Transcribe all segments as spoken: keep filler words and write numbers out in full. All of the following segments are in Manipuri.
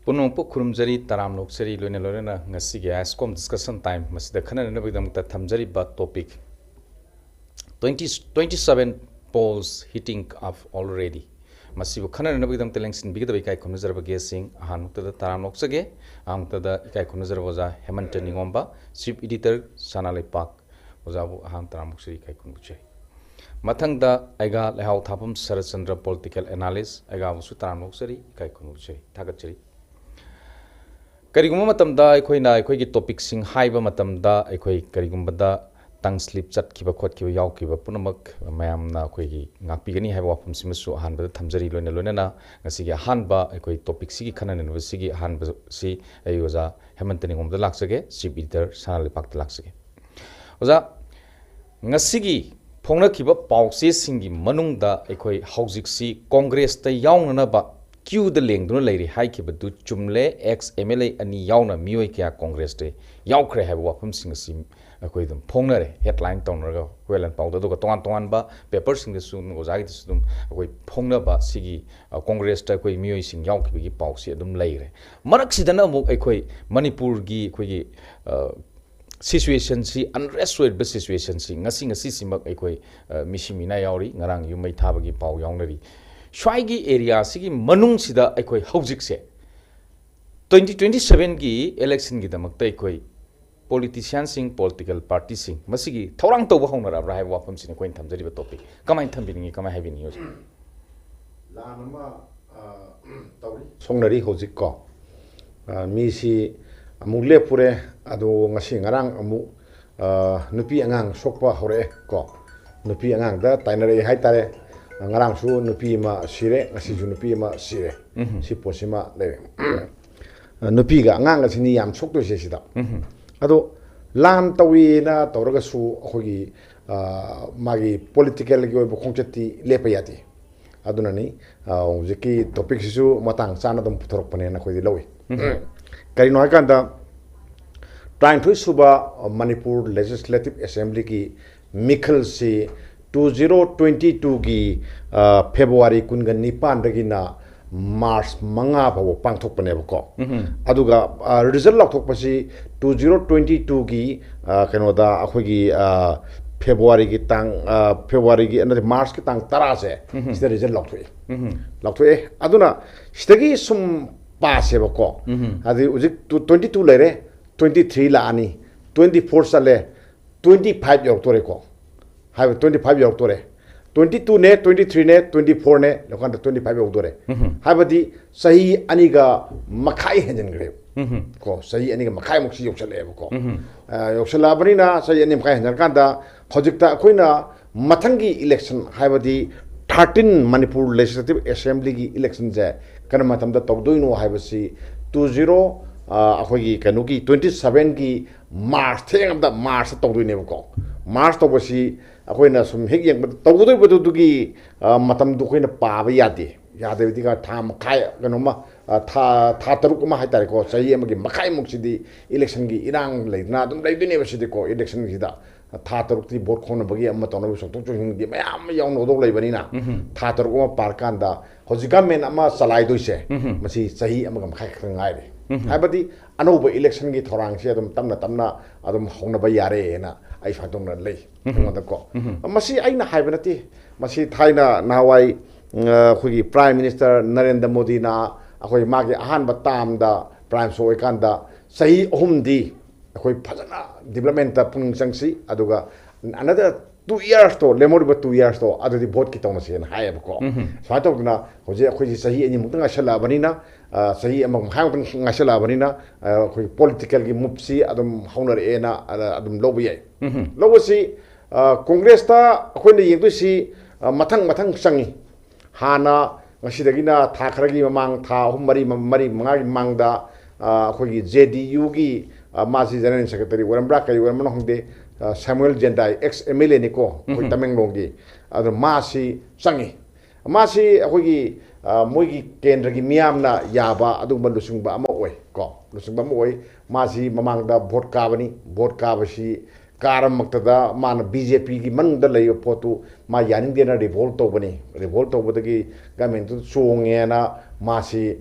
ꯄꯨꯝꯅꯃꯛꯄꯨ ꯈꯨꯔꯨꯝꯖꯔꯤ, ꯇꯔꯥꯝꯅ ꯑꯣꯛꯆꯔꯤ꯫ ꯂꯣꯏꯅ ꯂꯣꯏꯅꯅ ꯉꯁꯤꯒꯤ ꯑꯦꯁꯀꯣꯝ ꯗꯤꯁꯀꯁꯟ ꯇꯥꯏꯝ ꯃꯁꯤꯗ ꯈꯟꯅꯅꯅꯕꯒꯤꯗꯃꯛꯇ ꯊꯝꯖꯔꯤꯕ topic twenty, twenty seven polls heating up already꯫ ꯃꯁꯤꯕꯨ ꯈꯟꯅꯅꯅꯕꯒꯤꯗꯃꯛꯇ ꯂꯦꯡꯁꯤꯟꯕꯤꯒꯗꯕ ꯏꯀꯥꯏ ꯈꯨꯝꯅꯖꯔꯕ ꯒꯦꯁꯁꯤꯡ ꯑꯍꯥꯟꯕꯃꯛꯇꯗ ꯇꯔꯥꯝꯅ ꯑꯣꯛꯆꯒꯦ꯫ ꯑꯍꯥꯟꯕꯃꯛꯇꯗ ꯏꯀꯥꯏ ꯈꯨꯝꯅꯖꯔꯕ ꯑꯣꯖꯥ ꯍꯦꯃꯟꯇ ꯅꯤꯉꯣꯝꯕ, ꯆꯤꯐ ꯏꯗꯤꯇꯔ, ꯁꯅꯥ ꯂꯩꯄꯥꯛ꯫ ꯑꯣꯖꯥꯕꯨ ꯑꯍꯥꯟꯕ ꯇꯔꯥꯝꯅ ꯑꯣꯛꯆꯔꯤ, ꯏꯀꯥꯏ ꯈꯨꯝꯅꯖꯔꯤ꯫ ꯃꯊꯪꯗ ꯑꯩꯒꯥ ꯂꯩꯍꯥꯎ ꯊꯥꯐꯝ ꯁꯔꯠꯆꯟꯗ꯭ꯔ, ꯄꯣꯂꯤꯇꯤꯀꯦꯜ ꯑꯦꯅꯥꯂꯤꯁ, ꯑꯩꯒꯥꯕꯨꯁꯨ ꯇꯔꯥꯝꯅ ꯑꯣꯛꯆꯔꯤ, ꯏꯀꯥꯏ ꯈꯨꯝꯅꯖꯔꯤ, ꯊꯥꯒꯠꯆꯔꯤ꯫ ꯀꯔꯤꯒꯨꯝꯕ ꯃꯇꯝꯗ ꯑꯩꯈꯣꯏꯅ ꯑꯩꯈꯣꯏꯒꯤ ꯇꯣꯄꯤꯛꯁꯤꯡ ꯍꯥꯏꯕ ꯃꯇꯝꯗ ꯑꯩꯈꯣꯏ ꯀꯔꯤꯒꯨꯝꯕꯗ ꯇꯪ ꯁ꯭ꯂꯤꯞ ꯆꯠꯈꯤꯕ ꯈꯣꯠꯈꯤꯕ ꯌꯥꯎꯈꯤꯕ ꯄꯨꯝꯅꯃꯛ ꯃꯌꯥꯝꯅ ꯑꯩꯈꯣꯏꯒꯤ ꯉꯥꯛꯄꯤꯒꯅꯤ ꯍꯥꯏꯕ ꯋꯥꯐꯝꯁꯤꯃꯁꯨ ꯑꯍꯥꯟꯕꯗ ꯊꯝꯖꯔꯤ꯫ ꯂꯣꯏꯅ ꯂꯣꯏꯅꯅ ꯉꯁꯤꯒꯤ ꯑꯍꯥꯟꯕ ꯑꯩꯈꯣꯏ ꯇꯣꯄꯤꯛꯁꯤꯒꯤ ꯈꯟꯅ ꯅꯩꯅꯕꯁꯤꯒꯤ ꯑꯍꯥꯟꯕꯁꯤ ꯑꯩ ꯑꯣꯖꯥ ꯍꯦꯃꯟꯇ ꯅꯤꯉꯣꯝꯗ ꯂꯥꯛꯆꯒꯦ, ꯆꯤꯐ ꯏꯗꯤꯇꯔ ꯁꯅꯥ ꯂꯩꯄꯥꯛꯇ ꯂꯥꯛꯆꯒꯦ꯫ ꯑꯣꯖꯥ, ꯉꯁꯤꯒꯤ ꯐꯣꯡꯅꯈꯤꯕ ꯄꯥꯎꯆꯦꯁꯤꯡꯒꯤ ꯃꯅꯨꯡꯗ ꯑꯩꯈꯣꯏ ꯍꯧꯖꯤꯛꯁꯤ ꯀꯣꯡꯒ꯭ꯔꯦꯁꯇ ꯌꯥꯎꯅꯅꯕ ꯀ꯭ꯌꯨꯗ ꯂꯦꯡꯗꯨꯅ ꯂꯩꯔꯤ ꯍꯥꯏꯈꯤꯕꯗꯨ ꯆꯨꯝꯂꯦ꯫ ꯑꯦꯛꯁ ꯑꯦꯝ ꯑꯦꯜ ꯑꯦ ꯑꯅꯤ ꯌꯥꯎꯅ ꯃꯤꯑꯣꯏ ꯀꯌꯥ ꯀꯣꯡꯒ꯭ꯔꯦꯁꯇ ꯌꯥꯎꯈ꯭ꯔꯦ ꯍꯥꯏꯕ ꯋꯥꯐꯝꯁꯤꯡ ꯑꯁꯤ ꯑꯩꯈꯣꯏ ꯑꯗꯨꯝ ꯐꯣꯡꯅꯔꯦ, ꯍꯦꯗꯂꯥꯏꯟ ꯇꯧꯅꯔꯒ ꯍꯨꯋꯦꯂꯟ ꯄꯥꯎꯗ, ꯑꯗꯨꯒ ꯇꯣꯉꯥꯟ ꯇꯣꯉꯥꯟꯕ ꯄꯦꯄꯔꯁꯤꯡꯗꯁꯨ, ꯑꯣꯖꯥꯒꯤꯗꯁꯨ ꯑꯗꯨꯝ ꯑꯩꯈꯣꯏ ꯐꯣꯡꯅꯕ ꯁꯤꯒꯤ, ꯑ, ꯀꯣꯡꯒ꯭ꯔꯦꯁꯇ ꯑꯩꯈꯣꯏ ꯃꯤꯑꯣꯏꯁꯤꯡ ꯌꯥꯎꯈꯤꯕꯒꯤ ꯄꯥꯎꯁꯤ ꯑꯗꯨꯝ ꯂꯩꯔꯦ꯫ ꯃꯔꯛꯁꯤꯗꯅ ꯑꯃꯨꯛ ꯑꯩꯈꯣꯏ ꯃꯅꯤꯄꯨꯔꯒꯤ ꯑꯩꯈꯣꯏꯒꯤ, ꯑ, ꯁꯤꯆꯨꯋꯦꯁꯟꯁꯤ, ꯑꯟꯔꯦꯁ ꯑꯣꯏꯔꯤꯕ ꯁꯤꯆꯨꯋꯦꯁꯟꯁꯤ ꯉꯁꯤ, ꯉꯁꯤꯁꯤꯃꯛ ꯑꯩꯈꯣꯏ, ꯑ, ꯃꯤꯁꯤ ꯃꯤꯅꯥ ꯌꯥꯎꯔꯤ, ꯉꯔꯥꯡ ꯌꯨꯝ ꯃꯩ ꯊꯥꯕꯒꯤ ꯄꯥꯎ ꯌꯥꯎꯅꯔꯤ꯫ ꯁ꯭ꯋꯥꯏꯒꯤ ꯑꯦꯔꯤꯌꯥꯁꯤꯒꯤ ꯃꯅꯨꯡꯁꯤꯗ ꯑꯩꯈꯣꯏ ꯍꯧꯖꯤꯛꯁꯦ twenty twenty sevenꯒꯤ ꯏꯂꯦꯛꯁꯟꯒꯤꯗꯃꯛꯇ ꯑꯩꯈꯣꯏ ꯄꯣꯂꯤꯇꯤꯁꯤꯌꯥꯟꯁꯤꯡ, ꯄꯣꯂꯤꯇꯤꯀꯦꯜ ꯄꯥꯔꯇꯤꯁꯤꯡ ꯃꯁꯤꯒꯤ ꯊꯧꯔꯥꯡ ꯇꯧꯕ ꯍꯧꯅꯔꯕ꯭ꯔꯥ ꯍꯥꯏꯕ ꯋꯥꯐꯝꯁꯤꯅꯤ ꯑꯩꯈꯣꯏꯅ ꯊꯝꯖꯔꯤꯕ ꯇꯣꯄꯤꯛ꯫ ꯀꯃꯥꯏꯅ ꯊꯝꯕꯤꯅꯤꯡꯉꯤ, ꯀꯃꯥꯏꯅ ꯍꯥꯏꯕꯤꯅꯤꯡꯉꯤ ꯍꯧꯖꯤꯛ? ꯂꯥꯟ ꯑꯃ, ꯑ, ꯇꯧꯔꯤ, ꯁꯣꯛꯅꯔꯤ ꯍꯧꯖꯤꯛ ꯀꯣ꯫ ꯑ, ꯃꯤꯁꯤ ꯑꯃꯨꯛ ꯂꯦꯞꯄꯨꯔꯦ, ꯑꯗꯣ ꯉꯁꯤ ꯉꯔꯥꯡ ꯑꯃꯨꯛ, ꯑ, ꯅꯨꯄꯤ ꯑꯉꯥꯡ ꯁꯣꯛꯄ ꯍꯧꯔꯛꯑꯦ ꯀꯣ꯫ ꯅꯨꯄꯤ ꯑꯉꯥꯡꯗ ꯇꯥꯏꯅꯔꯛꯑꯦ ꯍꯥꯏꯇꯥꯔꯦ꯫ ꯉꯔꯥꯡꯁꯨ ꯅꯨꯄꯤ ꯑꯃ ꯁꯤꯔꯦ, ꯉꯁꯤꯁꯨ ꯅꯨꯄꯤ ꯑꯃ ꯁꯤꯔꯦ꯫ ꯎꯝ꯫ ꯁꯤ ꯄꯣꯠꯁꯤꯃ ꯂꯩꯔꯦ꯫ ꯅꯨꯄꯤꯒ ꯑꯉꯥꯡꯒꯁꯤꯅꯤ ꯌꯥꯝ ꯁꯣꯛꯇꯣꯏꯁꯦ ꯁꯤꯗ꯫ ꯎꯝ꯫ ꯑꯗꯣ ꯂꯥꯟ ꯇꯧꯏꯅ ꯇꯧꯔꯒꯁꯨ ꯑꯩꯈꯣꯏꯒꯤ, ꯑ, ꯃꯥꯒꯤ ꯄꯣꯂꯤꯇꯤꯀꯦꯜꯒꯤ ꯑꯣꯏꯕ ꯈꯣꯡꯆꯠꯇꯤ ꯂꯦꯞꯄ ꯌꯥꯗꯦ꯫ ꯑꯗꯨꯅꯅꯤ, ꯑ, ꯍꯧꯖꯤꯛꯀꯤ ꯇꯣꯄꯤꯛꯁꯤꯁꯨ ꯃꯇꯥꯡ ꯆꯥꯅ ꯑꯗꯨꯝ ꯄꯨꯊꯣꯔꯛꯄꯅꯦꯅ ꯑꯩꯈꯣꯏꯗꯤ ꯂꯧꯏ꯫ ꯎꯝ꯫ ꯀꯔꯤꯅꯣ ꯍꯥꯏꯀꯥꯟꯗ, ꯇꯔꯥꯅꯤꯊꯣꯏ ꯁꯨꯕ ꯃꯅꯤꯄꯨꯔ ꯂꯦꯖꯤꯁꯂꯦꯇꯤꯚ ꯑꯦꯁꯦꯝꯕ꯭ꯂꯤꯒꯤ ꯃꯤꯈꯜꯁꯤ two zero twenty twoꯒꯤ, ꯑ, ꯐꯦꯕ꯭ꯔꯨꯋꯥꯔꯤ ꯀꯨꯟꯒ ꯅꯤꯄꯥꯟꯗꯒꯤꯅ ꯃꯥꯔꯆ ꯃꯉꯥ ꯐꯥꯎꯕ ꯄꯥꯡꯊꯣꯛꯄꯅꯦꯕꯀꯣ꯫ ꯑꯗꯨꯒ ꯔꯤꯖꯜ ꯂꯥꯎꯊꯣꯛꯄꯁꯤ ꯇꯨ ꯖꯤꯔꯣ ꯇ꯭ꯋꯦꯟꯇꯤ ꯇꯨꯒꯤ ꯀꯩꯅꯣꯗ ꯑꯩꯈꯣꯏꯒꯤ ꯐꯦꯕ꯭ꯔꯨꯋꯥꯔꯤꯒꯤ ꯇꯥꯡ ꯐꯦꯕ꯭ꯔꯨꯋꯥꯔꯤꯒꯤ ꯅꯠꯇꯦ, ꯃꯥꯔꯆꯀꯤ ꯇꯥꯡ ꯇꯔꯥꯁꯦ ꯁꯤꯗ ꯔꯤꯖꯜ ꯂꯥꯎꯊꯣꯛꯑꯦ꯫ ꯂꯥꯎꯊꯣꯛꯑꯦ꯫ ꯑꯗꯨꯅ ꯁꯤꯗꯒꯤ ꯁꯨꯝ ꯄꯥꯁꯦꯕꯀꯣ꯫ ꯍꯥꯏꯗꯤ ꯍꯧꯖꯤꯛ ꯇꯨ ꯇ꯭ꯋꯦꯟꯇꯤ ꯇꯨ ꯂꯩꯔꯦ, ꯇ꯭ꯋꯦꯟꯇꯤ ꯊ꯭ꯔꯤ ꯂꯥꯛꯑꯅꯤ, ꯇ꯭ꯋꯦꯟꯇꯤ ꯐꯣꯔ ꯆꯠꯂꯦ, ꯇ꯭ꯋꯦꯟꯇꯤ ꯐꯥꯏꯚ ꯌꯧꯔꯛꯇꯣꯔꯦꯀꯣ꯫ ꯍꯥꯏꯕ ꯇ꯭ꯋꯦꯟꯇꯤ ꯐꯥꯏꯚ ꯌꯧꯔꯛꯇꯣꯔꯦ꯫ ꯇ꯭ꯋꯦꯟꯇꯤ ꯇꯨꯅꯦ, ꯇ꯭ꯋꯦꯟꯇꯤ ꯊ꯭ꯔꯤꯅꯦ, ꯇ꯭ꯋꯦꯟꯇꯤ ꯐꯣꯔꯅꯦ, ꯂꯧꯀꯥꯟꯗ ꯇ꯭ꯋꯦꯟꯇꯤ ꯐꯥꯏꯚ ꯌꯧꯗꯣꯔꯦ꯫ ꯍꯥꯏꯕꯗꯤ ꯆꯍꯤ ꯑꯅꯤꯒ ꯃꯈꯥꯏ ꯍꯦꯟꯖꯤꯟꯈ꯭ꯔꯦꯕ꯫ ꯀꯣ, ꯆꯍꯤ ꯑꯅꯤꯒ ꯃꯈꯥꯏꯃꯨꯛꯁꯤ ꯌꯧꯁꯜꯂꯛꯑꯦꯕꯀꯣ꯫ ꯌꯧꯁꯜꯂꯛꯑꯕꯅꯤꯅ ꯆꯍꯤ ꯑꯅꯤ ꯃꯈꯥꯏ ꯍꯦꯟꯖꯤꯜꯂꯀꯥꯟꯗ ꯍꯧꯖꯤꯛꯇ ꯑꯩꯈꯣꯏꯅ ꯃꯊꯪꯒꯤ ꯏꯂꯦꯛꯁꯟ, ꯍꯥꯏꯕꯗꯤ ꯊꯥꯔꯇꯤꯟ ꯃꯅꯤꯄꯨꯔ ꯂꯦꯖꯤꯁꯂꯦꯇꯤꯚ ꯑꯦꯁꯦꯝꯕ꯭ꯂꯤꯒꯤ ꯏꯂꯦꯛꯁꯟꯁꯦ ꯀꯔꯝꯕ ꯃꯇꯝꯗ ꯇꯧꯗꯣꯏꯅꯣ ꯍꯥꯏꯕꯁꯤ ꯇꯨ ꯖꯤꯔꯣ, ꯑꯩꯈꯣꯏꯒꯤ ꯀꯩꯅꯣꯒꯤ ꯇ꯭ꯋꯦꯟꯇꯤ ꯁꯚꯦꯟꯒꯤ ꯃꯥꯔꯆ, ꯊꯦꯡꯉꯕꯗ ꯃꯥꯔꯆꯇ ꯇꯧꯗꯣꯏꯅꯦꯕꯀꯣ꯫ ꯃꯥꯔꯆ ꯇꯧꯕꯁꯤ ꯑꯩꯈꯣꯏꯅ ꯁꯨꯝ ꯍꯦꯛ ꯌꯦꯡꯕꯗ ꯇꯧꯒꯗꯧꯔꯤꯕꯗꯨꯒꯤ ꯃꯇꯝꯗꯨ ꯑꯩꯈꯣꯏꯅ ꯄꯥꯕ ꯌꯥꯗꯦ꯫ ꯌꯥꯗꯕꯗꯤ ꯊꯥ ꯃꯈꯥꯏ, ꯀꯩꯅꯣꯃ, ꯊꯥ ꯊꯥ ꯇꯔꯨꯛ ꯑꯃ ꯍꯥꯏꯇꯥꯔꯦꯀꯣ, ꯆꯍꯤ ꯑꯃꯒꯤ ꯃꯈꯥꯏꯃꯨꯛꯁꯤꯗꯤ ꯏꯂꯦꯛꯁꯟꯒꯤ ꯏꯔꯥꯡ ꯂꯩꯗꯅ ꯑꯗꯨꯝ ꯂꯩꯗꯣꯏꯅꯦꯕ ꯁꯤꯗꯤꯀꯣ꯫ ꯏꯂꯦꯛꯁꯟꯁꯤꯗ ꯊꯥ ꯇꯔꯨꯛꯇꯤ ꯚꯣꯠ ꯈꯣꯝꯅꯕꯒꯤ ꯑꯃ ꯇꯧꯅꯕ ꯆꯣꯡꯊꯣꯛ ꯆꯣꯡꯁꯤꯟꯒꯤ ꯃꯌꯥꯝ ꯑꯃ ꯌꯥꯎꯅꯒꯗꯧ ꯂꯩꯕꯅꯤꯅ, ꯊꯥ ꯇꯔꯨꯛ ꯑꯃ ꯄꯥꯔꯀꯥꯟꯗ ꯍꯧꯖꯤꯛ ꯒꯃꯦꯟ ꯑꯃ ꯆꯂꯥꯏꯗꯣꯏꯁꯦ ꯃꯁꯤ ꯆꯍꯤ ꯑꯃꯒ ꯃꯈꯥꯏ ꯈꯛꯇ ꯉꯥꯏꯔꯦ꯫ ꯍꯥꯏꯕꯗꯤ ꯑꯅꯧꯕ ꯏꯂꯦꯛꯁꯟꯒꯤ ꯊꯧꯔꯥꯡꯁꯦ ꯑꯗꯨꯝ ꯇꯞꯅ ꯇꯞꯅ ꯑꯗꯨꯝ ꯍꯧꯅꯕ ꯌꯥꯔꯦꯅ ꯑꯩ ꯁꯨꯃꯥꯏꯅ ꯇꯧꯅ ꯂꯩ ꯑꯩꯉꯣꯟꯗꯀꯣ꯫ ꯃꯁꯤ ꯑꯩꯅ ꯍꯥꯏꯕ ꯅꯠꯇꯦ, ꯃꯁꯤ ꯊꯥꯏꯅ ꯅꯍꯥꯟꯋꯥꯏ ꯑꯩꯈꯣꯏꯒꯤ ꯄ꯭ꯔꯥꯏꯝ ꯃꯤꯅꯤꯁꯇꯔ ꯅꯔꯦꯟꯗ꯭ꯔ ꯃꯣꯗꯤꯅ ꯑꯩꯈꯣꯏ ꯃꯥꯒꯤ ꯑꯍꯥꯟꯕ ꯇꯥꯝꯗ ꯄ꯭ꯔꯥꯏꯝ ꯁꯣ ꯑꯣꯏꯀꯥꯟꯗ ꯆꯍꯤ ꯑꯍꯨꯝꯗꯤ ꯑꯩꯈꯣꯏ ꯐꯖꯅ ꯗꯤꯕ꯭ꯂꯞꯃꯦꯟꯇ ꯄꯨꯛꯅꯤꯡ ꯆꯪꯁꯤ, ꯑꯗꯨꯒ ꯑꯅꯗꯔ ꯇꯨ ꯏꯌꯥꯔꯁꯇꯣ, ꯂꯦꯝꯍꯧꯔꯤꯕ ꯇꯨ ꯏꯌꯥꯔꯁꯇꯣ ꯑꯗꯨꯗꯤ ꯚꯣꯠꯀꯤ ꯇꯧꯅꯁꯦꯅ ꯍꯥꯏꯌꯦꯕꯀꯣ꯫ ꯁꯨꯃꯥꯏꯅ ꯇꯧꯗꯅ ꯍꯧꯖꯤꯛ ꯑꯩꯈꯣꯏꯁꯤ ꯆꯍꯤ ꯑꯅꯤꯃꯨꯛꯇ ꯉꯥꯏꯁꯜꯂꯛꯑꯕꯅꯤꯅ, ꯆꯍꯤ ꯑꯃ ꯃꯈꯥꯏꯃꯨꯛꯇ ꯉꯥꯏꯁꯜꯂꯛꯑꯕꯅꯤꯅ, ꯑꯩꯈꯣꯏ ꯄꯣꯂꯤꯇꯤꯀꯦꯜꯒꯤ ꯃꯨꯞꯁꯤ ꯑꯗꯨꯝ ꯍꯧꯅꯔꯛꯑꯦꯅ ꯑꯗꯨꯝ ꯂꯧꯕ ꯌꯥꯏ꯫ ꯂꯧꯕꯁꯤ, ꯀꯣꯡꯒ꯭ꯔꯦꯁꯇ ꯑꯩꯈꯣꯏꯅ ꯌꯦꯡꯗꯣꯏꯁꯤ ꯃꯊꯪ ꯃꯊꯪ ꯆꯪꯉꯤ꯫ ꯍꯥꯟꯅ ꯉꯁꯤꯗꯒꯤꯅ ꯊꯥ ꯈꯔꯒꯤ ꯃꯃꯥꯡ, ꯊꯥ ꯑꯍꯨꯝ, ꯃꯔꯤ, ꯃꯔꯤ, ꯃꯉꯥꯒꯤ ꯃꯃꯥꯡꯗ, ꯑꯩꯈꯣꯏꯒꯤ ꯖꯦ ꯗꯤ ꯌꯨꯒꯤ, ꯃꯥꯁꯤ ꯖꯦꯅꯔꯦꯜ ꯁꯦꯀ꯭ꯔꯦꯇꯔꯤ ꯑꯣꯏꯔꯝꯕ꯭ꯔꯥ ꯀꯔꯤ ꯑꯣꯏꯔꯝꯕꯅꯣ ꯈꯪꯗꯦ, ꯁꯦꯃꯨꯑꯦꯜ ꯖꯦꯟꯗꯥꯏ, ꯑꯦꯛꯁ ꯑꯦꯝ ꯑꯦꯜ ꯑꯦꯅꯤꯀꯣ, ꯑꯩꯈꯣꯏ ꯇꯃꯦꯡꯂꯣꯡꯒꯤ꯫ ꯑꯗꯣ ꯃꯥꯁꯤ ꯆꯪꯉꯤ꯫ ꯃꯥꯁꯤ ꯑꯩꯈꯣꯏꯒꯤ, ꯃꯣꯏꯒꯤ ꯀꯦꯟꯗ꯭ꯔꯒꯤ ꯃꯤꯌꯥꯝꯅ ꯌꯥꯕ ꯑꯗꯨꯒꯨꯝꯕ ꯂꯨꯆꯤꯡꯕ ꯑꯃ ꯑꯣꯏ ꯀꯣ, ꯂꯨꯆꯤꯡꯕ ꯑꯃ ꯑꯣꯏ꯫ ꯃꯥꯁꯤ ꯃꯃꯥꯡꯗ ꯚꯣꯠ ꯀꯥꯕꯅꯤ꯫ ꯚꯣꯠ ꯀꯥꯕꯁꯤ ꯀꯥꯔꯃꯛꯇꯗ ꯃꯥꯅ ꯕꯤ ꯖꯦ ꯄꯤꯒꯤ ꯃꯅꯨꯡꯗ ꯂꯩꯕ ꯄꯣꯠꯇꯨ ꯃꯥ ꯌꯥꯅꯤꯡꯗꯦꯅ ꯔꯤꯚꯣꯜꯠ ꯇꯧꯕꯅꯤ꯫ ꯔꯤꯚꯣꯜꯠ ꯇꯧꯕꯗꯒꯤ ꯒꯃꯦꯟꯇꯨ ꯆꯣꯡꯉꯦꯅ ꯃꯥꯁꯤ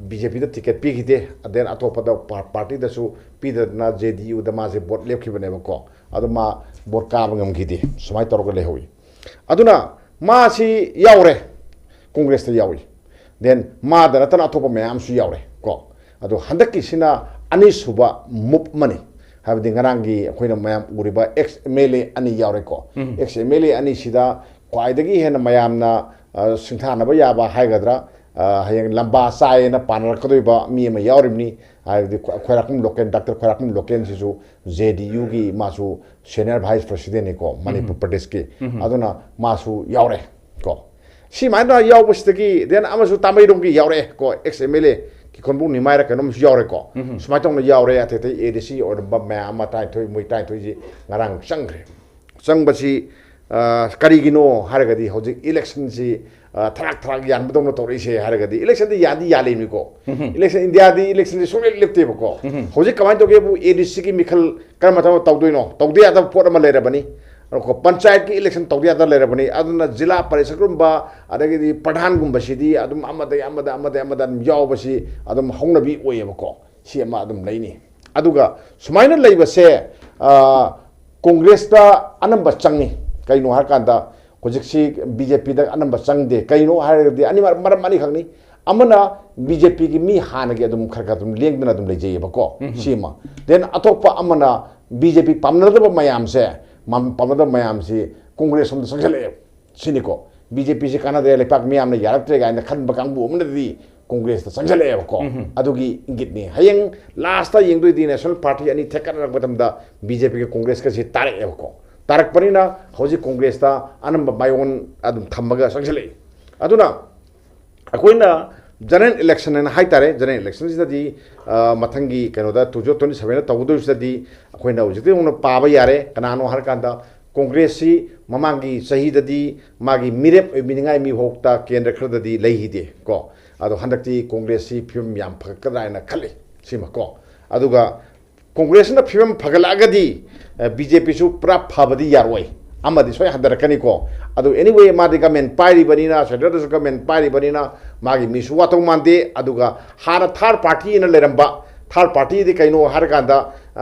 ꯕꯤ ꯖꯦ ꯄꯤꯗ ꯇꯤꯀꯦꯠ ꯄꯤꯈꯤꯗꯦ꯫ ꯑꯗꯦꯟ ꯑꯇꯣꯞꯄꯗ ꯄꯥꯔꯇꯤꯗꯁꯨ ꯄꯤꯗꯗꯅ ꯖꯦ ꯗꯤ ꯌꯨꯗ ꯃꯥꯁꯦ ꯚꯣꯠ ꯂꯦꯞꯈꯤꯕꯅꯦꯕꯀꯣ꯫ ꯑꯗꯣ ꯃꯥ ꯚꯣꯠ ꯀꯥꯕ ꯉꯝꯈꯤꯗꯦ꯫ ꯁꯨꯃꯥꯏꯅ ꯇꯧꯔꯒ ꯂꯩꯍꯧꯏ꯫ ꯑꯗꯨꯅ ꯃꯥꯁꯤ ꯌꯥꯎꯔꯦ, ꯀꯣꯡꯒ꯭ꯔꯦꯁꯇ ꯌꯥꯎꯏ꯫ ꯗꯦꯟ ꯃꯥꯗ ꯅꯠꯇꯅ ꯑꯇꯣꯞꯄ ꯃꯌꯥꯝ ꯑꯃꯁꯨ ꯌꯥꯎꯔꯦ ꯀꯣ꯫ ꯑꯗꯣ ꯍꯟꯗꯛꯀꯤꯁꯤꯅ ꯑꯅꯤꯁꯨꯕ ꯃꯨꯞ ꯑꯃꯅꯤ꯫ ꯍꯥꯏꯕꯗꯤ ꯉꯔꯥꯡꯒꯤ ꯑꯩꯈꯣꯏꯅ ꯃꯌꯥꯝ ꯎꯔꯤꯕ ꯑꯦꯛꯁ ꯑꯦꯝ ꯑꯦꯜ ꯑꯦ ꯑꯅꯤ ꯌꯥꯎꯔꯦꯀꯣ꯫ ꯎꯝ꯫ ꯑꯦꯛꯁ ꯑꯦꯝ ꯑꯦꯜ ꯑꯦ ꯑꯅꯤꯁꯤꯗ ꯈ꯭ꯋꯥꯏꯗꯒꯤ ꯍꯦꯟꯅ ꯃꯌꯥꯝꯅ, ꯑ, ꯁꯤꯡꯊꯥꯅꯕ ꯌꯥꯕ ꯍꯥꯏꯒꯗ꯭ꯔꯥ, ꯑ, ꯍꯌꯦꯡ ꯂꯝꯕꯥ ꯆꯥꯏꯌꯦꯅ ꯄꯥꯅꯔꯛꯀꯗꯣꯏꯕ ꯃꯤ ꯑꯃ ꯌꯥꯎꯔꯤꯕꯅꯤ꯫ ꯍꯥꯏꯕꯗꯤ ꯈ꯭ꯋꯥ-, ꯈ꯭ꯋꯥꯏꯔꯥꯛꯄꯝ ꯂꯣꯀꯦꯟ, ꯗꯥꯛꯇꯔ ꯈ꯭ꯋꯥꯏꯔꯥꯛꯄꯝ ꯂꯣꯀꯦꯟꯁꯤꯁꯨ ꯖꯦ ꯗꯤ ꯌꯨꯒꯤ ꯃꯥꯁꯨ ꯁꯦꯅꯤꯌꯔ ꯚꯥꯏꯁ ꯄ꯭ꯔꯁꯤꯗꯦꯟꯅꯤꯀꯣ, ꯃꯅꯤꯄꯨꯔ ꯎꯝ꯫ ꯄ꯭ꯔꯗꯦꯁꯀꯤ꯫ ꯎꯝ꯫ ꯑꯗꯨꯅ ꯃꯥꯁꯨ ꯌꯥꯎꯔꯦ ꯀꯣ꯫ ꯁꯤꯃꯥꯏꯅ ꯌꯥꯎꯕꯁꯤꯗꯒꯤ ꯗꯦꯟ ꯑꯃꯁꯨ ꯇꯥꯃꯩꯔꯣꯡꯒꯤ ꯌꯥꯎꯔꯛꯑꯦ ꯀꯣ, ꯑꯦꯛꯁ ꯑꯦꯝ ꯑꯦꯜ ꯑꯦ ꯀꯤꯈꯣꯟꯕꯨꯡ ꯅꯤꯃꯥꯏꯔ ꯀꯩꯅꯣꯝꯁꯨ ꯌꯥꯎꯔꯦꯀꯣ꯫ ꯎꯝ꯫ ꯁꯨꯃꯥꯏꯅ ꯇꯧꯅ ꯌꯥꯎꯔꯦ꯫ ꯑꯇꯩ ꯑꯇꯩ ꯑꯦ ꯗꯤ ꯁꯤ ꯑꯣꯏꯔꯝꯕ ꯃꯌꯥꯝ ꯑꯃ ꯇꯔꯥꯅꯤꯊꯣꯏ, ꯃꯣꯏ ꯇꯔꯥꯅꯤꯊꯣꯏꯁꯤ ꯉꯔꯥꯡ ꯆꯪꯈ꯭ꯔꯦ꯫ ꯆꯪꯕꯁꯤ, ꯑ, ꯀꯔꯤꯒꯤꯅꯣ ꯍꯥꯏꯔꯒꯗꯤ ꯍꯧꯖꯤꯛ ꯏꯂꯦꯛꯁꯟꯁꯤ, ꯑ, ꯊꯔꯥꯛ ꯊꯔꯥꯛ ꯌꯥꯟꯕꯗꯧꯅ ꯇꯧꯔꯛꯏꯁꯦ ꯍꯥꯏꯔꯒꯗꯤ ꯏꯂꯦꯛꯁꯟꯗꯤ ꯌꯥꯟꯗꯤ ꯌꯥꯜꯂꯤꯕꯅꯤꯀꯣ꯫ ꯎꯝ꯫ ꯏꯂꯦꯛꯁꯟ, ꯏꯟꯗꯤꯌꯥꯗꯤ ꯏꯂꯦꯛꯁꯟꯁꯤ ꯁꯨꯡꯂꯦꯞ ꯂꯦꯞꯇꯦꯕꯀꯣ꯫ ꯎꯝ꯫ ꯍꯧꯖꯤꯛ ꯀꯃꯥꯏꯅ ꯇꯧꯒꯦꯕꯨ ꯑꯦ ꯗꯤ ꯁꯤꯒꯤ ꯃꯤꯈꯜ ꯀꯔꯝꯕ ꯊꯕꯛ ꯇꯧꯗꯣꯏꯅꯣ? ꯇꯧꯗ ꯌꯥꯗꯕ ꯄꯣꯠ ꯑꯃ ꯂꯩꯔꯕꯅꯤ꯫ ꯑꯗꯨꯒ ꯄꯟꯆꯥꯌꯠꯀꯤ ꯏꯂꯦꯛꯁꯟ ꯇꯧꯗ ꯌꯥꯗꯕ ꯂꯩꯔꯕꯅꯤ꯫ ꯑꯗꯨꯅ ꯖꯤꯂꯥ ꯄꯔꯤꯁꯠꯀꯨꯝꯕ ꯑꯗꯒꯤꯗꯤ ꯄ꯭ꯔꯙꯥꯟꯒꯨꯝꯕꯁꯤꯗꯤ ꯑꯗꯨꯝ ꯑꯃꯗꯒꯤ ꯑꯃꯗ, ꯑꯃꯗꯒꯤ ꯑꯃꯗ ꯑꯗꯨꯝ ꯌꯥꯎꯕꯁꯤ ꯑꯗꯨꯝ ꯍꯧꯅꯕꯤ ꯑꯣꯏꯌꯦꯕꯀꯣ꯫ ꯁꯤ ꯑꯃ ꯑꯗꯨꯝ ꯂꯩꯅꯤ꯫ ꯑꯗꯨꯒ ꯁꯨꯃꯥꯏꯅ ꯂꯩꯕꯁꯦ, ꯑ, ꯀꯣꯡꯒ꯭ꯔꯦꯁꯇ ꯑꯅꯝꯕ ꯆꯪꯉꯤ꯫ ꯀꯩꯅꯣ ꯍꯥꯏꯔꯀꯥꯟꯗ ꯍꯧꯖꯤꯛꯁꯤ ꯕꯤ ꯖꯦ ꯄꯤꯗ ꯑꯅꯝꯕ ꯆꯪꯗꯦ꯫ ꯀꯩꯅꯣ ꯍꯥꯏꯔꯒꯗꯤ ꯑꯅꯤ, ꯃꯔꯝ ꯑꯅꯤꯈꯛꯅꯤ꯫ ꯑꯃꯅ ꯕꯤ ꯖꯦ ꯄꯤꯒꯤ ꯃꯤ ꯍꯥꯟꯅꯒꯤ ꯑꯗꯨꯝ ꯈꯔ ꯈꯔ ꯑꯗꯨꯝ ꯂꯦꯡꯗꯅ ꯑꯗꯨꯝ ꯂꯩꯖꯩꯑꯕꯀꯣ꯫ ꯎꯝ꯫ ꯁꯤꯃ꯫ ꯗꯦꯟ ꯑꯇꯣꯞꯄ ꯑꯃꯅ ꯕꯤ ꯖꯦ ꯄꯤ ꯄꯥꯝꯅꯗꯕ ꯃꯌꯥꯝꯁꯦ, ꯃꯝ-, ꯄꯥꯝꯅꯗꯕ ꯃꯌꯥꯝꯁꯤ ꯀꯣꯡꯒ꯭ꯔꯦꯁ ꯂꯣꯝꯗ ꯆꯪꯁꯤꯜꯂꯛꯑꯦꯕ꯫ ꯁꯤꯅꯤꯀꯣ꯫ ꯕꯤ ꯖꯦ ꯄꯤꯁꯤ ꯀꯥꯟꯅꯗ꯭ꯔꯦ, ꯂꯩꯄꯥꯛ ꯃꯤꯌꯥꯝꯅ ꯌꯥꯔꯛꯇ꯭ꯔꯦ ꯀꯥꯏꯅ ꯈꯟꯕ ꯀꯥꯡꯕꯨ ꯑꯃꯅꯗꯤ ꯀꯣꯡꯒ꯭ꯔꯦꯁꯇ ꯆꯪꯁꯤꯜꯂꯛꯑꯦꯕꯀꯣ꯫ ꯎꯝ꯫ ꯑꯗꯨꯒꯤ ꯏꯪꯒꯤꯠꯅꯤ꯫ ꯍꯌꯦꯡ ꯂꯥꯁꯇ ꯌꯦꯡꯗꯣꯏꯗꯤ ꯅꯦꯁꯅꯦꯜ ꯄꯥꯔꯇꯤ ꯑꯅꯤ ꯊꯦꯛꯀꯠꯅꯔꯛꯄ ꯃꯇꯝꯗ ꯕꯤ ꯖꯦ ꯄꯤꯒ ꯀꯣꯡꯒ꯭ꯔꯦꯁꯀꯁꯤ ꯇꯥꯔꯛꯑꯦꯕꯀꯣ꯫ ꯇꯥꯔꯛꯄꯅꯤꯅ ꯍꯧꯖꯤꯛ ꯀꯣꯡꯒ꯭ꯔꯦꯁꯇ ꯑꯅꯝꯕ ꯃꯥꯏꯑꯣꯟ ꯑꯗꯨꯝ ꯊꯝꯃꯒ ꯆꯪꯁꯤꯜꯂꯛꯏ꯫ ꯑꯗꯨꯅ ꯑꯩꯈꯣꯏꯅ ꯖꯦꯅꯔꯦꯜ ꯏꯂꯦꯛꯁꯟ ꯍꯥꯏꯅ ꯍꯥꯏꯇꯥꯔꯦ꯫ ꯖꯦꯅꯔꯦꯜ ꯏꯂꯦꯛꯁꯟꯁꯤꯗꯗꯤ, ꯑ, ꯃꯊꯪꯒꯤ ꯀꯩꯅꯣꯗ two thousand twenty seven ꯇꯧꯒꯗꯧꯔꯤꯁꯤꯗꯗꯤ ꯑꯩꯈꯣꯏꯅ ꯍꯧꯖꯤꯛꯇꯩ ꯍꯧꯅ ꯄꯥꯕ ꯌꯥꯔꯦ꯫ ꯀꯅꯥꯅꯣ ꯍꯥꯏꯔꯀꯥꯟꯗ ꯀꯣꯡꯒ꯭ꯔꯦꯁꯁꯤ ꯃꯃꯥꯡꯒꯤ ꯆꯍꯤꯗꯗꯤ ꯃꯥꯒꯤ ꯃꯤꯔꯦꯞ ꯑꯣꯏꯕꯤꯅꯤꯡꯉꯥꯏ ꯃꯤꯐꯥꯎꯇ ꯀꯦꯟꯗ꯭ꯔ ꯈꯔꯗꯗꯤ ꯂꯩꯈꯤꯗꯦ ꯀꯣ꯫ ꯑꯗꯣ ꯍꯟꯗꯛꯇꯤ ꯀꯣꯡꯒ꯭ꯔꯦꯁꯁꯤ ꯐꯤꯕꯝ ꯌꯥꯝ ꯐꯒꯠꯀꯗ꯭ꯔꯥ ꯍꯥꯏꯅ ꯈꯜꯂꯤ꯫ ꯁꯤꯃ ꯀꯣ꯫ ꯑꯗꯨꯒ ꯀꯣꯡꯒ꯭ꯔꯦꯁꯅ ꯐꯤꯕꯝ ꯐꯒꯠꯂꯛꯑꯒꯗꯤ ꯕꯤ ꯖꯦ ꯄꯤꯁꯨ ꯄꯨꯔꯥ ꯐꯕꯗꯤ ꯌꯥꯔꯣꯏ, ꯑꯃꯗꯤ ꯁꯣꯏ ꯍꯟꯊꯔꯛꯀꯅꯤꯀꯣ꯫ ꯑꯗꯨ anyway ꯃꯥꯗꯤ ꯒꯃꯦꯟ ꯄꯥꯏꯔꯤꯕꯅꯤꯅ, ꯁꯦꯟꯇ꯭ꯔꯦꯜꯗꯁꯨ ꯒꯃꯦꯟ ꯄꯥꯏꯔꯤꯕꯅꯤꯅ ꯃꯥꯒꯤ ꯃꯤꯁꯨ ꯋꯥꯠꯇꯧ ꯃꯥꯟꯗꯦ꯫ ꯑꯗꯨꯒ ꯍꯥꯟꯅ ꯊꯥꯔꯠ ꯄꯥꯔꯇꯤ ꯑꯅ ꯂꯩꯔꯝꯕ, ꯊꯥꯔꯠ ꯄꯥꯔꯇꯤꯗꯤ ꯀꯩꯅꯣ ꯍꯥꯏꯔꯀꯥꯟꯗ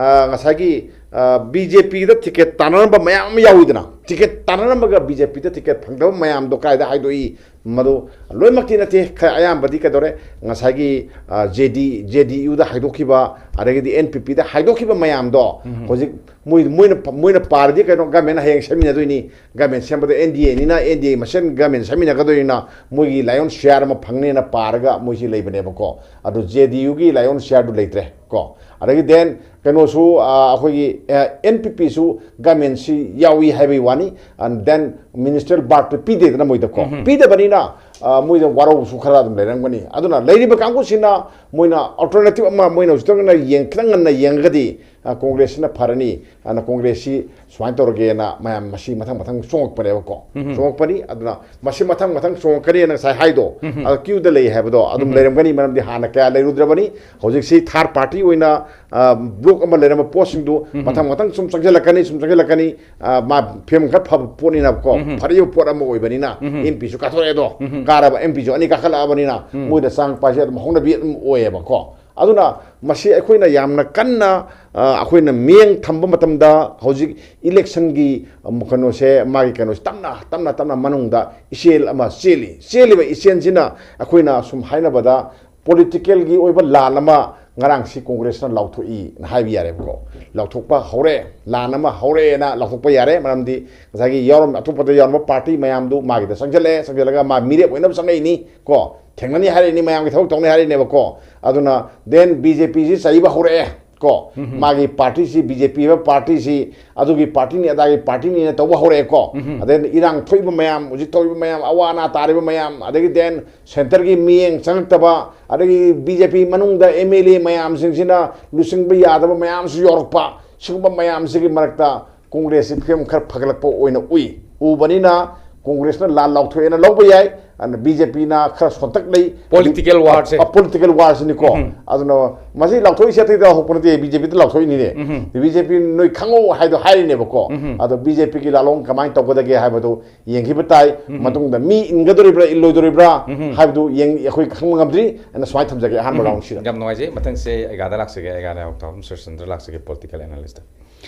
ꯉꯁꯥꯏꯒꯤ ꯕꯤ ꯖꯦ ꯄꯤꯗ ꯇꯤꯀꯦꯠ ꯇꯥꯟꯅꯔꯝꯕ ꯃꯌꯥꯝ ꯑꯃ ꯌꯥꯎꯋꯤꯗꯅ, ꯇꯤꯀꯦꯠ ꯇꯥꯟꯅꯔꯝꯃꯒ ꯕꯤ ꯖꯦ ꯄꯤꯗ ꯇꯤꯀꯦꯠ ꯐꯪꯗꯕ ꯃꯌꯥꯝꯗꯣ ꯀꯥꯏꯗ ꯍꯥꯏꯗꯣꯛꯏ? ꯃꯗꯨ ꯂꯣꯏꯅꯃꯛꯇꯤ ꯅꯠꯇꯦ, ꯈꯔ ꯑꯌꯥꯝꯕꯗꯤ ꯀꯩꯗꯧꯔꯦ, ꯉꯁꯥꯏꯒꯤ ꯖꯦ ꯗꯤ, ꯖꯦ ꯗꯤ ꯌꯨꯗ ꯍꯥꯏꯗꯣꯛꯈꯤꯕ, ꯑꯗꯒꯤꯗꯤ ꯑꯦꯟ ꯄꯤ ꯄꯤꯗ ꯍꯥꯏꯗꯣꯛꯈꯤꯕ ꯃꯌꯥꯝꯗꯣ ꯍꯧꯖꯤꯛ ꯃꯣꯏ, ꯃꯣꯏꯅ, ꯃꯣꯏꯅ ꯄꯥꯔꯗꯤ ꯀꯩꯅꯣ, ꯒꯃꯦꯟ ꯍꯌꯦꯡ ꯁꯦꯝꯃꯤꯟꯅꯗꯣꯏꯅꯤ, ꯒꯃꯦꯟ ꯁꯦꯝꯕꯗ ꯑꯦꯟ ꯗꯤ ꯑꯦꯅꯤꯅ, ꯑꯦꯟ ꯗꯤ ꯑꯦ ꯃꯁꯦꯟ ꯒꯃꯦꯟ ꯁꯦꯝꯃꯤꯟꯅꯒꯗꯣꯏꯅꯤꯅ ꯃꯣꯏꯒꯤ ꯂꯥꯏꯑꯣꯟ ꯁꯤꯌꯥꯔ ꯑꯃ ꯐꯪꯅꯦꯅ ꯄꯥꯔꯒ ꯃꯣꯏꯁꯤ ꯂꯩꯕꯅꯦꯕꯀꯣ꯫ ꯑꯗꯨ ꯖꯦ ꯗꯤ ꯌꯨꯒꯤ ꯂꯥꯏꯑꯣꯟ ꯁꯤꯌꯥꯔꯗꯨ ꯂꯩꯇ꯭ꯔꯦ ꯀꯣ꯫ ꯑꯗꯒꯤ then ꯀꯩꯅꯣꯁꯨ, ꯑ, ꯑꯩꯈꯣꯏꯒꯤ, ꯑ, ꯑꯦꯟ ꯄꯤ ꯄꯤꯁꯨ ꯒꯃꯦꯟꯁꯤ ꯌꯥꯎꯏ ꯍꯥꯏꯕꯒꯤ ꯋꯥꯅꯤ, and then ministerial berthꯇꯨ ꯄꯤꯗꯦꯗꯅ ꯃꯣꯏꯗ ꯀꯣ꯫ ꯄꯤꯗꯕꯅꯤꯅ, ꯑ, ꯃꯣꯏꯗ ꯋꯥꯔꯧꯕꯁꯨ ꯈꯔ ꯑꯗꯨꯝ ꯂꯩꯔꯝꯒꯅꯤ꯫ ꯑꯗꯨꯅ ꯂꯩꯔꯤꯕ ꯀꯥꯡꯕꯨꯁꯤꯅ ꯃꯣꯏꯅ alternative ꯑꯃ, ꯃꯣꯏꯅ ꯍꯧꯖꯤꯛꯇ ꯌꯦꯡ-, ꯈꯤꯇꯪ ꯉꯟꯅ ꯌꯦꯡꯉꯒꯗꯤ, ꯑ, ꯀꯣꯡꯒ꯭ꯔꯦꯁꯁꯤꯅ ꯐꯔꯅꯤ, ꯑꯗꯨꯅ ꯀꯣꯡꯒ꯭ꯔꯦꯁꯁꯤ ꯁꯨꯃꯥꯏꯅ ꯇꯧꯔꯒꯦꯅ ꯃꯌꯥꯝ ꯃꯁꯤ ꯃꯊꯪ ꯃꯊꯪ ꯆꯣꯡꯉꯛꯄꯅꯦꯕꯀꯣ꯫ ꯆꯣꯡꯉꯛꯄꯅꯤ꯫ ꯑꯗꯨꯅ ꯃꯁꯤ ꯃꯊꯪ ꯃꯊꯪ ꯆꯣꯡꯉꯛꯀꯅꯤꯅ ꯉꯁꯥꯏ ꯍꯥꯏꯗꯣ, ꯑ, ꯀ꯭ꯌꯨꯗ ꯂꯩ ꯍꯥꯏꯕꯗꯣ ꯑꯗꯨꯝ ꯂꯩꯔꯝꯒꯅꯤ, ꯃꯔꯝꯗꯤ ꯍꯥꯟꯅ ꯀꯌꯥ ꯂꯩꯔꯨꯗ꯭ꯔꯕꯅꯤ꯫ ꯍꯧꯖꯤꯛꯁꯤ ꯊꯥꯔꯠ ꯄꯥꯔꯇꯤ ꯑꯣꯏꯅ, ꯑ, ꯕ꯭ꯂꯣꯛ ꯑꯃ ꯂꯩꯔꯝꯕ ꯄꯣꯠꯁꯤꯡꯗꯨ ꯃꯊꯪ ꯃꯊꯪ ꯁꯨꯝ ꯆꯪꯁꯤꯜꯂꯛꯀꯅꯤ, ꯁꯨꯝ ꯆꯪꯁꯤꯜꯂꯛꯀꯅꯤ꯫ ꯑ, ꯃꯥ ꯐꯤꯕꯝ ꯈꯔ ꯐꯕ ꯄꯣꯠꯅꯤꯅꯀꯣ, ꯐꯔꯛꯏꯕ ꯄꯣꯠ ꯑꯃ ꯑꯣꯏꯕꯅꯤꯅ, ꯑꯦꯝ ꯄꯤꯁꯨ ꯀꯥꯊꯣꯔꯛꯑꯦꯗꯣ, ꯀꯥꯔꯕ ꯑꯦꯝ ꯄꯤꯁꯨ ꯑꯅꯤ ꯀꯥꯈꯠꯂꯛꯑꯕꯅꯤꯅ, ꯃꯣꯏꯗ ꯆꯪꯉꯛꯄ ꯍꯥꯏꯁꯦ ꯑꯗꯨꯝ ꯍꯧꯅꯕꯤ ꯑꯗꯨꯝ ꯑꯣꯏꯌꯦꯕꯀꯣ꯫ ꯑꯗꯨꯅ ꯃꯁꯤ ꯑꯩꯈꯣꯏꯅ ꯌꯥꯝꯅ ꯀꯟꯅ, ꯑ, ꯑꯩꯈꯣꯏꯅ ꯃꯤꯠꯌꯦꯡ ꯊꯝꯕ ꯃꯇꯝꯗ ꯍꯧꯖꯤꯛ ꯏꯂꯦꯛꯁꯟꯒꯤ, ꯑꯝ, ꯀꯩꯅꯣꯁꯦ, ꯃꯥꯒꯤ ꯀꯩꯅꯣꯁꯦ ꯇꯞꯅ, ꯇꯞꯅ, ꯇꯞꯅ ꯃꯅꯨꯡꯗ ꯏꯆꯦꯜ ꯑꯃ ꯆꯦꯜꯂꯤ꯫ ꯆꯦꯜꯂꯤꯕ ꯏꯆꯦꯜꯁꯤꯅ ꯑꯩꯈꯣꯏꯅ ꯁꯨꯝ ꯍꯥꯏꯅꯕꯗ ꯄꯣꯂꯤꯇꯤꯀꯦꯜꯒꯤ ꯑꯣꯏꯕ ꯂꯥꯟ ꯑꯃ ꯉꯔꯥꯡꯁꯤ ꯀꯣꯡꯒ꯭ꯔꯦꯁꯅ ꯂꯥꯎꯊꯣꯛꯏꯅ ꯍꯥꯏꯕ ꯌꯥꯔꯦꯕꯀꯣ꯫ ꯂꯥꯎꯊꯣꯛꯄ ꯍꯧꯔꯦ, ꯂꯥꯟ ꯑꯃ ꯍꯧꯔꯦꯅ ꯂꯥꯎꯊꯣꯛꯄ ꯌꯥꯔꯦ꯫ ꯃꯔꯝꯗꯤ ꯉꯁꯥꯏꯒꯤ ꯌꯥꯎꯔꯝ-, ꯑꯇꯣꯞꯄꯗ ꯌꯥꯎꯔꯝꯕ ꯄꯥꯔꯇꯤ ꯃꯌꯥꯝꯗꯨ ꯃꯥꯒꯤꯗ ꯆꯪꯁꯤꯜꯂꯛꯑꯦ, ꯆꯪꯁꯤꯜꯂꯒ ꯃꯥ ꯃꯤꯔꯦꯞ ꯑꯣꯏꯅꯕ ꯆꯪꯉꯛꯏꯅꯤ ꯀꯣ, ꯊꯦꯡꯅꯅꯤ ꯍꯥꯏꯔꯛꯏꯅꯤ, ꯃꯌꯥꯝꯒꯤ ꯊꯕꯛ ꯇꯧꯅꯤ ꯍꯥꯏꯔꯛꯏꯅꯦꯕꯀꯣ꯫ ꯑꯗꯨꯅ then ꯕꯤ ꯖꯦ ꯄꯤꯁꯤ ꯆꯩꯕ ꯍꯧꯔꯛꯑꯦ ꯀꯣ꯫ ꯃꯥꯒꯤ ꯄꯥꯔꯇꯤꯁꯤ, ꯕꯤ ꯖꯦ ꯄꯤ ꯍꯥꯏꯕ ꯄꯥꯔꯇꯤꯁꯤ ꯑꯗꯨꯒꯤ ꯄꯥꯔꯇꯤꯅꯤ, ꯑꯗꯥꯒꯤ ꯄꯥꯔꯇꯤꯅꯤꯅ ꯇꯧꯕ ꯍꯧꯔꯛꯑꯦꯀꯣ꯫ ꯑꯗꯩ ꯏꯔꯥꯡ ꯊꯣꯛꯏꯕ ꯃꯌꯥꯝ, ꯍꯧꯖꯤꯛ ꯇꯧꯔꯤꯕ ꯃꯌꯥꯝ, ꯑꯋꯥ ꯑꯅꯥ ꯇꯥꯔꯤꯕ ꯃꯌꯥꯝ, ꯑꯗꯒꯤ then ꯁꯦꯟꯇꯔꯒꯤ ꯃꯤꯠꯌꯦꯡ ꯆꯪꯉꯛꯇꯕ, ꯑꯗꯒꯤ ꯕꯤ ꯖꯦ ꯄꯤ ꯃꯅꯨꯡꯗ ꯑꯦꯝ ꯑꯦꯜ ꯑꯦ ꯃꯌꯥꯝꯁꯤꯡꯁꯤꯅ ꯂꯨꯆꯤꯡꯕ ꯌꯥꯗꯕ ꯃꯌꯥꯝꯁꯨ ꯌꯥꯎꯔꯛꯄ, ꯁꯤꯒꯨꯝꯕ ꯃꯌꯥꯝꯁꯤꯒꯤ ꯃꯔꯛꯇ ꯀꯣꯡꯒ꯭ꯔꯦꯁꯁꯤ ꯐꯤꯕꯝ ꯈꯔ ꯐꯒꯠꯂꯛꯄ ꯑꯣꯏꯅ ꯎꯏ꯫ ꯎꯕꯅꯤꯅ ꯀꯣꯡꯒ꯭ꯔꯦꯁꯅ ꯂꯥꯟ ꯂꯥꯎꯊꯣꯛꯑꯦꯅ ꯂꯧꯕ ꯌꯥꯏ, ꯑꯗꯨꯅ ꯕꯤ ꯖꯦ ꯄꯤꯅ ꯈꯔ ꯁꯣꯟꯇꯛ ꯂꯩ꯫ Political war ꯁꯦ꯫ ꯑ, political war ꯁꯤꯅꯤꯀꯣ꯫ ꯑꯗꯨꯅ ꯃꯁꯤ ꯂꯥꯎꯊꯣꯛꯏꯁꯦ ꯑꯇꯩꯗ ꯍꯧꯔꯛꯄ ꯅꯠꯇꯦ, ꯕꯤ ꯖꯦ ꯄꯤꯗ ꯂꯥꯎꯊꯣꯛꯏꯅꯤꯅꯦ꯫ ꯕꯤ ꯖꯦ ꯄꯤ ꯅꯣꯏ ꯈꯪꯉꯧ ꯍꯥꯏꯗꯣ ꯍꯥꯏꯔꯤꯅꯦꯕꯀꯣ꯫ ꯑꯗꯣ ꯕꯤ ꯖꯦ ꯄꯤꯒꯤ ꯂꯥꯂꯣꯡ ꯀꯃꯥꯏꯅ ꯇꯧꯒꯗꯒꯦ ꯍꯥꯏꯕꯗꯨ ꯌꯦꯡꯈꯤꯕ ꯇꯥꯏ꯫ ꯃꯇꯨꯡꯗ ꯃꯤ ꯏꯟꯒꯗꯣꯔꯤꯕ꯭ꯔꯥ, ꯏꯜꯂꯣꯏꯗꯣꯔꯤꯕ꯭ꯔꯥ ꯍꯥꯏꯕꯗꯨ ꯌꯦꯡ-, ꯑꯩꯈꯣꯏ ꯈꯪꯕ ꯉꯝꯗ꯭ꯔꯤ꯫ ꯑꯩꯅ ꯁꯨꯃꯥꯏꯅ ꯊꯝꯖꯒꯦ ꯑꯍꯥꯟꯕ ꯔꯥꯎꯟꯁꯤꯗ꯫ ꯌꯥꯝ ꯅꯨꯡꯉꯥꯏꯖꯩ꯫ ꯃꯊꯪꯁꯦ ꯑꯩꯒꯥꯗ ꯂꯥꯛꯆꯒꯦ, ꯑꯩꯒꯥꯗ ꯗꯥꯛꯇꯔ ꯁꯨꯔꯆꯟꯗ꯭ꯔ ꯂꯥꯛꯆꯒꯦ, political analyst꯫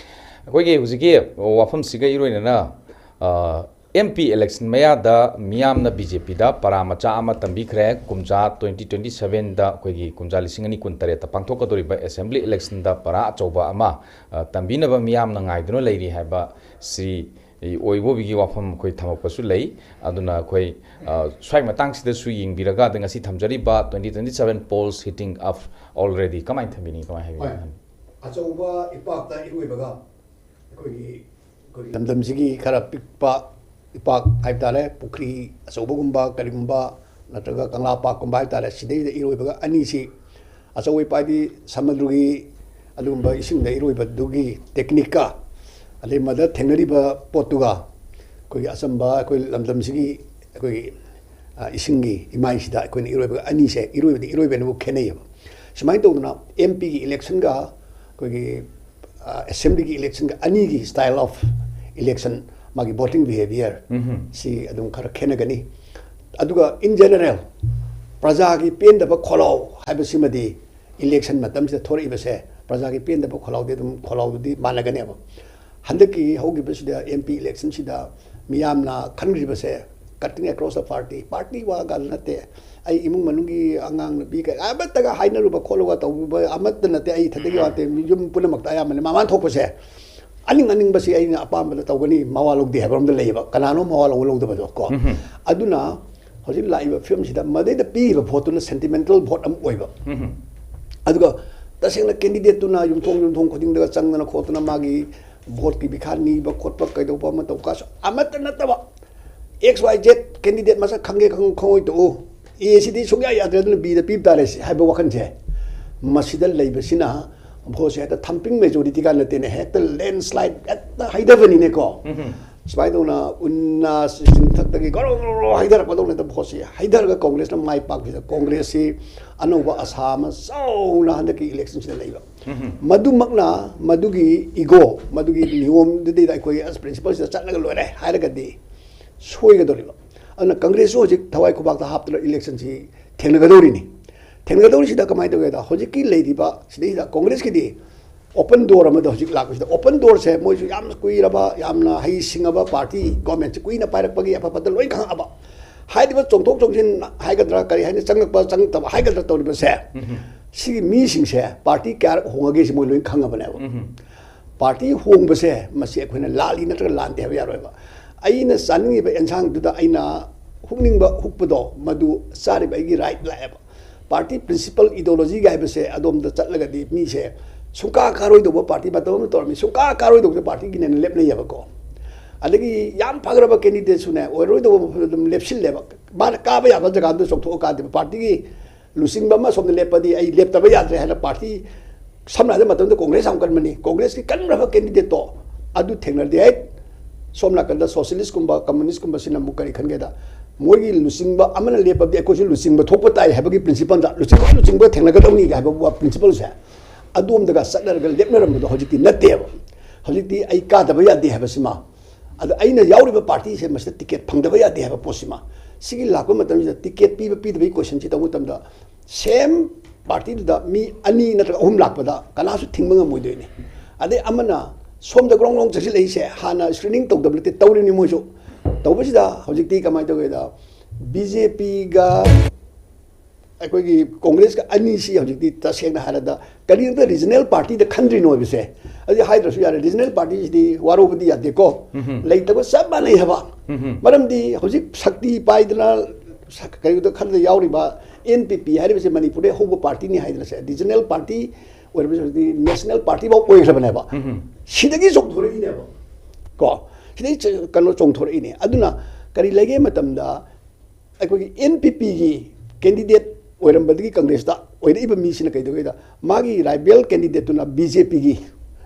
ꯑꯩꯈꯣꯏꯒꯤ ꯍꯧꯖꯤꯛꯀꯤ ꯋꯥꯐꯝꯁꯤꯒ ꯏꯔꯣꯏꯅꯅ, ꯑ, ꯑꯦꯝ ꯄꯤ election ꯃꯌꯥꯗ ꯃꯤꯌꯥꯝꯅ ꯕꯤ ꯖꯦ ꯄꯤꯗ ꯄꯔꯥ ꯃꯆꯥ ꯑꯃ ꯇꯝꯕꯤꯈ꯭ꯔꯦ꯫ ꯀꯨꯝꯖꯥ twenty twenty sevenꯗ, ꯑꯩꯈꯣꯏꯒꯤ ꯀꯨꯝꯖꯥ ꯂꯤꯁꯤꯡ ꯑꯅꯤ ꯀꯨꯟ ꯇꯔꯦꯠꯇ ꯄꯥꯡꯊꯣꯛꯀꯗꯧꯔꯤꯕ assembly electionꯗ ꯄꯔꯥ ꯑꯆꯧꯕ ꯑꯃ, ꯑ, ꯇꯝꯕꯤꯅꯕ ꯃꯤꯌꯥꯝꯅ ꯉꯥꯏꯗꯨꯅ ꯂꯩꯔꯤ ꯍꯥꯏꯕ ꯁ꯭ꯔꯤ ꯑꯣꯏꯕꯣꯕꯤꯒꯤ ꯋꯥꯐꯝ ꯑꯩꯈꯣꯏ ꯊꯝꯃꯛꯄꯁꯨ ꯂꯩ꯫ ꯑꯗꯨꯅ ꯑꯩꯈꯣꯏ, ꯑ, ꯁ꯭ꯋꯥꯏ ꯃꯇꯥꯡꯁꯤꯗꯁꯨ ꯌꯦꯡꯕꯤꯔꯒ, ꯑꯗ ꯉꯁꯤ ꯊꯝꯖꯔꯤꯕ twenty twenty seven polls heating up already ꯀꯃꯥꯏꯅ ꯊꯝꯕꯤꯅꯤꯡꯉꯤ, ꯀꯃꯥꯏꯅ ꯍꯥꯏꯕꯤꯅꯤꯡꯉꯤ? ꯑꯆꯧꯕ ꯏꯄꯥꯛꯇ ꯏꯔꯣꯏꯕꯒ ꯑꯩꯈꯣꯏꯒꯤ, ꯑꯩꯈꯣꯏꯒꯤ ꯂꯝꯗꯝꯁꯤꯒꯤ ꯈꯔ ꯄꯤꯛꯄ ꯏꯄꯥꯛ ꯍꯥꯏꯕ ꯇꯥꯔꯦ, ꯄꯨꯈ꯭ꯔꯤ ꯑꯆꯧꯕꯒꯨꯝꯕ ꯀꯔꯤꯒꯨꯝꯕ ꯅꯠꯇ꯭ꯔꯒ ꯀꯪꯂꯥ ꯄꯥꯛꯀꯨꯝꯕ ꯍꯥꯏꯕ ꯇꯥꯔꯦ, ꯁꯤꯗꯩꯗ ꯏꯔꯣꯏꯕꯒ ꯑꯅꯤꯁꯤ ꯑꯆꯧꯕ ꯏꯄꯥꯛꯗꯤ ꯁꯃꯨꯗ꯭ꯔꯒꯤ ꯑꯗꯨꯒꯨꯝꯕ ꯏꯁꯤꯡꯗ ꯏꯔꯣꯏꯕꯗꯨꯒꯤ techniqueꯀ, ꯑꯗꯩ ꯃꯗ ꯊꯦꯡꯅꯔꯤꯕ ꯄꯣꯠꯇꯨꯒ ꯑꯩꯈꯣꯏꯒꯤ ꯑꯆꯝꯕ ꯑꯩꯈꯣꯏ ꯂꯝꯗꯝꯁꯤꯒꯤ ꯑꯩꯈꯣꯏꯒꯤ, ꯑ, ꯏꯁꯤꯡꯒꯤ ꯏꯃꯥꯏꯁꯤꯗ ꯑꯩꯈꯣꯏꯅ ꯏꯔꯣꯏꯕꯒ ꯑꯅꯤꯁꯦ ꯏꯔꯣꯏꯕꯗꯤ ꯏꯔꯣꯏꯕꯅꯕꯨ ꯈꯦꯠꯅꯩꯌꯦꯕ꯫ ꯁꯨꯃꯥꯏꯅ ꯇꯧꯗꯅ ꯑꯦꯝ ꯄꯤꯒꯤ electionꯒ ꯑꯩꯈꯣꯏꯒꯤ, ꯑ, assemblyꯒꯤ electionꯒ ꯑꯅꯤꯒꯤ style of election, ꯃꯥꯒꯤ voting behaviour ꯁꯤ ꯑꯗꯨꯝ ꯈꯔ ꯈꯦꯠꯅꯒꯅꯤ꯫ ꯑꯗꯨꯒ in general ꯄ꯭ꯔꯖꯥꯒꯤ ꯄꯦꯟꯗꯕ ꯈꯣꯜꯂꯥꯎ ꯍꯥꯏꯕꯁꯤꯃꯗꯤ election ꯃꯇꯝꯁꯤꯗ ꯊꯣꯔꯛꯏꯕꯁꯦ ꯄ꯭ꯔꯖꯥꯒꯤ ꯄꯦꯟꯗꯕ ꯈꯣꯜꯂꯥꯎꯗꯤ ꯑꯗꯨꯝ ꯈꯣꯜꯂꯥꯎꯗꯨꯗꯤ ꯃꯥꯟꯅꯒꯅꯦꯕ꯫ ꯍꯟꯗꯛꯀꯤ ꯍꯧꯈꯤꯕꯁꯤꯗ ꯑꯦꯝ ꯄꯤ electionꯁꯤꯗ ꯃꯤꯌꯥꯝꯅ ꯈꯟꯈ꯭ꯔꯤꯕꯁꯦ cutting across the party, party ꯋꯥꯒ ꯅꯠꯇꯦ, ꯑꯩ ꯏꯃꯨꯡ ꯃꯅꯨꯡꯒꯤ ꯑꯉꯥꯡ ꯅꯨꯄꯤ ꯀꯌꯥ ꯑꯃꯠꯇꯒ ꯍꯥꯏꯅꯔꯨꯕ ꯈꯣꯠꯂꯨꯕ ꯇꯧꯕ ꯑꯃꯠꯇ ꯅꯠꯇꯦ, ꯑꯩ ꯏꯊꯟꯇꯒꯤ ꯋꯥ ꯅꯠꯇꯦ, ꯌꯨꯝ ꯄꯨꯝꯅꯃꯛꯇ ꯑꯌꯥꯝꯕꯅ ꯃꯃꯥꯟ ꯊꯣꯛꯄꯁꯦ ꯑꯅꯤꯡ ꯑꯅꯤꯡꯕꯁꯤ ꯑꯩꯅ ꯑꯄꯥꯝꯕꯗ ꯇꯧꯒꯅꯤ, ꯃꯋꯥ ꯂꯧꯗꯦ ꯍꯥꯏꯕ ꯑꯝꯗ ꯂꯩꯌꯦꯕ, ꯀꯅꯥꯅꯣ ꯃꯋꯥ ꯂꯧꯕ ꯂꯧꯗꯕꯗꯣ ꯀꯣ꯫ ꯑꯗꯨꯅ ꯍꯧꯖꯤꯛ ꯂꯥꯛꯏꯕ ꯐꯤꯕꯝꯁꯤꯗ ꯃꯗꯩꯗ ꯄꯤꯔꯤꯕ voteꯇꯨꯅ sentimental vote ꯑꯃ ꯑꯣꯏꯕ꯫ ꯑꯗꯨꯒ ꯇꯁꯦꯡꯅ candidateꯇꯨꯅ ꯌꯨꯝꯊꯣꯡ ꯌꯨꯝꯊꯣꯡ ꯈꯨꯗꯤꯡꯗꯒ ꯆꯪꯗꯅ ꯈꯣꯠꯇꯅ ꯃꯥꯒꯤ voteꯀꯤ ꯚꯤꯈꯥ ꯅꯤꯕ ꯈꯣꯠꯄ ꯀꯩꯗꯧꯕ ꯑꯃ ꯇꯧ ꯀꯥꯁꯨ ꯑꯃꯠꯇ ꯅꯠꯇꯕ, X Y Z candidate ꯃꯁꯛ ꯈꯪꯒꯦ ꯈꯪ-, ꯈꯪꯉꯣꯏ ꯇꯣꯛꯎ, Aꯁꯤꯗꯤ ꯁꯨꯡꯌꯥ ꯌꯥꯗ꯭ꯔꯦ, ꯑꯗꯨꯅ Bꯗ ꯄꯤꯕ ꯇꯥꯔꯦ ꯁꯤ ꯍꯥꯏꯕ ꯋꯥꯈꯜꯁꯦ ꯃꯁꯤꯗ ꯂꯩꯕꯁꯤꯅ voteꯁꯦ ꯍꯦꯛꯇ thumping majorityꯒ ꯅꯠꯇꯦꯅꯦ, ꯍꯦꯛꯇ landslide ꯍꯦꯛꯇ ꯍꯩꯊꯕꯅꯤꯅꯦꯀꯣ꯫ ꯁꯨꯃꯥꯏꯅ ꯇꯧꯅ ꯎꯟꯅ ꯆꯤꯡꯊꯛꯇꯒꯤ ꯒꯣꯔꯣ ꯒꯣꯔꯣ ꯒꯣꯔꯣ ꯍꯩꯊꯔꯛꯄꯗꯧꯅ ꯇꯧꯕ ꯄꯣꯠꯁꯤ ꯍꯩꯊꯔꯒ ꯀꯣꯡꯒ꯭ꯔꯦꯁꯅ ꯃꯥꯏ ꯄꯥꯛꯈꯤꯗ ꯀꯣꯡꯒ꯭ꯔꯦꯁꯁꯤ ꯑꯅꯧꯕ ꯑꯁꯥ ꯑꯃ ꯆꯥꯎꯅ ꯍꯟꯗꯛꯀꯤ ꯏꯂꯦꯛꯁꯟꯁꯤꯗ ꯂꯩꯕ꯫ ꯃꯗꯨꯃꯛꯅ ꯃꯗꯨꯒꯤ ꯏꯒꯣ, ꯃꯗꯨꯒꯤ ꯅꯤꯌꯣꯝꯗꯨꯗꯩꯗ ꯑꯩꯈꯣꯏ ꯑꯁ ꯄ꯭ꯔꯤꯟꯁꯤꯄꯜꯁꯤꯗ ꯆꯠꯂꯒ ꯂꯣꯏꯔꯦ ꯍꯥꯏꯔꯒꯗꯤ ꯁꯣꯏꯒꯗꯧꯔꯤꯕ꯫ ꯑꯗꯨꯅ ꯀꯪꯒ꯭ꯔꯦꯁꯁꯨ ꯍꯧꯖꯤꯛ ꯊꯋꯥꯏ ꯈꯨꯕꯥꯛꯇ ꯍꯥꯞꯇꯅ ꯏꯂꯦꯛꯁꯟꯁꯤ ꯊꯦꯡꯅꯒꯗꯧꯔꯤꯅꯤ꯫ ꯊꯦꯡꯅꯒꯗꯧꯔꯤꯁꯤꯗ ꯀꯃꯥꯏꯅ ꯇꯧꯒꯦꯗ, ꯍꯧꯖꯤꯛꯀꯤ ꯂꯩꯔꯤꯕ ꯁꯤꯗꯩꯁꯤꯗ ꯀꯣꯡꯒ꯭ꯔꯦꯁꯀꯤꯗꯤ ꯑꯣꯄꯟ ꯗꯣꯔ ꯑꯃꯗ ꯍꯧꯖꯤꯛ ꯂꯥꯛꯄꯁꯤꯗ, ꯑꯣꯄꯟ ꯗꯣꯔꯁꯦ ꯃꯣꯏꯁꯨ ꯌꯥꯝ ꯀꯨꯏꯔꯕ, ꯌꯥꯝꯅ ꯍꯩ ꯁꯤꯡꯉꯕ ꯄꯥꯔꯇꯤ, ꯒꯣꯔꯃꯦꯟꯁꯦ ꯀꯨꯏꯅ ꯄꯥꯏꯔꯛꯄꯒꯤ ꯑꯐ ꯐꯠꯇ ꯂꯣꯏ ꯈꯪꯉꯛꯑꯕ꯫ ꯍꯥꯏꯔꯤꯕ ꯆꯣꯡꯊꯣꯛ ꯆꯣꯡꯁꯤꯟ ꯍꯥꯏꯒꯗ꯭ꯔꯥ, ꯀꯔꯤ ꯍꯥꯏꯅꯤ, ꯆꯪꯉꯛꯄ ꯆꯪꯉꯛꯇꯕ ꯍꯥꯏꯒꯗ꯭ꯔꯥ ꯇꯧꯔꯤꯕꯁꯦ, ꯁꯤꯒꯤ ꯃꯤꯁꯤꯡꯁꯦ ꯄꯥꯔꯇꯤ ꯀꯌꯥꯔꯛ ꯍꯣꯡꯉꯒꯦꯁꯤ ꯃꯣꯏ ꯂꯣꯏ ꯈꯪꯉꯕꯅꯦꯕ꯫ ꯄꯥꯔꯇꯤ ꯍꯣꯡꯕꯁꯦ ꯃꯁꯤ ꯑꯩꯈꯣꯏꯅ ꯂꯥꯜꯂꯤ ꯅꯠꯇ꯭ꯔꯒ ꯂꯥꯟꯗꯦ ꯍꯥꯏꯕ ꯌꯥꯔꯣꯏꯕ꯫ ꯑꯩꯅ ꯆꯥꯅꯤꯡꯉꯤꯕ ꯑꯦꯟꯁꯥꯡꯗꯨꯗ ꯑꯩꯅ ꯍꯨꯛꯅꯤꯡꯕ ꯍꯨꯛꯄꯗꯣ, ꯃꯗꯨ ꯆꯥꯔꯤꯕ ꯑꯩꯒꯤ ꯔꯥꯏꯠ ꯂꯥꯛꯑꯦꯕ꯫ ꯄꯥꯔꯇꯤ ꯄ꯭ꯔꯤꯟꯁꯤꯄꯜ, ꯏꯗꯣꯂꯣꯖꯤꯒ ꯍꯥꯏꯕꯁꯦ ꯑꯗꯣꯝꯗ ꯆꯠꯂꯒꯗꯤ ꯃꯤꯁꯦ ꯁꯨꯡꯀꯥ ꯀꯥꯔꯣꯏꯗꯧꯕ ꯄꯥꯔꯇꯤ ꯃꯇꯝ ꯑꯃ ꯇꯧꯔꯝꯃꯤ, ꯁꯨꯡꯀꯥ ꯀꯥꯔꯣꯏꯗꯧꯕꯁꯦ ꯄꯥꯔꯇꯤꯒꯤꯅꯦꯅ ꯂꯦꯞꯅꯩꯌꯦꯕꯀꯣ꯫ ꯑꯗꯒꯤ ꯌꯥꯝ ꯐꯈ꯭ꯔꯕ ꯀꯦꯟꯗꯤꯗꯦꯠꯁꯨꯅꯦ ꯑꯣꯏꯔꯣꯏꯗꯧꯕ ꯃꯐꯝꯗ ꯑꯗꯨꯝ ꯂꯦꯞꯁꯤꯜꯂꯦꯕ꯫ ꯃꯥꯅ ꯀꯥꯕ ꯌꯥꯕ ꯖꯒꯥꯗꯨꯗ ꯆꯣꯡꯊꯣꯛꯑꯀꯥꯟꯗꯦꯕ꯫ ꯄꯥꯔꯇꯤꯒꯤ ꯂꯨꯆꯤꯡꯕ ꯑꯃ ꯁꯣꯝꯗ ꯂꯦꯞꯄꯗꯤ ꯑꯩ ꯂꯦꯞꯇꯕ ꯌꯥꯗ꯭ꯔꯦ ꯍꯥꯏꯅ ꯄꯥꯔꯇꯤ, ꯁꯝꯅ ꯍꯥꯏꯔꯕ ꯃꯇꯝꯗ ꯀꯣꯡꯒ꯭ꯔꯦꯁ ꯌꯥꯝ ꯀꯟꯕꯅꯤ, ꯀꯣꯡꯒ꯭ꯔꯦꯁꯀꯤ ꯀꯟꯈ꯭ꯔꯕ ꯀꯦꯟꯗꯤꯗꯦꯠꯇꯣ ꯑꯗꯨ ꯊꯦꯡꯅꯔꯗꯤ, ꯍꯦꯛ ꯁꯣꯝ ꯅꯥꯀꯟꯗ ꯁꯣꯁꯤꯌꯦꯂꯤꯁꯀꯨꯝꯕ, ꯀꯝꯃꯨꯅꯤꯁꯀꯨꯝꯕꯁꯤꯅ ꯑꯃꯨꯛ ꯀꯔꯤ ꯈꯟꯒꯦꯗ, ꯃꯣꯏꯒꯤ ꯂꯨꯆꯤꯡꯕ ꯑꯃꯅ ꯂꯦꯞꯄꯗꯤ ꯑꯩꯈꯣꯏꯁꯨ ꯂꯨꯆꯤꯡꯕ ꯊꯣꯛꯄ ꯇꯥꯏ ꯍꯥꯏꯕꯒꯤ ꯄ꯭ꯔꯤꯟꯁꯤꯄꯜꯗ, ꯂꯨꯆꯤꯡꯕ ꯂꯨꯆꯤꯡꯕ ꯊꯦꯡꯅꯒꯗꯧꯅꯤ ꯍꯥꯏꯕ ꯄ꯭ꯔꯤꯟꯁꯤꯄꯜꯁꯦ ꯑꯗꯣꯝꯗꯒ ꯆꯠꯅꯔꯒ ꯂꯦꯞꯅꯔꯝꯕꯗꯣ ꯍꯧꯖꯤꯛꯇꯤ ꯅꯠꯇꯦꯕ꯫ ꯍꯧꯖꯤꯛꯇꯤ ꯑꯩ ꯀꯥꯗꯕ ꯌꯥꯗꯦ ꯍꯥꯏꯕꯁꯤꯃ, ꯑꯗ ꯑꯩꯅ ꯌꯥꯎꯔꯤꯕ ꯄꯥꯔꯇꯤꯁꯦ ꯃꯁꯤꯗ ꯇꯤꯀꯦꯠ ꯐꯪꯗꯕ ꯌꯥꯗꯦ ꯍꯥꯏꯕ ꯄꯣꯠꯁꯤꯃ, ꯁꯤꯒꯤ ꯂꯥꯛꯄ ꯃꯇꯝꯁꯤꯗ ꯇꯤꯀꯦꯠ ꯄꯤꯕ ꯄꯤꯗꯕꯒꯤ ꯀꯣꯏꯁꯟꯁꯤ ꯇꯧꯕ ꯃꯇꯝꯗ, ꯁꯦꯝ ꯄꯥꯔꯇꯤꯗꯨꯗ ꯃꯤ ꯑꯅꯤ ꯅꯠꯇ꯭ꯔꯒ ꯑꯍꯨꯝ ꯂꯥꯛꯄꯗ ꯀꯅꯥꯁꯨ ꯊꯤꯡꯕ ꯉꯝꯃꯣꯏꯗꯣꯏꯅꯤ꯫ ꯑꯗꯩ ꯑꯃꯅ ꯁꯣꯝꯗ ꯒ꯭ꯔꯣꯡ ꯒ꯭ꯔꯣꯡ ꯆꯪꯁꯤꯜꯂꯛꯏꯁꯦ ꯍꯥꯟꯅ ꯁ꯭ꯀ꯭ꯔꯤꯅꯤꯡ ꯇꯧꯗꯕ ꯅꯠꯇꯦ, ꯇꯧꯔꯤꯅꯤ ꯃꯣꯏꯁꯨ꯫ ꯇꯧꯕꯁꯤꯗ ꯍꯧꯖꯤꯛꯇꯤ ꯀꯃꯥꯏꯅ ꯇꯧꯒꯦꯗ, ꯕꯤ ꯖꯦ ꯄꯤꯒ ꯑꯩꯈꯣꯏꯒꯤ ꯀꯣꯡꯒ꯭ꯔꯦꯁꯀ ꯑꯅꯤꯁꯤ ꯍꯧꯖꯤꯛꯇꯤ ꯇꯁꯦꯡꯅ ꯍꯥꯏꯔꯕꯗ ꯀꯔꯤꯒꯤꯗꯃꯛꯇ ꯔꯤꯖꯅꯦꯜ ꯄꯥꯔꯇꯤꯗ ꯈꯟꯗ꯭ꯔꯤꯅꯣ ꯍꯥꯏꯕꯁꯦ, ꯑꯗꯨꯗꯤ ꯍꯥꯏꯗ꯭ꯔꯁꯨ ꯌꯥꯔꯦ, ꯔꯤꯖꯅꯦꯜ ꯄꯥꯔꯇꯤꯁꯤꯗꯤ ꯋꯥꯔꯧꯕꯗꯤ ꯌꯥꯗꯦꯀꯣ꯫ ꯂꯩꯇꯕ ꯆꯞ ꯃꯥꯟꯅꯩ ꯍꯥꯏꯕ꯫ ꯃꯔꯝꯗꯤ ꯍꯧꯖꯤꯛ ꯁꯛꯇꯤ ꯄꯥꯏꯗꯅ ꯁ-, ꯀꯔꯤꯗ ꯈꯔꯗ ꯌꯥꯎꯔꯤꯕ ꯑꯦꯟ ꯄꯤ ꯄꯤ ꯍꯥꯏꯔꯤꯕꯁꯦ ꯃꯅꯤꯄꯨꯔꯗ ꯍꯧꯕ ꯄꯥꯔꯇꯤꯅꯤ ꯍꯥꯏꯗꯅ ꯁꯦ, ꯔꯤꯖꯅꯦꯜ ꯄꯥꯔꯇꯤ ꯑꯣꯏꯔꯕꯁꯨ ꯍꯧꯖꯤꯛꯇꯤ ꯅꯦꯁꯅꯦꯜ ꯄꯥꯔꯇꯤ ꯐꯥꯎ ꯑꯣꯏꯈ꯭ꯔꯕꯅꯦꯕ꯫ ꯁꯤꯗꯒꯤ ꯆꯣꯡꯊꯣꯔꯛꯏꯅꯦꯕ ꯀꯣ꯫ ꯁꯤꯗꯒꯤ ꯆ-, ꯀꯩꯅꯣ ꯆꯣꯡꯊꯣꯔꯛꯏꯅꯦ꯫ ꯑꯗꯨꯅ ꯀꯔꯤ ꯂꯩꯒꯦ ꯃꯇꯝꯗ ꯑꯩꯈꯣꯏꯒꯤ ꯑꯦꯟ ꯄꯤ ꯄꯤꯒꯤ ꯀꯦꯟꯗꯤꯗꯦꯠ ꯑꯣꯏꯔꯝꯕꯗꯒꯤ ꯀꯪꯒ꯭ꯔꯦꯁꯇ ꯑꯣꯏꯔꯛꯏꯕ ꯃꯤꯁꯤꯅ ꯀꯩꯗꯧꯒꯦꯗ, ꯃꯥꯒꯤ ꯔꯥꯏꯕꯦꯜ ꯀꯦꯟꯗꯤꯗꯦꯠꯇꯨꯅ ꯕꯤ ꯖꯦ ꯄꯤꯒꯤ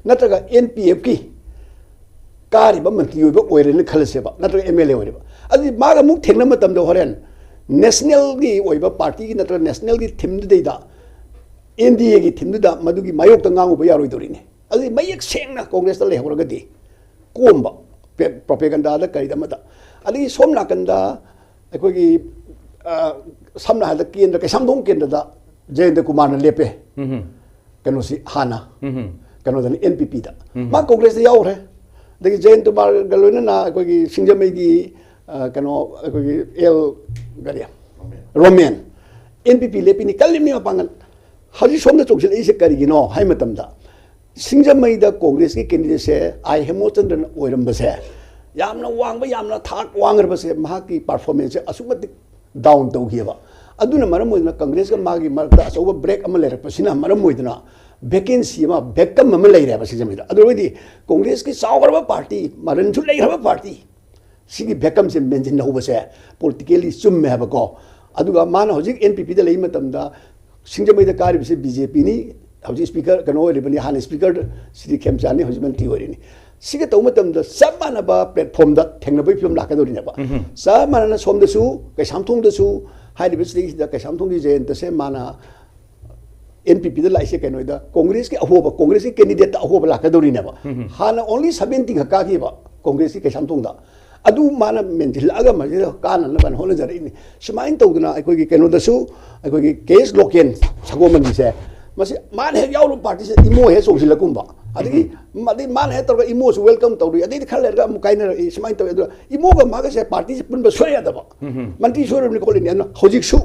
ꯅꯠꯇ꯭ꯔꯒ ꯑꯦꯟ ꯄꯤ ꯑꯦꯐꯀꯤ ꯀꯥꯔꯤꯕ ꯃꯟꯇ꯭ꯔꯤ ꯑꯣꯏꯕ ꯑꯣꯏꯔꯦꯅ ꯈꯜꯂꯁꯦꯕ, ꯅꯠꯇ꯭ꯔꯒ ꯑꯦꯝ ꯑꯦꯜ ꯑꯦ ꯑꯣꯏꯔꯦꯕ꯫ ꯑꯗꯨꯗꯤ ꯃꯥꯒ ꯑꯃꯨꯛ ꯊꯦꯡꯅꯕ ꯃꯇꯝꯗ ꯍꯣꯔꯦꯟ ꯅꯦꯁꯅꯦꯜꯒꯤ ꯑꯣꯏꯕ ꯄꯥꯔꯇꯤꯒꯤ ꯅꯠꯇ꯭ꯔꯒ ꯅꯦꯁꯅꯦꯜꯒꯤ ꯊꯤꯝꯗꯨꯗꯩꯗ, ꯑꯦꯟ ꯗꯤ ꯑꯦꯒꯤ ꯊꯤꯝꯗꯨꯗ ꯃꯗꯨꯒꯤ ꯃꯥꯌꯣꯛꯇ ꯉꯥꯡꯉꯨꯕ ꯌꯥꯔꯣꯏꯗꯧꯔꯤꯅꯦ꯫ ꯑꯗꯨꯗꯤ ꯃꯌꯦꯛ ꯁꯦꯡꯅ ꯀꯣꯡꯒ꯭ꯔꯦꯁꯇ ꯂꯩꯍꯧꯔꯒꯗꯤ ꯀꯣꯝꯕ, ꯄ꯭ꯔꯣꯄꯦꯒꯟꯗꯥꯗ ꯀꯔꯤꯗ ꯑꯃꯗ꯫ ꯑꯗꯒꯤ ꯁꯣꯝ ꯅꯥꯀꯟꯗ ꯑꯩꯈꯣꯏꯒꯤ, ꯑ, ꯁꯝꯅ ꯍꯥꯏꯔꯕꯗ ꯀꯦꯟꯗ꯭ꯔ, ꯀꯩꯁꯥꯝꯊꯣꯡ ꯀꯦꯟꯗ꯭ꯔꯗ ꯖꯌꯦꯟꯇ ꯀꯨꯃꯥꯔꯅ ꯂꯦꯞꯄꯦ꯫ ꯎꯝ꯫ ꯀꯩꯅꯣꯁꯤ ꯍꯥꯟꯅ, ꯎꯝ꯫ ꯀꯩꯅꯣꯗꯅꯤ, ꯑꯦꯟ ꯄꯤ ꯄꯤꯗ꯫ ꯎꯝ꯫ ꯃꯥ ꯀꯣꯡꯒ꯭ꯔꯦꯁꯇ ꯌꯥꯎꯈ꯭ꯔꯦ꯫ ꯑꯗꯒꯤ ꯖꯌꯦꯟꯇ ꯀꯨꯃꯥꯔꯒ ꯂꯣꯏꯅꯅ ꯑꯩꯈꯣꯏꯒꯤ ꯁꯤꯡꯖꯃꯩꯒꯤ, ꯑ, ꯀꯩꯅꯣ, ꯑꯩꯈꯣꯏꯒꯤ ꯑꯦꯜ, ꯀꯔꯤ? ꯔꯣꯃꯦꯟ꯫ ꯑꯦꯟ ꯄꯤ ꯄꯤ ꯂꯦꯞꯄꯤꯅꯤ, ꯀꯜꯂꯤꯕꯅꯤ ꯃꯄꯥꯡꯒꯜ꯫ ꯍꯧꯖꯤꯛ ꯁꯣꯝꯗ ꯆꯣꯡꯁꯤꯜꯂꯛꯏꯁꯦ ꯀꯔꯤꯒꯤꯅꯣ ꯍꯥꯏ ꯃꯇꯝꯗ, ꯁꯤꯡꯖꯃꯩꯗ ꯀꯣꯡꯒ꯭ꯔꯦꯁꯀꯤ ꯀꯦꯟꯗꯤꯗꯦꯠꯁꯦ ꯑꯥꯏ ꯍꯦꯃꯆꯟꯗ꯭ꯔꯟ ꯑꯣꯏꯔꯝꯕꯁꯦ, ꯌꯥꯝꯅ ꯋꯥꯡꯕ, ꯌꯥꯝꯅ ꯊꯥꯛ ꯋꯥꯡꯈ꯭ꯔꯕꯁꯦ, ꯃꯍꯥꯛꯀꯤ ꯄꯔꯐꯣꯔꯃꯦꯟꯁꯁꯦ ꯑꯁꯨꯛ ꯃꯇꯤꯛ ꯗꯥꯎꯟ ꯇꯧꯈꯤꯑꯕ꯫ ꯑꯗꯨꯅ ꯃꯔꯝ ꯑꯣꯏꯗꯨꯅ ꯀꯪꯒ꯭ꯔꯦꯁꯀ ꯃꯥꯒꯤ ꯃꯔꯛꯇ ꯑꯆꯧꯕ ꯕ꯭ꯔꯦꯛ ꯑꯃ ꯂꯩꯔꯛꯄꯁꯤꯅ ꯃꯔꯝ ꯑꯣꯏꯗꯨꯅ ꯚꯦꯀꯦꯟꯁꯤ ꯑꯃ, ꯚꯦꯀꯝ ꯑꯃ ꯂꯩꯔꯦꯕ ꯁꯤꯡꯖꯃꯩꯗ꯫ ꯑꯗꯨ ꯑꯣꯏꯔꯗꯤ ꯀꯣꯡꯒ꯭ꯔꯦꯁꯀꯤ ꯆꯥꯎꯈ꯭ꯔꯕ ꯄꯥꯔꯇꯤ, ꯃꯔꯟꯁꯨ ꯂꯩꯈ꯭ꯔꯕ ꯄꯥꯔꯇꯤ, ꯁꯤꯒꯤ ꯚꯦꯀꯝꯁꯦ ꯃꯦꯟꯁꯤꯟꯍꯧꯕꯁꯦ ꯄꯣꯂꯤꯇꯤꯀꯦꯜꯂꯤ ꯆꯨꯝꯃꯦ ꯍꯥꯏꯕꯀꯣ꯫ ꯑꯗꯨꯒ ꯃꯥꯅ ꯍꯧꯖꯤꯛ ꯑꯦꯟ ꯄꯤ ꯄꯤꯗ ꯂꯩꯕ ꯃꯇꯝꯗ ꯁꯤꯡꯖꯃꯩꯗ ꯀꯥꯔꯤꯕꯁꯦ ꯕꯤ ꯖꯦ ꯄꯤꯅꯤ, ꯍꯧꯖꯤꯛ ꯁ꯭ꯄꯤꯀꯔ ꯀꯩꯅꯣ ꯑꯣꯏꯔꯤꯕꯅꯤ, ꯍꯥꯟꯅ ꯁ꯭ꯄꯤꯀꯔ ꯁꯤꯗꯤ ꯈꯦꯝꯆꯥꯟꯅꯤ, ꯍꯧꯖꯤꯛ ꯃꯟꯇ꯭ꯔꯤ ꯑꯣꯏꯔꯤꯅꯤ꯫ ꯁꯤꯒ ꯇꯧꯕ ꯃꯇꯝꯗ ꯆꯞ ꯃꯥꯟꯅꯕ ꯄ꯭ꯂꯦꯠꯐꯣꯝꯗ ꯊꯦꯡꯅꯕꯒꯤ ꯐꯤꯕꯝ ꯂꯥꯛꯀꯗꯧꯔꯤꯅꯦꯕ꯫ ꯎꯝ꯫ ꯆꯞ ꯃꯥꯟꯅꯅ ꯁꯣꯝꯗꯁꯨ, ꯀꯩꯁꯥꯝꯊꯣꯡꯗꯁꯨ, ꯍꯥꯏꯔꯤꯕ ꯁꯤꯗꯩꯁꯤꯗ ꯀꯩꯁꯥꯝꯊꯣꯡꯒꯤ ꯖꯌꯦꯟꯇꯁꯦ ꯃꯥꯅ ꯑꯦꯟ ꯄꯤ ꯄꯤꯗ ꯂꯥꯛꯏꯁꯦ ꯀꯩꯅꯣꯗ ꯀꯣꯡꯒ꯭ꯔꯦꯁꯀꯤ ꯑꯍꯣꯕ, ꯀꯣꯡꯒ꯭ꯔꯦꯁꯀꯤ ꯀꯦꯟꯗꯤꯗꯦꯠꯇ ꯑꯍꯣꯕ ꯂꯥꯛꯀꯗꯧꯔꯤꯅꯦꯕ꯫ ꯎꯝ꯫ ꯍꯥꯟꯅ ꯑꯣꯡꯂꯤ ꯁꯚꯦꯟꯇꯤ ꯈꯛ ꯀꯥꯈꯤꯕ ꯀꯣꯡꯒ꯭ꯔꯦꯁꯀꯤ ꯀꯩꯁꯥꯝꯊꯣꯡꯗ꯫ ꯑꯗꯨ ꯃꯥꯅ ꯃꯦꯟꯁꯤꯜꯂꯛꯑꯒ ꯃꯁꯤꯗ ꯀꯥꯟꯅꯅꯕ ꯍꯣꯠꯅꯖꯔꯛꯏꯅꯤ꯫ ꯁꯨꯃꯥꯏꯅ ꯇꯧꯗꯅ ꯑꯩꯈꯣꯏꯒꯤ ꯀꯩꯅꯣꯗꯁꯨ, ꯑꯩꯈꯣꯏꯒꯤ ꯀꯦ ꯑꯦꯁ ꯂꯣꯀꯦꯟ ꯁꯒꯣꯜꯕꯟꯒꯤꯁꯦ, ꯃꯁꯤ ꯃꯥꯅ ꯍꯦꯛ ꯌꯥꯎꯔꯨꯕ ꯄꯥꯔꯇꯤꯁꯦ ꯏꯃꯣ ꯍꯦꯛ ꯆꯣꯡꯁꯤꯜꯂꯛꯀꯨꯝꯕ꯫ ꯑꯗꯒꯤ, ꯎꯝ꯫ ꯑꯗꯩ ꯃꯥꯅ ꯍꯦꯛ ꯇꯧꯔꯒ ꯏꯃꯣꯁꯨ ꯋꯦꯜꯀꯝ ꯇꯧꯔꯤ, ꯑꯗꯩꯗꯤ ꯈꯔ ꯂꯩꯔꯒ ꯑꯃꯨꯛ ꯀꯥꯏꯅꯔꯛꯏ, ꯁꯨꯃꯥꯏꯅ ꯇꯧꯋꯤ꯫ ꯑꯗꯨꯒ ꯏꯃꯣꯒ ꯃꯥꯒꯁꯦ ꯄꯥꯔꯇꯤꯁꯦ ꯄꯨꯟꯕ ꯁꯨꯡꯌꯥ ꯌꯥꯗꯕ꯫ ꯎꯝ꯫ ꯃꯟꯇ꯭ꯔꯤ ꯁꯣꯏꯔꯕꯅꯤ ꯈꯣꯠꯂꯤꯅꯤ꯫ ꯑꯗꯨꯅ ꯍꯧꯖꯤꯛꯁꯨ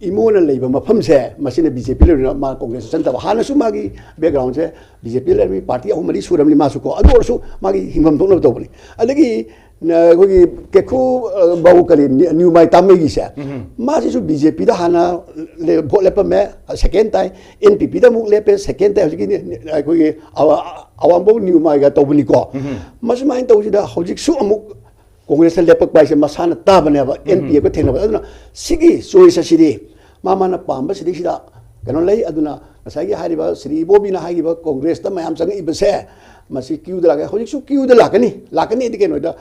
ꯏꯃꯣꯅ ꯂꯩꯕ ꯃꯐꯝꯁꯦ, ꯃꯁꯤꯅ ꯕꯤ ꯖꯦ ꯄꯤ ꯂꯩꯕꯅꯤꯅ ꯃꯥ ꯀꯣꯡꯒ꯭ꯔꯦꯁꯇ ꯆꯪꯗꯕ꯫ ꯍꯥꯟꯅꯁꯨ ꯃꯥꯒꯤ ꯕꯦꯛꯒ꯭ꯔꯥꯎꯟꯁꯦ ꯕꯤ ꯖꯦ ꯄꯤ ꯂꯩꯔꯝꯃꯤ, ꯄꯥꯔꯇꯤ ꯑꯍꯨꯝ ꯃꯔꯤ ꯁꯨꯔꯕꯅꯤ ꯃꯥꯁꯨ ꯀꯣ꯫ ꯑꯗꯨ ꯑꯣꯏꯔꯁꯨ ꯃꯥꯒꯤ ꯍꯤꯡꯐꯝ ꯊꯣꯛꯅꯕ ꯇꯧꯕꯅꯤ꯫ ꯑꯗꯒꯤ, ꯑ, ꯑꯩꯈꯣꯏꯒꯤ ꯀꯦꯈꯨ, ꯑ, ꯕꯥꯕꯨ ꯀꯔꯤ, ꯅꯤ-, ꯅ꯭ꯌꯨꯃꯥꯏ ꯇꯥꯃꯩꯒꯤꯁꯦ, ꯎꯝ꯫ ꯃꯥꯁꯤꯁꯨ ꯕꯤ ꯖꯦ ꯄꯤꯗ ꯍꯥꯟꯅ ꯂꯦ-, ꯚꯣꯠ ꯂꯦꯞꯄꯝꯃꯦ, ꯁꯦꯀꯦꯟ ꯇꯥꯏ, ꯑꯦꯟ ꯄꯤ ꯄꯤꯗ ꯑꯃꯨꯛ ꯂꯦꯞꯄꯦ, ꯁꯦꯀꯦꯟ ꯇꯥꯏ, ꯍꯧꯖꯤꯛꯀꯤ ꯅꯤ-, ꯑꯩꯈꯣꯏꯒꯤ ꯑꯋꯥ-, ꯑꯋꯥꯡꯕꯧ ꯅ꯭ꯌꯨꯃꯥꯏꯒ ꯇꯧꯕꯅꯤꯀꯣ꯫ ꯎꯝ꯫ ꯃꯁꯨꯃꯥꯏꯅ ꯇꯧꯁꯤꯗ ꯍꯧꯖꯤꯛꯁꯨ ꯑꯃꯨꯛ ꯀꯣꯡꯒ꯭ꯔꯦꯁꯇ ꯂꯦꯞꯄꯛꯄ ꯍꯥꯏꯁꯦ ꯃꯁꯥꯅ ꯇꯥꯕꯅꯦꯕ, ꯎꯝ꯫ ꯑꯦꯟ ꯄꯤ ꯑꯦꯒ ꯊꯦꯡꯅꯕ꯫ ꯑꯗꯨꯅ ꯁꯤꯒꯤ ꯆꯣꯏꯁ ꯑꯁꯤꯗꯤ ꯃꯥ ꯃꯥꯅ ꯄꯥꯝꯕ ꯁꯤꯗꯩꯁꯤꯗ ꯀꯩꯅꯣ ꯂꯩ꯫ ꯑꯗꯨꯅ ꯉꯁꯥꯏꯒꯤ ꯍꯥꯏꯔꯤꯕ ꯁ꯭ꯔꯤ ꯏꯕꯣꯕꯤꯅ ꯍꯥꯏꯈꯤꯕ ꯀꯣꯡꯒ꯭ꯔꯦꯁꯇ ꯃꯌꯥꯝ ꯆꯪꯉꯛꯏꯕꯁꯦ, ꯃꯁꯤ ꯀ꯭ꯌꯨꯗ ꯂꯥꯛꯀꯅꯤ꯫ ꯍꯧꯖꯤꯛꯁꯨ ꯀ꯭ꯌꯨꯗ ꯂꯥꯛꯀꯅꯤ, ꯂꯥꯛꯀꯅꯤꯗꯤ ꯀꯩꯅꯣꯗ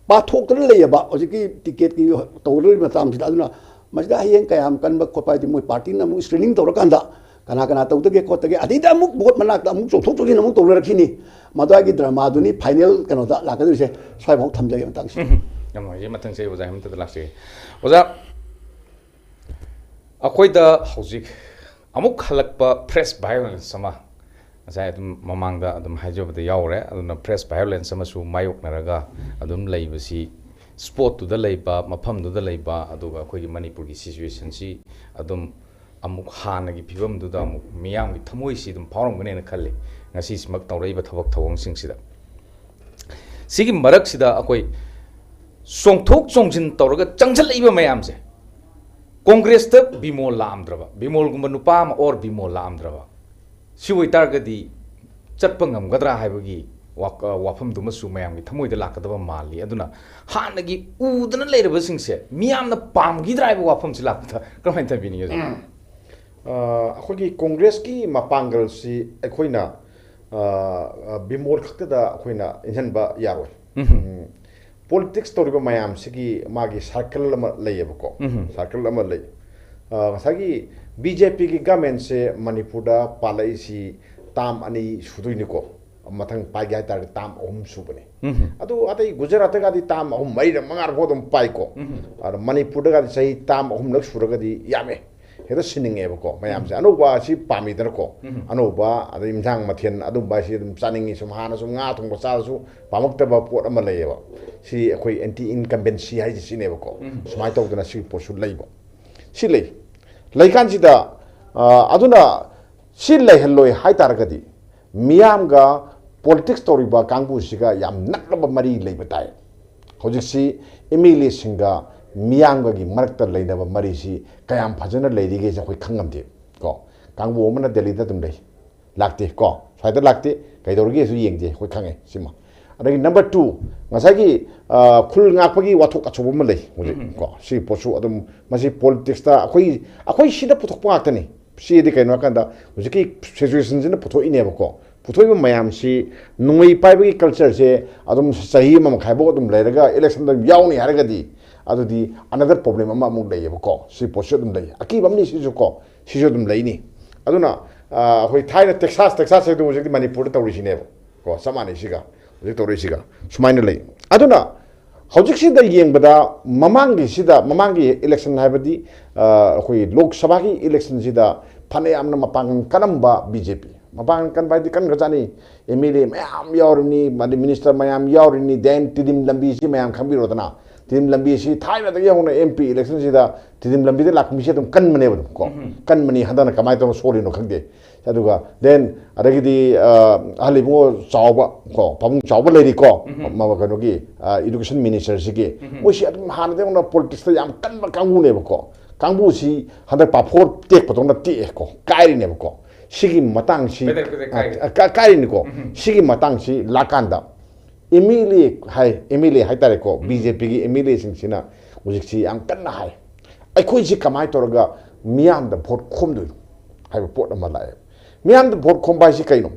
ꯄꯥꯊꯣꯛꯇꯅ ꯂꯩꯌꯦꯕ꯫ ꯍꯧꯖꯤꯛꯀꯤ ꯇꯤꯀꯦꯠꯀꯤ ꯇꯧꯗꯧꯔꯤꯕ ꯃꯇꯥꯡꯁꯤꯗ꯫ ꯑꯗꯨꯅ ꯃꯁꯤꯗ ꯍꯌꯦꯡ ꯀꯌꯥꯝ ꯀꯟꯕ ꯈꯣꯠꯄ ꯍꯥꯏꯗꯤ ꯃꯣꯏ ꯄꯥꯔꯇꯤꯅ ꯑꯃꯨꯛ ꯁ꯭ꯀ꯭ꯔꯤꯅꯤꯡ ꯇꯧꯔꯀꯥꯟꯗ ꯀꯅꯥ ꯀꯅꯥ ꯇꯧꯗꯒꯦ ꯈꯣꯠꯇꯒꯦ, ꯑꯗꯩꯗ ꯑꯃꯨꯛ ꯚꯣꯠ ꯃꯅꯥꯛꯇ ꯑꯃꯨꯛ ꯆꯣꯡꯊꯣꯛ ꯆꯣꯡꯁꯤꯟ ꯑꯃꯨꯛ ꯇꯧꯅꯔꯛꯈꯤꯅꯤ꯫ ꯃꯗꯨꯒꯤ ꯗ꯭ꯔꯃꯥꯗꯨꯅꯤ ꯐꯥꯏꯅꯦꯜ ꯀꯩꯅꯣꯗ ꯂꯥꯛꯀꯗꯣꯏꯁꯦ꯫ ꯁ꯭ꯋꯥꯏꯐꯥꯎ ꯊꯝꯖꯒꯦ ꯃꯇꯥꯡꯁꯤꯗ꯫ ꯎꯝ, ꯌꯥꯝ ꯅꯨꯡꯉꯥꯏꯖꯩ꯫ ꯃꯊꯪ ꯆꯍꯤ ꯑꯣꯖꯥ ꯍꯦꯃꯟꯇꯗ ꯂꯥꯛꯆꯒꯦ꯫ ꯑꯣꯖꯥ, ꯑꯩꯈꯣꯏꯗ ꯍꯧꯖꯤꯛ ꯑꯃꯨꯛ ꯍꯜꯂꯛꯄ ꯐ꯭ꯔꯦꯁ ꯚꯥꯏꯑꯣꯂꯦꯟꯁ ꯑꯃ, ꯉꯁꯥꯏ ꯑꯗꯨꯝ ꯃꯃꯥꯡꯗ ꯑꯗꯨꯝ ꯍꯥꯏꯖꯕꯗ ꯌꯥꯎꯔꯦ꯫ ꯑꯗꯨꯅ ꯐ꯭ꯔꯦꯁ ꯚꯥꯏꯑꯣꯂꯦꯟꯁ ꯑꯃꯁꯨ ꯃꯥꯌꯣꯛꯅꯔꯒ ꯑꯗꯨꯝ ꯂꯩꯕꯁꯤ, ꯁ꯭ꯄꯣꯠꯇꯨꯗ ꯂꯩꯕ, ꯃꯐꯝꯗꯨꯗ ꯂꯩꯕ, ꯑꯗꯨꯒ ꯑꯩꯈꯣꯏꯒꯤ ꯃꯅꯤꯄꯨꯔꯒꯤ ꯁꯤꯆꯨꯋꯦꯁꯟꯁꯤ ꯑꯗꯨꯝ ꯑꯃꯨꯛ ꯍꯥꯟꯅꯒꯤ ꯐꯤꯕꯝꯗꯨꯗ ꯑꯃꯨꯛ ꯃꯤꯌꯥꯝꯒꯤ ꯊꯃꯣꯏꯁꯤ ꯑꯗꯨꯝ ꯐꯥꯎꯔꯝꯒꯅꯦꯅ ꯈꯜꯂꯤ, ꯉꯁꯤꯁꯤꯃꯛ ꯇꯧꯔꯛꯏꯕ ꯊꯕꯛ ꯊꯧꯑꯣꯡꯁꯤꯡꯁꯤꯗ꯫ ꯁꯤꯒꯤ ꯃꯔꯛꯁꯤꯗ ꯑꯩꯈꯣꯏ ꯆꯣꯡꯊꯣꯛ ꯆꯣꯡꯁꯤꯟ ꯇꯧꯔꯒ ꯆꯪꯁꯤꯜꯂꯛꯏꯕ ꯃꯌꯥꯝꯁꯦ, ꯀꯣꯡꯒ꯭ꯔꯦꯁꯇ ꯕꯤꯃꯣꯜ ꯂꯥꯛꯑꯝꯗ꯭ꯔꯕ, ꯕꯤꯃꯣꯜꯒꯨꯝꯕ ꯅꯨꯄꯥ ꯑꯃ ꯑꯣꯔ ꯕꯤꯃꯣꯜ ꯂꯥꯛꯑꯝꯗ꯭ꯔꯕ, ꯁꯤ ꯑꯣꯏꯇꯥꯔꯒꯗꯤ ꯆꯠꯄ ꯉꯝꯒꯗ꯭ꯔꯥ ꯍꯥꯏꯕꯒꯤ ꯋꯥ-, ꯋꯥꯐꯝꯗꯨꯃꯁꯨ ꯃꯌꯥꯝꯒꯤ ꯊꯃꯣꯏꯗ ꯂꯥꯛꯀꯗꯕ ꯃꯥꯜꯂꯤ꯫ ꯑꯗꯨꯅ ꯍꯥꯟꯅꯒꯤ ꯎꯗꯅ ꯂꯩꯔꯕꯁꯤꯡꯁꯦ ꯃꯤꯌꯥꯝꯅ ꯄꯥꯝꯈꯤꯗ꯭ꯔꯥ ꯍꯥꯏꯕ ꯋꯥꯐꯝꯁꯤ ꯂꯥꯛꯄꯗ ꯀꯔꯝꯍꯥꯏꯅ ꯊꯝꯕꯤꯅꯤꯡꯉꯤ, ꯑꯣꯖꯥ? ꯑ, ꯑꯩꯈꯣꯏꯒꯤ ꯀꯣꯡꯒ꯭ꯔꯦꯁꯀꯤ ꯃꯄꯥꯡꯒꯜꯁꯤ ꯑꯩꯈꯣꯏꯅ, ꯑ, ꯑ, ꯕꯤꯃꯣꯜ ꯈꯛꯇꯗ ꯑꯩꯈꯣꯏꯅ ꯏꯟꯍꯟꯕ ꯌꯥꯔꯣꯏ꯫ ꯎꯝ꯫ ꯎꯝ, ꯄꯣꯂꯤꯇꯤꯛꯁ ꯇꯧꯔꯤꯕ ꯃꯌꯥꯝꯁꯤꯒꯤ ꯃꯥꯒꯤ ꯁꯥꯔꯀꯜ ꯑꯃ ꯂꯩꯌꯦꯕꯀꯣ꯫ ꯎꯝ꯫ ꯁꯥꯔꯀꯜ ꯑꯃ ꯂꯩ꯫ ꯑ, ꯉꯁꯥꯏꯒꯤ ꯕꯤ ꯖꯦ ꯄꯤꯒꯤ ꯒꯃꯦꯟꯁꯦ ꯃꯅꯤꯄꯨꯔꯗ ꯄꯥꯜꯂꯛꯏꯁꯤ ꯇꯥꯝ ꯑꯅꯤ ꯁꯨꯗꯣꯏꯅꯤꯀꯣ꯫ ꯃꯊꯪ ꯄꯥꯏꯒꯦ ꯍꯥꯏꯇꯥꯔꯗꯤ ꯇꯥꯝ ꯑꯍꯨꯝ ꯁꯨꯕꯅꯤ꯫ ꯎꯝ꯫ ꯑꯗꯨ ꯑꯇꯩ ꯒꯨꯖꯔꯥꯠꯇꯒꯗꯤ ꯇꯥꯝ ꯑꯍꯨꯝ, ꯃꯔꯤꯔꯛ, ꯃꯉꯥꯔꯛ ꯐꯥꯎ ꯑꯗꯨꯝ ꯄꯥꯏꯀꯣ꯫ ꯎꯝ꯫ ꯑꯗ ꯃꯅꯤꯄꯨꯔꯗꯒꯗꯤ ꯆꯍꯤ ꯇꯥꯝ ꯑꯍꯨꯝꯂꯛ ꯁꯨꯔꯒꯗꯤ ꯌꯥꯝꯃꯦ꯫ ꯍꯦꯛꯇ ꯁꯤꯟꯅꯤꯡꯉꯦꯕꯀꯣ ꯃꯌꯥꯝꯁꯦ꯫ ꯎꯝ꯫ ꯑꯅꯧꯕ ꯑꯁꯤ ꯄꯥꯝꯃꯤꯗꯅꯀꯣ꯫ ꯎꯝ꯫ ꯑꯅꯧꯕ, ꯑꯗꯩ ꯏꯟꯁꯥꯡ ꯃꯊꯦꯜ ꯑꯗꯨꯝꯕ ꯑꯁꯤ ꯑꯗꯨꯝ ꯆꯥꯅꯤꯡꯉꯤ꯫ ꯁꯨꯝ ꯍꯥꯟꯅ ꯁꯨꯝ ꯉꯥ ꯊꯣꯡꯕ ꯆꯥꯔꯁꯨ ꯄꯥꯝꯃꯛꯇꯕ ꯄꯣꯠ ꯑꯃ ꯂꯩꯌꯦꯕ꯫ ꯁꯤ ꯑꯩꯈꯣꯏ ꯑꯦꯟꯇꯤ ꯏꯟꯀꯝꯕꯦꯟꯁꯤ ꯍꯥꯏꯁꯦ ꯁꯤꯅꯦꯕꯀꯣ꯫ ꯎꯝ꯫ ꯁꯨꯃꯥꯏꯅ ꯇꯧꯗꯅ ꯁꯤꯒꯤ ꯄꯣꯠꯁꯨ ꯂꯩꯕ꯫ ꯁꯤ ꯂꯩ꯫ ꯂꯩꯀꯥꯟꯁꯤꯗ, ꯑ, ꯑꯗꯨꯅ ꯁꯤ ꯂꯩꯍꯜꯂꯣꯏ ꯍꯥꯏ ꯇꯥꯔꯒꯗꯤ ꯃꯤꯌꯥꯝꯒ ꯄꯣꯂꯤꯇꯤꯛꯁ ꯇꯧꯔꯤꯕ ꯀꯥꯡꯕꯨꯁꯤꯒ ꯌꯥꯝ ꯅꯛꯅꯕ ꯃꯔꯤ ꯂꯩꯕ ꯇꯥꯏ꯫ ꯍꯧꯖꯤꯛꯁꯤ ꯑꯦꯝ ꯑꯦꯜ ꯑꯦꯁꯤꯡꯒ ꯃꯤꯌꯥꯝꯒꯒꯤ ꯃꯔꯛꯇ ꯂꯩꯅꯕ ꯃꯔꯤꯁꯤ ꯀꯌꯥꯝ ꯐꯖꯅ ꯂꯩꯔꯤꯒꯦꯁꯦ ꯑꯩꯈꯣꯏ ꯈꯪꯉꯝꯗꯦ ꯀꯣ꯫ ꯀꯥꯡꯕꯨ ꯑꯃꯅ ꯗꯦꯜꯂꯤꯗ ꯑꯗꯨꯝ ꯂꯩ, ꯂꯥꯛꯇꯦ ꯀꯣ, ꯁ꯭ꯋꯥꯏꯗ ꯂꯥꯛꯇꯦ, ꯀꯩꯗꯧꯔꯤꯒꯦꯁꯨ ꯌꯦꯡꯗꯦ, ꯑꯩꯈꯣꯏ ꯈꯪꯉꯦ ꯁꯤꯃ꯫ ꯑꯗꯒꯤ ꯅꯝꯕꯔ ꯇꯨ, ꯉꯁꯥꯏꯒꯤ, ꯑ, ꯈꯨꯜ ꯉꯥꯛꯄꯒꯤ ꯋꯥꯊꯣꯛ ꯑꯆꯧꯕ ꯑꯃ ꯂꯩ ꯍꯧꯖꯤꯛ ꯎꯝ꯫ ꯀꯣ꯫ ꯁꯤꯒꯤ ꯄꯣꯠꯁꯨ ꯑꯗꯨꯝ ꯃꯁꯤ ꯄꯣꯂꯤꯇꯤꯛꯁꯇ ꯑꯩꯈꯣꯏ, ꯑꯩꯈꯣꯏ ꯁꯤꯗ ꯄꯨꯊꯣꯛꯄ ꯉꯥꯛꯇꯅꯤ꯫ ꯁꯤꯗꯤ ꯀꯩꯅꯣ ꯍꯥꯏꯀꯥꯟꯗ ꯍꯧꯖꯤꯛꯀꯤ ꯁꯤꯆꯨꯋꯦꯁꯟꯁꯤꯅ ꯄꯨꯊꯣꯛꯏꯅꯦꯕꯀꯣ꯫ ꯄꯨꯊꯣꯛꯏꯕ ꯃꯌꯥꯝꯁꯤ, ꯅꯣꯡꯃꯩ ꯄꯥꯏꯕꯒꯤ ꯀꯜꯆꯔꯁꯦ ꯑꯗꯨꯝ ꯆꯍꯤ ꯑꯃ ꯃꯈꯥꯏꯐꯥꯎ ꯑꯗꯨꯝ ꯂꯩꯔꯒ ꯏꯂꯦꯛꯁꯟꯗ ꯑꯗꯨꯝ ꯌꯥꯎꯅꯤ ꯍꯥꯏꯔꯒꯗꯤ, ꯑꯗꯨꯗꯤ ꯑꯅꯗꯔ ꯄ꯭ꯔꯣꯕ꯭ꯂꯦꯝ ꯑꯃ ꯑꯃꯨꯛ ꯂꯩꯌꯦꯕꯀꯣ꯫ ꯁꯤ ꯄꯣꯠꯁꯤ ꯑꯗꯨꯝ ꯂꯩ, ꯑꯀꯤꯕ ꯑꯃꯅꯤ ꯁꯤꯁꯨ ꯀꯣ꯫ ꯁꯤꯁꯨ ꯑꯗꯨꯝ ꯂꯩꯅꯤ꯫ ꯑꯗꯨꯅ ꯑ, ꯑꯩꯈꯣꯏ ꯊꯥꯏꯅ ꯇꯦꯛꯁꯥꯁ ꯇꯦꯛꯁꯥꯁ ꯍꯥꯏꯗꯣ ꯍꯧꯖꯤꯛꯇꯤ ꯃꯅꯤꯄꯨꯔꯗ ꯇꯧꯔꯤꯁꯤꯅꯦꯕ ꯀꯣ꯫ ꯆꯞ ꯃꯥꯟꯅꯩ ꯁꯤꯒ ꯍꯧꯖꯤꯛ ꯇꯧꯔꯛꯏꯁꯤꯒ꯫ ꯁꯨꯃꯥꯏꯅ ꯂꯩ꯫ ꯑꯗꯨꯅ ꯍꯧꯖꯤꯛꯁꯤꯗ ꯌꯦꯡꯕꯗ, ꯃꯃꯥꯡꯒꯤꯁꯤꯗ, ꯃꯃꯥꯡꯒꯤ ꯏꯂꯦꯛꯁꯟ ꯍꯥꯏꯕꯗꯤ ꯑ, ꯑꯩꯈꯣꯏ ꯂꯣꯛ ꯁꯚꯥꯒꯤ ꯏꯂꯦꯛꯁꯟꯁꯤꯗ ꯐꯅꯌꯥꯝꯅ ꯃꯄꯥꯡꯒꯜ ꯀꯜꯂꯝꯕ ꯕꯤ ꯖꯦ ꯄꯤ, ꯃꯄꯥꯡꯒꯜ ꯀꯟꯕ ꯍꯥꯏꯗꯤ ꯀꯟꯈ꯭ꯔꯖꯥꯠꯅꯤ꯫ ꯑꯦꯝ ꯑꯦꯜ ꯑꯦ ꯃꯌꯥꯝ ꯌꯥꯎꯔꯤꯕꯅꯤ, ꯃꯥꯗꯤ ꯃꯤꯅꯤꯁꯇꯔ ꯃꯌꯥꯝ ꯌꯥꯎꯔꯤꯕꯅꯤ, ꯗꯦꯟ ꯇꯤꯗꯤꯝ ꯂꯝꯕꯤꯁꯤ ꯃꯌꯥꯝ ꯈꯪꯕꯤꯔꯣꯗꯅ꯫ ꯇꯤꯗꯤꯝ ꯂꯝꯕꯤꯁꯤ ꯊꯥꯏꯅꯗꯒꯤ ꯍꯧꯅ ꯑꯦꯝ ꯄꯤ ꯏꯂꯦꯛꯁꯟꯁꯤꯗ ꯇꯤꯗꯤꯝ ꯂꯝꯕꯤꯗ ꯂꯥꯛꯄ ꯃꯤꯁꯦ ꯑꯗꯨꯝ ꯀꯟꯕꯅꯦꯕ ꯑꯗꯨꯝ ꯀꯣ꯫ ꯀꯟꯕꯅꯤ꯫ ꯍꯟꯗꯛꯅ ꯀꯃꯥꯏꯅ ꯇꯧꯔ ꯁꯣꯜꯂꯤꯅꯣ ꯈꯪꯗꯦ꯫ ꯑꯗꯨꯒ ꯗꯦꯟ ꯑꯗꯒꯤꯗꯤ ꯑ, ꯑꯍꯜ ꯏꯕꯨꯡꯉꯣ ꯆꯥꯎꯕ ꯀꯣ, ꯄꯥꯕꯨꯡ ꯆꯥꯎꯕ ꯂꯩꯔꯤꯀꯣ, ꯃ-, ꯀꯩꯅꯣꯒꯤ, ꯑ, ꯏꯗꯨꯀꯦꯁꯟ ꯃꯤꯅꯤꯁꯇꯔꯁꯤꯒꯤ, ꯃꯣꯏꯁꯤ ꯑꯗꯨꯝ ꯍꯥꯟꯅꯗꯒꯤ ꯍꯧꯅ ꯄꯣꯂꯤꯇꯤꯛꯁꯇ ꯌꯥꯝ ꯀꯟꯕ ꯀꯥꯡꯕꯨꯅꯦꯕꯀꯣ꯫ ꯀꯥꯡꯕꯨꯁꯤ ꯍꯟꯗꯛ ꯄꯥꯐꯣꯔ ꯇꯦꯛꯄꯗꯧꯅ ꯇꯦꯛꯑꯦꯀꯣ, ꯀꯥꯏꯔꯤꯅꯦꯕꯀꯣ꯫ ꯁꯤꯒꯤ ꯃꯇꯥꯡꯁꯤ, ꯄꯦꯗꯔ ꯄꯦꯗꯔ ꯀꯥꯏꯔꯦ꯫ ꯑ, ꯀꯥ-, ꯀꯥꯏꯔꯤꯅꯤꯀꯣ꯫ ꯁꯤꯒꯤ ꯃꯇꯥꯡꯁꯤ ꯂꯥꯛꯀꯥꯟꯗ ꯑꯦꯝ ꯑꯦꯜ ꯑꯦ ꯍꯥꯏ, ꯑꯦꯝ ꯑꯦꯜ ꯑꯦ ꯍꯥꯏꯇꯥꯔꯦꯀꯣ, ꯕꯤ ꯖꯦ ꯄꯤꯒꯤ ꯑꯦꯝ ꯑꯦꯜ ꯑꯦꯁꯤꯡꯁꯤꯅ ꯍꯧꯖꯤꯛꯁꯤ ꯌꯥꯝ ꯀꯟꯅ ꯍꯥꯏ, ꯑꯩꯈꯣꯏꯁꯤ ꯀꯃꯥꯏꯅ ꯇꯧꯔꯒ ꯃꯤꯌꯥꯝꯗ ꯚꯣꯠ ꯈꯣꯝꯗꯣꯏꯅꯣ ꯍꯥꯏꯕ ꯄꯣꯠ ꯑꯃ ꯂꯥꯛꯑꯦ꯫ ꯃꯤꯌꯥꯝꯗ ꯚꯣꯠ ꯈꯣꯝꯕ ꯍꯥꯏꯁꯤ ꯀꯩꯅꯣ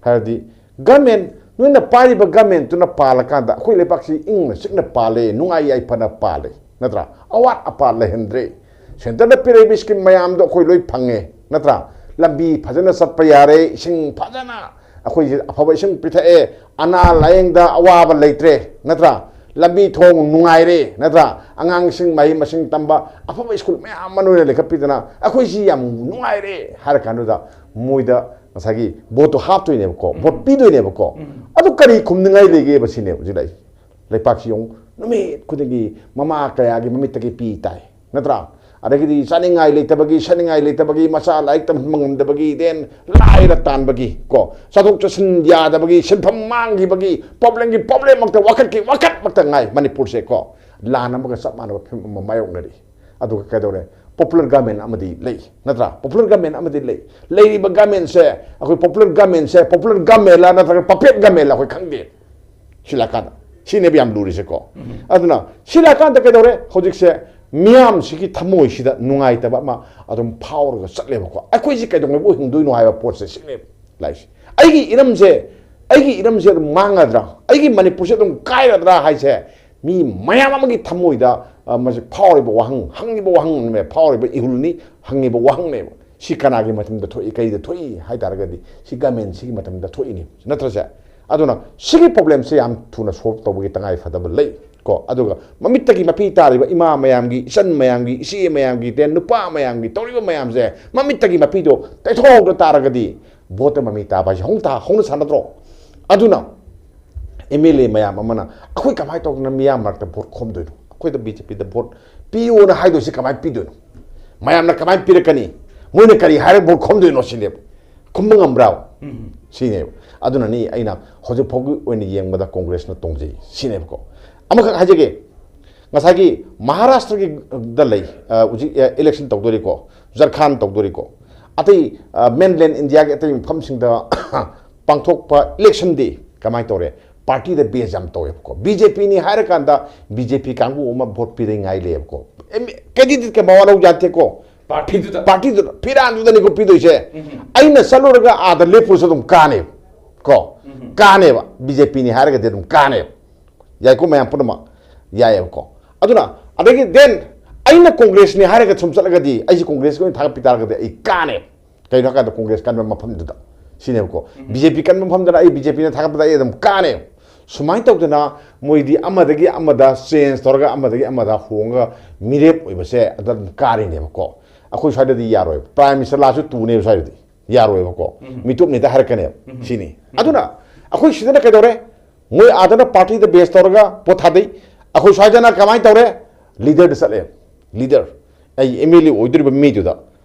ꯍꯥꯏꯔꯗꯤ, ꯒꯃꯦꯟ, ꯅꯣꯏꯅ ꯄꯥꯏꯔꯤꯕ ꯒꯃꯦꯟꯇꯨꯅ ꯄꯥꯜꯂꯀꯥꯟꯗ ꯑꯩꯈꯣꯏ ꯂꯩꯕꯥꯛꯁꯤ ꯏꯪꯅ ꯆꯤꯛꯅ ꯄꯥꯜꯂꯦ, ꯅꯨꯡꯉꯥꯏ ꯌꯥꯏꯐꯅ ꯄꯥꯜꯂꯦ, ꯅꯠꯇ꯭ꯔꯥ? ꯑꯋꯥꯠ ꯑꯄꯥ ꯂꯩꯍꯟꯗ꯭ꯔꯦ꯫ ꯁꯦꯟꯇꯔꯗ ꯄꯤꯔꯛꯏꯕ ꯁ꯭ꯀꯤꯝ ꯃꯌꯥꯝꯗꯣ ꯑꯩꯈꯣꯏ ꯂꯣꯏ ꯐꯪꯉꯦ, ꯅꯠꯇ꯭ꯔꯥ? ꯂꯝꯕꯤ ꯐꯖꯅ ꯆꯠꯄ ꯌꯥꯔꯦ, ꯏꯁꯤꯡ ꯐꯖꯅ ꯑꯩꯈꯣꯏꯁꯦ ꯑꯐꯕ ꯏꯁꯤꯡ ꯄꯤꯊꯛꯑꯦ, ꯑꯅꯥ ꯂꯥꯌꯦꯡꯗ ꯑꯋꯥꯕ ꯂꯩꯇ꯭ꯔꯦ, ꯅꯠꯇ꯭ꯔꯥ? ꯂꯝꯕꯤ ꯊꯣꯡ ꯅꯨꯡꯉꯥꯏꯔꯦ, ꯅꯠꯇ꯭ꯔꯥ? ꯑꯉꯥꯡꯁꯤꯡ ꯃꯍꯩ ꯃꯁꯤꯡ ꯇꯝꯕ ꯑꯐꯕ ꯁ꯭ꯀꯨꯜ ꯃꯌꯥꯝ ꯑꯃ ꯅꯣꯏꯅ ꯂꯤꯡꯈꯠꯄꯤꯗꯅ ꯑꯩꯈꯣꯏꯁꯤ ꯌꯥꯝ ꯅꯨꯡꯉꯥꯏꯔꯦ ꯍꯥꯏꯔ ꯀꯥꯟꯗꯨꯗ ꯃꯣꯏꯗ ꯉꯁꯥꯏꯒꯤ ꯚꯣꯠꯇꯣ ꯍꯥꯞꯇꯣꯏꯅꯦꯕꯀꯣ, ꯚꯣꯠ ꯄꯤꯗꯣꯏꯅꯦꯕꯀꯣ꯫ ꯑꯗꯨ ꯀꯔꯤ ꯈꯨꯝꯅꯤꯡꯉꯥꯏ ꯂꯩꯒꯦꯕ ꯁꯤꯅꯦꯕ ꯍꯧꯖꯤꯛ ꯂꯩ-, ꯂꯩꯄꯥꯛꯁꯤ ꯌꯦꯡꯉꯨ, ꯅꯨꯃꯤꯠ ꯈꯨꯗꯤꯡꯒꯤ ꯃꯃꯥ ꯀꯌꯥꯒꯤ ꯃꯃꯤꯠꯇꯒꯤ ꯄꯤ ꯇꯥꯏ, ꯅꯠꯇ꯭ꯔꯥ? ꯑꯗꯒꯤꯗꯤ ꯆꯥꯅꯤꯡꯉꯥꯏ ꯂꯩꯇꯕꯒꯤ, ꯁꯠꯅꯤꯡꯉꯥꯏ ꯂꯩꯇꯕꯒꯤ, ꯃꯆꯥ ꯂꯥꯏꯔꯤꯛ ꯇꯝꯍꯟꯕ ꯉꯝꯗꯕꯒꯤ, ꯗꯦꯟ ꯂꯥꯏꯔ ꯇꯥꯟꯕꯒꯤ ꯀꯣ, ꯆꯠꯊꯣꯛ ꯆꯠꯁꯤꯟ ꯌꯥꯗꯕꯒꯤ, ꯁꯤꯟꯐꯝ ꯃꯥꯡꯈꯤꯕꯒꯤ ꯄ꯭ꯔꯣꯕ꯭ꯂꯦꯝꯒꯤ ꯄ꯭ꯔꯣꯕ꯭ꯂꯦꯝ ꯃꯛꯇ, ꯋꯥꯀꯠꯀꯤ ꯋꯥꯀꯠ ꯃꯛꯇ ꯉꯥꯏ ꯃꯅꯤꯄꯨꯔꯁꯦ ꯀꯣ꯫ ꯂꯥꯟ ꯑꯃꯒ ꯆꯞ ꯃꯥꯟꯅꯕ ꯐꯤꯕꯝ ꯑꯃ ꯃꯥꯌꯣꯛꯅꯔꯤ꯫ ꯑꯗꯨꯒ ꯀꯩꯗꯧꯔꯦ? ꯄꯣꯄꯨꯂꯔ ꯒꯃꯦꯟ ꯑꯃꯗꯤ ꯂꯩ, ꯅꯠꯇ꯭ꯔꯥ? ꯄꯣꯄꯨꯂꯔ ꯒꯃꯦꯟ ꯑꯃꯗꯤ ꯂꯩ꯫ ꯂꯩꯔꯤꯕ ꯒꯃꯦꯟꯁꯦ, ꯑꯩꯈꯣꯏ ꯄꯣꯄꯨꯂꯔ ꯒꯃꯦꯟꯁꯦ, ꯄꯣꯄꯨꯂꯔ ꯒꯃꯦꯟꯂ ꯅꯠꯇ꯭ꯔꯒ ꯄꯄꯦꯠ ꯒꯃꯦꯟꯂ ꯑꯩꯈꯣꯏ ꯈꯪꯗꯦ꯫ ꯁꯤꯜꯂꯛꯀꯥꯟꯗ ꯁꯤꯅꯦꯕ ꯌꯥꯝ ꯂꯨꯔꯤꯁꯦꯀꯣ꯫ ꯑꯗꯨꯅ ꯁꯤꯜꯂꯛꯀꯥꯟꯗ ꯀꯩꯗꯧꯔꯦ? ꯍꯧꯖꯤꯛꯁꯦ ꯃꯤꯌꯥꯝꯁꯤꯒꯤ ꯊꯃꯣꯏꯁꯤꯗ ꯅꯨꯡꯉꯥꯏꯇꯕ ꯑꯃ ꯑꯗꯨꯝ ꯐꯥꯎꯔꯒ ꯆꯠꯂꯦꯕꯀꯣ꯫ ꯑꯩꯈꯣꯏꯁꯤ ꯀꯩꯗꯧꯉꯩꯕꯨ ꯍꯤꯡꯗꯣꯏꯅꯣ ꯍꯥꯏꯕ ꯄꯣꯠꯁꯦ ꯁꯤꯅꯦꯕ ꯂꯥꯏꯔꯤꯛꯁꯦ꯫ ꯑꯩꯒꯤ ꯏꯔꯝꯁꯦ, ꯑꯩꯒꯤ ꯏꯔꯝꯁꯦ ꯑꯗꯨꯝ ꯃꯥꯡꯒꯗ꯭ꯔꯥ, ꯑꯩꯒꯤ ꯃꯅꯤꯄꯨꯔꯁꯦ ꯑꯗꯨꯝ ꯀꯥꯏꯔꯗ꯭ꯔꯥ ꯍꯥꯏꯁꯦ ꯃꯤ ꯃꯌꯥꯝ ꯑꯃꯒꯤ ꯊꯃꯣꯏꯗ, ꯑ, ꯃꯁꯤ ꯐꯥꯎꯔꯤꯕ ꯋꯥꯍꯪ, ꯍꯪꯉꯤꯕ ꯋꯥꯍꯪꯅꯦ, ꯐꯥꯎꯔꯤꯕ ꯏꯍꯨꯜꯅꯤ, ꯍꯪꯉꯤꯕ ꯋꯥꯍꯪꯅꯦꯕ꯫ ꯁꯤ ꯀꯅꯥꯒꯤ ꯃꯇꯝꯗ ꯊꯣꯛꯏ, ꯀꯩꯗ ꯊꯣꯛꯏ ꯍꯥꯏ ꯇꯥꯔꯒꯗꯤ ꯁꯤ ꯒꯃꯦꯟꯁꯤꯒꯤ ꯃꯇꯝꯗ ꯊꯣꯛꯏꯅꯤ, ꯅꯠꯇ꯭ꯔꯁꯦ? ꯑꯗꯨꯅ ꯁꯤꯒꯤ ꯄ꯭ꯔꯣꯕ꯭ꯂꯦꯝꯁꯦ ꯌꯥꯝ ꯊꯨꯅ ꯁꯣꯜꯕ ꯇꯧꯕꯒꯤ ꯇꯉꯥꯏ ꯐꯗꯕ ꯂꯩ ꯀꯣ꯫ ꯑꯗꯨꯒ ꯃꯃꯤꯠꯇꯒꯤ ꯃꯄꯤ ꯇꯥꯔꯤꯕ ꯏꯃꯥ ꯃꯌꯥꯝꯒꯤ, ꯏꯆꯟ ꯃꯌꯥꯝꯒꯤ, ꯏꯆꯦ ꯃꯌꯥꯝꯒꯤ, ꯇꯦꯟ ꯅꯨꯄꯥ ꯃꯌꯥꯝꯒꯤ ꯇꯧꯔꯤꯕ ꯃꯌꯥꯝꯁꯦ ꯃꯃꯤꯠꯇꯒꯤ ꯃꯄꯤꯗꯣ ꯇꯩꯊꯣꯛꯍꯧꯗ ꯇꯥꯔꯒꯗꯤ ꯚꯣꯠꯇ ꯃꯃꯤ ꯇꯥꯕ ꯍꯥꯏꯁꯦ ꯍꯧꯅ ꯊꯥ-, ꯍꯧꯅ ꯁꯥꯟꯅꯗ꯭ꯔꯣ? ꯑꯗꯨꯅ ꯑꯦꯝ ꯑꯦꯜ ꯑꯦ ꯃꯌꯥꯝ ꯑꯃꯅ ꯑꯩꯈꯣꯏ ꯀꯃꯥꯏꯅ ꯇꯧꯗꯅ ꯃꯤꯌꯥꯝ ꯃꯔꯛꯇ ꯚꯣꯠ ꯈꯣꯝꯗꯣꯏꯅꯣ? ꯑꯩꯈꯣꯏꯗ ꯕꯤ ꯖꯦ ꯄꯤꯗ ꯚꯣꯠ ꯄꯤꯌꯣꯅ ꯍꯥꯏꯗꯣꯏꯁꯦ ꯀꯃꯥꯏꯅ ꯄꯤꯗꯣꯏꯅꯣ? ꯃꯌꯥꯝꯅ ꯀꯃꯥꯏꯅ ꯄꯤꯔꯛꯀꯅꯤ? ꯃꯣꯏꯅ ꯀꯔꯤ ꯍꯥꯏꯔꯒ ꯚꯣꯠ ꯈꯣꯝꯗꯣꯏꯅꯣ ꯁꯤꯅꯦꯕ꯫ ꯈꯨꯝꯕ ꯉꯝꯕ꯭ꯔꯥ? ꯎꯝ꯫ ꯁꯤꯅꯦꯕ꯫ ꯑꯗꯨꯅꯅꯤ ꯑꯩꯅ ꯍꯧꯖꯤꯛ ꯐꯥꯎꯒꯤ ꯑꯣꯏꯅ ꯌꯦꯡꯕꯗ ꯀꯣꯡꯒ꯭ꯔꯦꯁꯅ ꯇꯣꯡꯖꯩ ꯁꯤꯅꯦꯕꯀꯣ꯫ ꯑꯃꯈꯛ ꯍꯥꯏꯖꯒꯦ, ꯉꯁꯥꯏꯒꯤ ꯃꯍꯥꯔꯥꯁꯇ꯭ꯔꯒꯤꯗ ꯂꯩ, ꯑ, ꯍꯧꯖꯤꯛ, ꯑ, ꯏꯂꯦꯛꯁꯟ ꯇꯧꯗꯣꯔꯤꯀꯣ, ꯖꯔꯈꯥꯟ ꯇꯧꯗꯣꯔꯤꯀꯣ, ꯑꯇꯩ, ꯑ, ꯃꯦꯟꯂꯦꯟ ꯏꯟꯗꯤꯌꯥꯒꯤ ꯑꯇꯩ ꯃꯐꯝꯁꯤꯡꯗ ꯄꯥꯡꯊꯣꯛꯄ ꯏꯂꯦꯛꯁꯟꯗꯤ ꯀꯃꯥꯏꯅ ꯇꯧꯔꯦ? ꯄꯥꯔꯇꯤꯗ ꯕꯦꯁ ꯌꯥꯝ ꯇꯧꯋꯦꯕꯀꯣ꯫ ꯕꯤ ꯖꯦ ꯄꯤꯅꯤ ꯍꯥꯏꯔꯀꯥꯟꯗ ꯕꯤ ꯖꯦ ꯄꯤ ꯀꯥꯡꯕꯨ ꯑꯃ ꯚꯣꯠ ꯄꯤꯗꯉꯥꯏ ꯂꯩꯌꯦꯕꯀꯣ꯫ ꯑꯦꯝ-, ꯀꯦꯟꯗꯤꯗꯦꯠꯀ ꯃꯋꯥ ꯂꯧ ꯌꯥꯗꯦꯀꯣ꯫ ꯄꯥꯔꯇꯤꯗꯨꯗ꯫ ꯄꯥꯔꯇꯤꯗꯨꯗ, ꯐꯤꯔꯥꯟꯗꯨꯗꯅꯤꯀꯣ ꯄꯤꯗꯣꯏꯁꯦ꯫ ꯎꯝ꯫ ꯑꯩꯅ ꯆꯠꯂꯨꯔꯒ ꯑꯥꯗ ꯂꯦꯞꯄꯨꯔꯁꯨ ꯑꯗꯨꯝ ꯀꯥꯅꯦꯕ ꯀꯣ꯫ ꯎꯝ꯫ ꯀꯥꯅꯦꯕ, ꯕꯤ ꯖꯦ ꯄꯤꯅꯤ ꯍꯥꯏꯔꯒꯗꯤ ꯑꯗꯨꯝ ꯀꯥꯅꯦꯕ꯫ ꯌꯥꯏꯀꯣ, ꯃꯌꯥꯝ ꯄꯨꯝꯅꯃꯛ ꯌꯥꯏꯑꯕꯀꯣ꯫ ꯑꯗꯨꯅ ꯑꯗꯒꯤ ꯗꯦꯟ ꯑꯩꯅ ꯀꯣꯡꯒ꯭ꯔꯦꯁꯅꯤ ꯍꯥꯏꯔꯒ ꯁꯨꯝ ꯆꯠꯂꯒꯗꯤ, ꯑꯩꯁꯦ ꯀꯣꯡꯒ꯭ꯔꯦꯁꯀꯤ ꯑꯣꯏꯅ ꯊꯥꯒꯠꯄꯤ ꯇꯥꯔꯒꯗꯤ ꯑꯩ ꯀꯥꯅꯦꯕ꯫ ꯀꯩꯅꯣ ꯍꯥꯏꯀꯥꯟꯗ ꯀꯣꯡꯒ꯭ꯔꯦꯁ ꯀꯟꯕ ꯃꯐꯝꯗꯨꯗ ꯁꯤꯅꯦꯕꯀꯣ꯫ ꯎꯝ꯫ ꯕꯤ ꯖꯦ ꯄꯤ ꯀꯟꯕ ꯃꯐꯝꯗꯅ ꯑꯩ ꯕꯤ ꯖꯦ ꯄꯤꯅ ꯊꯥꯒꯠꯄꯗ ꯑꯩ ꯑꯗꯨꯝ ꯀꯥꯅꯦꯕ꯫ ꯁꯨꯃꯥꯏꯅ ꯇꯧꯗꯅ ꯃꯣꯏꯗꯤ ꯑꯃꯗꯒꯤ ꯑꯃꯗ ꯆꯦꯟꯖ ꯇꯧꯔꯒ, ꯑꯃꯗꯒꯤ ꯑꯃꯗ ꯍꯣꯡꯉꯒ ꯃꯤꯔꯦꯞ ꯑꯣꯏꯕꯁꯦ ꯑꯗ ꯑꯗꯨꯝ ꯀꯥꯔꯤꯅꯦꯕꯀꯣ꯫ ꯑꯩꯈꯣꯏ ꯁ꯭ꯋꯥꯏꯗꯗꯤ ꯌꯥꯔꯣꯏꯕ꯫ ꯄ꯭ꯔꯥꯏꯝ ꯃꯤꯅꯤꯁꯇꯔ ꯂꯥꯛꯑꯁꯨ ꯇꯨꯅꯦꯕ ꯁ꯭ꯋꯥꯏꯗꯗꯤ꯫ ꯌꯥꯔꯣꯏꯕꯀꯣ꯫ ꯎꯝ꯫ ꯃꯤꯇꯣꯞꯅꯤꯗ ꯍꯥꯏꯔꯛꯀꯅꯦꯕ꯫ ꯎꯝ꯫ ꯁꯤꯅꯤ꯫ ꯎꯝ꯫ ꯑꯗꯨꯅ ꯑꯩꯈꯣꯏ ꯁꯤꯗꯅ ꯀꯩꯗꯧꯔꯦ? ꯃꯣꯏ ꯑꯥꯗꯅ ꯄꯥꯔꯇꯤꯗ ꯕꯦꯁ ꯇꯧꯔꯒ ꯄꯣꯠ ꯊꯥꯗꯩ꯫ ꯑꯩꯈꯣꯏ ꯁ꯭ꯋꯥꯏꯗꯅ ꯀꯃꯥꯏꯅ ꯇꯧꯔꯦ? ꯂꯤꯗꯔꯗ ꯆꯠꯂꯦ꯫ ꯂꯤꯗꯔ, ꯑꯩ ꯑꯦꯝ ꯑꯦꯜ ꯑꯦ ꯑꯣꯏꯗꯣꯔꯤꯕ ꯃꯤꯗꯨꯗ,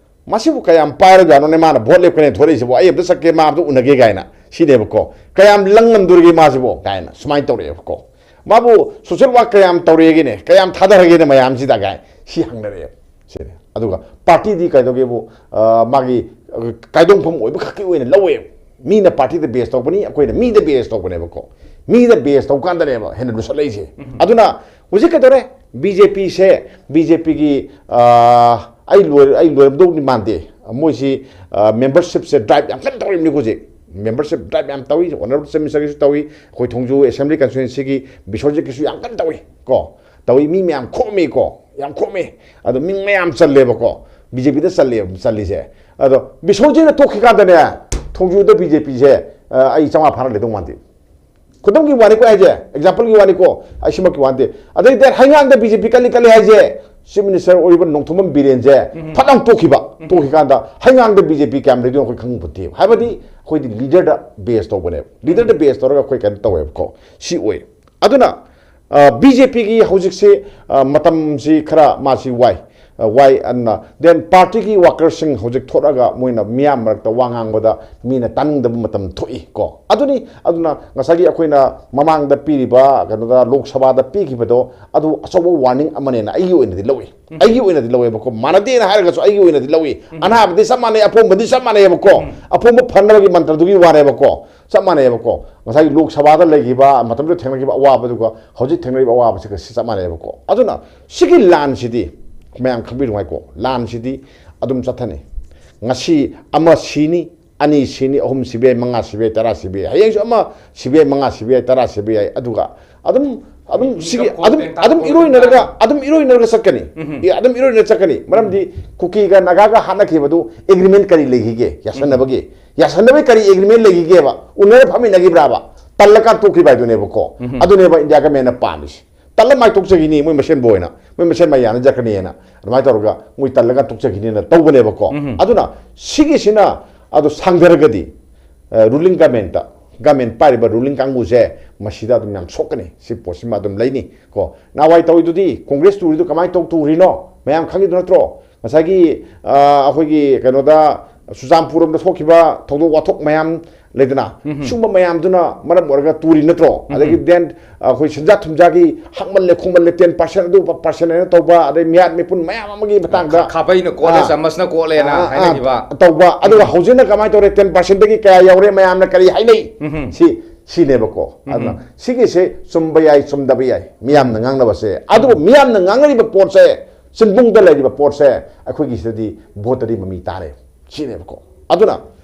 "ꯃꯁꯤꯕꯨ ꯀꯌꯥꯝ ꯄꯥꯏꯔꯖꯥꯠꯅꯣꯅꯦ, ꯃꯥꯅ ꯚꯣꯠ ꯂꯦꯞꯀꯅꯤ ꯊꯣꯔꯛꯏꯁꯤꯕꯨ? ꯑꯩ ꯑꯝꯇ ꯆꯠꯀꯦ, ꯃꯥ ꯑꯝꯇ ꯎꯅꯒꯦ" ꯀꯥꯏꯅ ꯁꯤꯅꯦꯕꯀꯣ꯫ "ꯀꯌꯥꯝ ꯂꯪ ꯉꯝꯗꯣꯔꯤꯒꯦ ꯃꯥꯁꯤꯕꯨ?" ꯀꯥꯏꯅ ꯁꯨꯃꯥꯏꯅ ꯇꯧꯔꯛꯑꯦꯕꯀꯣ꯫ "ꯃꯥꯕꯨ ꯁꯣꯁꯦꯜ ꯋꯥꯔꯛ ꯀꯌꯥꯝ ꯇꯧꯔꯦꯒꯦꯅꯦ, ꯀꯌꯥꯝ ꯊꯥꯗꯔꯒꯦꯅꯦ ꯃꯌꯥꯝꯁꯤꯗ?" ꯀꯥꯏꯅ ꯁꯤ ꯍꯪꯅꯔꯛꯑꯦꯕ꯫ ꯁꯤꯅꯤ꯫ ꯑꯗꯨꯒ ꯄꯥꯔꯇꯤꯗꯤ ꯀꯩꯗꯧꯒꯦꯕꯨ, ꯑ, ꯃꯥꯒꯤ, ꯑ, ꯀꯥꯏꯗꯣꯡꯐꯝ ꯑꯣꯏꯕ ꯈꯛꯀꯤ ꯑꯣꯏꯅ ꯂꯧꯋꯦꯕ꯫ ꯃꯤꯅ ꯄꯥꯔꯇꯤꯗ ꯕꯦꯁ ꯇꯧꯕꯅꯤ, ꯑꯩꯈꯣꯏꯅ ꯃꯤꯗ ꯕꯦꯁ ꯇꯧꯕꯅꯦꯕꯀꯣ꯫ ꯃꯤꯗ ꯕꯦꯁ ꯇꯧ ꯀꯥꯟꯗꯅꯦꯕ ꯍꯦꯟꯅ ꯂꯨꯁꯜꯂꯛꯏꯁꯦ꯫ ꯎꯝ꯫ ꯑꯗꯨꯅ ꯍꯧꯖꯤꯛ ꯀꯩꯗꯧꯔꯦ? ꯕꯤ ꯖꯦ ꯄꯤꯁꯦ, ꯕꯤ ꯖꯦ ꯄꯤꯒꯤ ꯑꯩ ꯂꯣꯏ ꯑꯩ ꯂꯣꯏꯔꯝꯗꯧꯗꯤ ꯃꯥꯟꯗꯦ꯫ ꯃꯣꯏꯁꯤ ꯃꯦꯝꯕꯔꯁꯤꯞꯁꯦ ꯗ꯭ꯔꯥꯏꯞ ꯌꯥꯝ ꯀꯟꯅ ꯇꯧꯔꯤꯕꯅꯤ ꯍꯧꯖꯤꯛ꯫ ꯃꯦꯝꯕꯔꯁꯤꯞ ꯗ꯭ꯔꯥꯏꯞ ꯌꯥꯝ ꯇꯧꯏ, ꯑꯣꯅꯔꯦꯕꯜ ꯆꯤꯐ ꯃꯤꯅꯤꯁꯇꯔꯒꯤꯁꯨ ꯇꯧꯏ, ꯑꯩꯈꯣꯏ ꯊꯣꯡꯖꯨ ꯑꯦꯁꯦꯝꯕ꯭ꯂꯤ ꯀꯟꯁꯇꯤꯇ꯭ꯋꯦꯟꯁꯤꯒꯤ ꯕꯤꯁꯣꯖꯤꯠꯀꯤꯁꯨ ꯌꯥꯝ ꯀꯟꯅ ꯇꯧꯏ ꯀꯣ꯫ ꯇꯧꯏ, ꯃꯤ ꯃꯌꯥꯝ ꯈꯣꯝꯃꯤꯀꯣ, ꯌꯥꯝ ꯈꯣꯝꯃꯤ꯫ ꯑꯗꯣ ꯃꯤ ꯃꯌꯥꯝ ꯆꯜꯂꯦꯕꯀꯣ, ꯕꯤ ꯖꯦ ꯄꯤꯗ ꯆꯜꯂꯦ꯫ ꯆꯜꯂꯤꯁꯦ꯫ ꯑꯗꯣ ꯕꯤꯁꯣꯖꯤꯠꯅ ꯇꯣꯛꯈꯤꯀꯥꯟꯗꯅꯦ, ꯊꯣꯡꯖꯨꯗ ꯕꯤ ꯖꯦ ꯄꯤꯁꯦ ꯑꯩ ꯆꯥꯝꯃꯉꯥ ꯐꯥꯅ ꯂꯩꯗꯧ ꯃꯥꯟꯗꯦ꯫ ꯈꯨꯗꯝꯒꯤ ꯋꯥꯅꯤꯀꯣ ꯍꯥꯏꯁꯦ, ꯑꯦꯛꯖꯥꯝꯄꯜꯒꯤ ꯋꯥꯅꯤꯀꯣ, ꯑꯩ ꯁꯤꯃꯛꯀꯤ ꯋꯥ ꯅꯠꯇꯦ꯫ ꯑꯗꯩꯗꯤ ꯍꯩꯉꯥꯡꯗ ꯕꯤ ꯖꯦ ꯄꯤ ꯀꯜꯂꯤ ꯀꯜꯂꯤ ꯍꯥꯏꯁꯦ, ꯆꯤꯐ ꯃꯤꯅꯤꯁꯇꯔ ꯑꯣꯏꯔꯤꯕ ꯅꯣꯡꯊꯣꯝꯕꯝ ꯕꯤꯔꯦꯟꯁꯦ ꯐꯠ ꯂꯥꯎ ꯇꯣꯛꯈꯤꯕ꯫ ꯇꯣꯛꯈꯤꯀꯥꯟꯗ ꯍꯩꯉꯥꯡꯗ ꯕꯤ ꯖꯦ ꯄꯤ ꯀꯌꯥꯝ ꯂꯩꯗꯣꯏꯅꯣ ꯑꯩꯈꯣꯏ ꯈꯪꯕ ꯄꯣꯠꯇꯦꯕ꯫ ꯍꯥꯏꯕꯗꯤ ꯑꯩꯈꯣꯏꯗꯤ ꯂꯤꯗꯔꯗ ꯕꯦꯁ ꯇꯧꯕꯅꯦꯕ꯫ ꯂꯤꯗꯔꯗ ꯕꯦꯁ ꯇꯧꯔꯒ ꯑꯩꯈꯣꯏ ꯀꯩꯅꯣ ꯇꯧꯋꯦꯕꯀꯣ꯫ ꯁꯤ ꯑꯣꯏ꯫ ꯑꯗꯨꯅ ꯕꯤ ꯖꯦ ꯄꯤꯒꯤ ꯍꯧꯖꯤꯛꯁꯤ ꯃꯇꯝꯁꯤ ꯈꯔ ꯃꯥꯁꯤ ꯋꯥꯏ꯫ ꯋꯥꯏ ꯑꯗꯨꯅ ꯗꯦꯟ ꯄꯥꯔꯇꯤꯒꯤ ꯋꯥꯀꯔꯁꯤꯡ ꯍꯧꯖꯤꯛ ꯊꯣꯛꯂꯒ ꯃꯣꯏꯅ ꯃꯤꯌꯥꯝ ꯃꯔꯛꯇ ꯋꯥ ꯉꯥꯡꯕꯗ ꯃꯤꯅ ꯇꯥꯅꯤꯡꯗꯕ ꯃꯇꯝ ꯊꯣꯛꯏ ꯀꯣ꯫ ꯑꯗꯨꯅꯤ꯫ ꯑꯗꯨꯅ ꯉꯁꯥꯏꯒꯤ ꯑꯩꯈꯣꯏꯅ ꯃꯃꯥꯡꯗ ꯄꯤꯔꯤꯕ ꯀꯩꯅꯣꯗ, ꯂꯣꯛ ꯁꯚꯥꯗ ꯄꯤꯈꯤꯕꯗꯣ, ꯑꯗꯨ ꯑꯆꯧꯕ ꯋꯥꯔꯅꯤꯡ ꯑꯃꯅꯦꯅ ꯑꯩꯒꯤ ꯑꯣꯏꯅꯗꯤ ꯂꯧꯏ꯫ ꯑꯩꯒꯤ ꯑꯣꯏꯅꯗꯤ ꯂꯧꯋꯦꯕꯀꯣ, ꯃꯥꯟꯅꯗꯦꯅ ꯍꯥꯏꯔꯒꯁꯨ ꯑꯩꯒꯤ ꯑꯣꯏꯅꯗꯤ ꯂꯧꯏ꯫ ꯑꯅꯥꯕꯗꯤ ꯆꯞ ꯃꯥꯟꯅꯩ, ꯑꯄꯣꯝꯕꯗꯤ ꯆꯞ ꯃꯥꯟꯅꯩꯑꯕꯀꯣ꯫ ꯑꯄꯣꯝꯕ ꯐꯅꯕꯒꯤ ꯃꯟꯇ꯭ꯔꯗꯨꯒꯤ ꯋꯥꯅꯦꯕꯀꯣ꯫ ꯆꯞ ꯃꯥꯟꯅꯩꯑꯕꯀꯣ꯫ ꯉꯁꯥꯏꯒꯤ ꯂꯣꯛ ꯁꯚꯥꯗ ꯂꯩꯈꯤꯕ ꯃꯇꯝꯗꯨꯗ ꯊꯦꯡꯅꯈꯤꯕ ꯑꯋꯥꯕꯗꯨꯒ ꯍꯧꯖꯤꯛ ꯊꯦꯡꯅꯔꯤꯕ ꯑꯋꯥꯕꯁꯤꯒ ꯁꯤ ꯆꯞ ꯃꯥꯟꯅꯩꯑꯕꯀꯣ꯫ ꯑꯗꯨꯅ ꯁꯤꯒꯤ ꯂꯥꯟꯁꯤꯗꯤ ꯃꯌꯥꯝ ꯈꯪꯕꯤꯅꯉꯥꯏꯀꯣ, ꯂꯥꯟꯁꯤꯗꯤ ꯑꯗꯨꯝ ꯆꯠꯊꯅꯤ꯫ ꯉꯁꯤ ꯑꯃ ꯁꯤꯅꯤ, ꯑꯅꯤ ꯁꯤꯅꯤ, ꯑꯍꯨꯝ ꯁꯤꯕ ꯌꯥꯏ, ꯃꯉꯥ ꯁꯤꯕ ꯌꯥꯏ, ꯇꯔꯥ ꯁꯤꯕ ꯌꯥꯏ꯫ ꯍꯌꯦꯡꯁꯨ ꯑꯃ ꯁꯤꯕ ꯌꯥꯏ, ꯃꯉꯥ ꯁꯤꯕ ꯌꯥꯏ, ꯇꯔꯥ ꯁꯤꯕ ꯌꯥꯏ꯫ ꯑꯗꯨꯒ ꯑꯗꯨꯝ ꯑꯗꯨꯝ ꯁꯤꯒꯤ ꯑꯗꯨꯝ ꯑꯗꯨꯝ ꯏꯔꯣꯏꯅꯔꯒ ꯑꯗꯨꯝ ꯏꯔꯣꯏꯅꯔꯒ ꯆꯠꯀꯅꯤ꯫ ꯑꯦ, ꯑꯗꯨꯝ ꯏꯔꯣꯏꯅꯔꯒ ꯆꯠꯀꯅꯤ꯫ ꯃꯔꯝꯗꯤ ꯀꯨꯀꯤꯒ ꯅꯥꯒꯥꯒ ꯍꯥꯠꯅꯈꯤꯕꯗꯨ ꯑꯦꯒ꯭ꯔꯤꯃꯦꯟ ꯀꯔꯤ ꯂꯩꯈꯤꯒꯦ? ꯌꯥꯁꯟꯅꯕꯒꯤ ꯌꯥꯁꯟꯅꯕꯒꯤ ꯀꯔꯤ ꯑꯦꯒ꯭ꯔꯤꯃꯦꯟ ꯂꯩꯈꯤꯒꯦꯕ? ꯎꯅꯔ ꯐꯝꯃꯤꯟꯅꯈꯤꯕ꯭ꯔꯥꯕ? ꯇꯜꯂꯀꯥꯟ ꯇꯣꯛꯈꯤꯕ ꯍꯥꯏꯗꯨꯅꯦꯕꯀꯣ꯫ ꯑꯗꯨꯅꯦꯕ ꯏꯟꯗꯤꯌꯥ ꯒꯃꯦꯟꯅ ꯄꯥꯝꯃꯤꯁꯦ꯫ ꯇꯜꯂ ꯃꯥꯏ ꯇꯣꯛꯆꯈꯤꯅꯤ, ꯃꯣꯏ ꯃꯁꯦꯟꯕꯨ ꯑꯣꯏꯅ, ꯃꯣꯏ ꯃꯁꯦꯟ ꯃꯥꯏ ꯌꯥꯅꯖꯔꯛꯀꯅꯤꯅ ꯑꯗꯨꯃꯥꯏꯅ ꯇꯧꯔꯒ ꯃꯣꯏ ꯇꯜꯂꯒ ꯇꯣꯛꯆꯈꯤꯅꯤꯅ ꯇꯧꯕꯅꯦꯕꯀꯣ꯫ ꯑꯗꯨꯅ ꯁꯤꯒꯤꯁꯤꯅ ꯑꯗꯨ ꯁꯥꯡꯊꯔꯒꯗꯤ ꯔꯨꯂꯤꯡ ꯒꯃꯦꯟꯇ, ꯒꯃꯦꯟ ꯄꯥꯏꯔꯤꯕ ꯔꯨꯂꯤꯡ ꯀꯥꯡꯕꯨꯁꯦ ꯃꯁꯤꯗ ꯑꯗꯨꯝ ꯌꯥꯝ ꯁꯣꯛꯀꯅꯤ꯫ ꯁꯤ ꯄꯣꯠꯁꯤꯃ ꯑꯗꯨꯝ ꯂꯩꯅꯤ ꯀꯣ꯫ ꯅꯍꯥꯟꯋꯥꯏ ꯇꯧꯔꯤꯗꯨꯗꯤ, ꯀꯣꯡꯒ꯭ꯔꯦꯁ ꯇꯨꯔꯤꯗꯨ ꯀꯃꯥꯏꯅ ꯇꯧ ꯇꯨꯔꯤꯅꯣ? ꯃꯌꯥꯝ ꯈꯪꯉꯤꯗꯨ ꯅꯠꯇ꯭ꯔꯣ? ꯉꯁꯥꯏꯒꯤ ꯑꯩꯈꯣꯏꯒꯤ ꯀꯩꯅꯣꯗ, ꯆꯨꯔꯆꯥꯟꯄꯨꯔ ꯂꯣꯝꯗ ꯊꯣꯛꯈꯤꯕ ꯊꯧꯗꯣꯛ ꯋꯥꯊꯣꯛ ꯃꯌꯥꯝ ꯂꯩꯗꯅ, ꯁꯤꯒꯨꯝꯕ ꯃꯌꯥꯝꯗꯨꯅ ꯃꯔꯝ ꯑꯣꯏꯔꯒ ꯇꯨꯔꯤ ꯅꯠꯇ꯭ꯔꯣ? ꯑꯗꯒꯤ ꯗꯦꯟ ꯑꯩꯈꯣꯏ ꯁꯦꯟꯖꯥ ꯊꯨꯝꯖꯥꯒꯤ ꯍꯛꯃꯜꯂꯦ ꯈꯣꯡꯃꯜꯂꯦ, ꯇꯦꯟ ꯄꯥꯔꯁꯦꯟ ꯑꯗꯨ ꯄꯥꯔꯁꯦꯟ ꯍꯥꯏꯅ ꯇꯧꯕ, ꯑꯗꯩ ꯃꯤꯌꯥꯠ ꯃꯤꯄꯨꯟ ꯃꯌꯥꯝ ꯑꯃꯒꯤ ꯃꯇꯥꯡꯗ, ꯈꯥ-, ꯈꯥꯕꯩꯅ ꯀꯣꯠꯂꯦ, ꯑꯥ, ꯆꯥꯃꯁꯅ ꯀꯣꯠꯂꯦꯅ ꯑꯥ, ꯑꯥ, ꯍꯥꯏꯅꯈꯤꯕ꯫ ꯇꯧꯕ꯫ ꯑꯗꯨꯒ ꯍꯧꯖꯤꯛꯅ ꯀꯃꯥꯏꯅ ꯇꯧꯔꯦ? ꯇꯦꯟ ꯄꯥꯔꯁꯦꯟꯗꯒꯤ ꯀꯌꯥ ꯌꯧꯔꯦ? ꯃꯌꯥꯝꯅ ꯀꯔꯤ ꯍꯥꯏꯅꯩ? ꯁꯤ ꯁꯤꯅꯦꯕꯀꯣ꯫ ꯑꯗꯨꯅ ꯁꯤꯒꯤꯁꯦ ꯆꯨꯝꯕ ꯌꯥꯏ, ꯆꯨꯝꯗꯕ ꯌꯥꯏ, ꯃꯤꯌꯥꯝꯅ ꯉꯥꯡꯅꯕꯁꯦ꯫ ꯑꯗꯨꯕꯨ ꯃꯤꯌꯥꯝꯅ ꯉꯥꯡꯅꯔꯤꯕ ꯄꯣꯠꯁꯦ, ꯆꯤꯟꯕꯨꯡꯗ ꯂꯩꯔꯤꯕ ꯄꯣꯠꯁꯦ, ꯑꯩꯈꯣꯏꯒꯤ ꯁꯤꯗꯗꯤ ꯚꯣꯠꯇꯗꯤ ꯃꯃꯤ ꯇꯥꯔꯦ꯫ ꯁꯤꯅꯦꯕꯀꯣ꯫ ꯑꯗꯨꯅ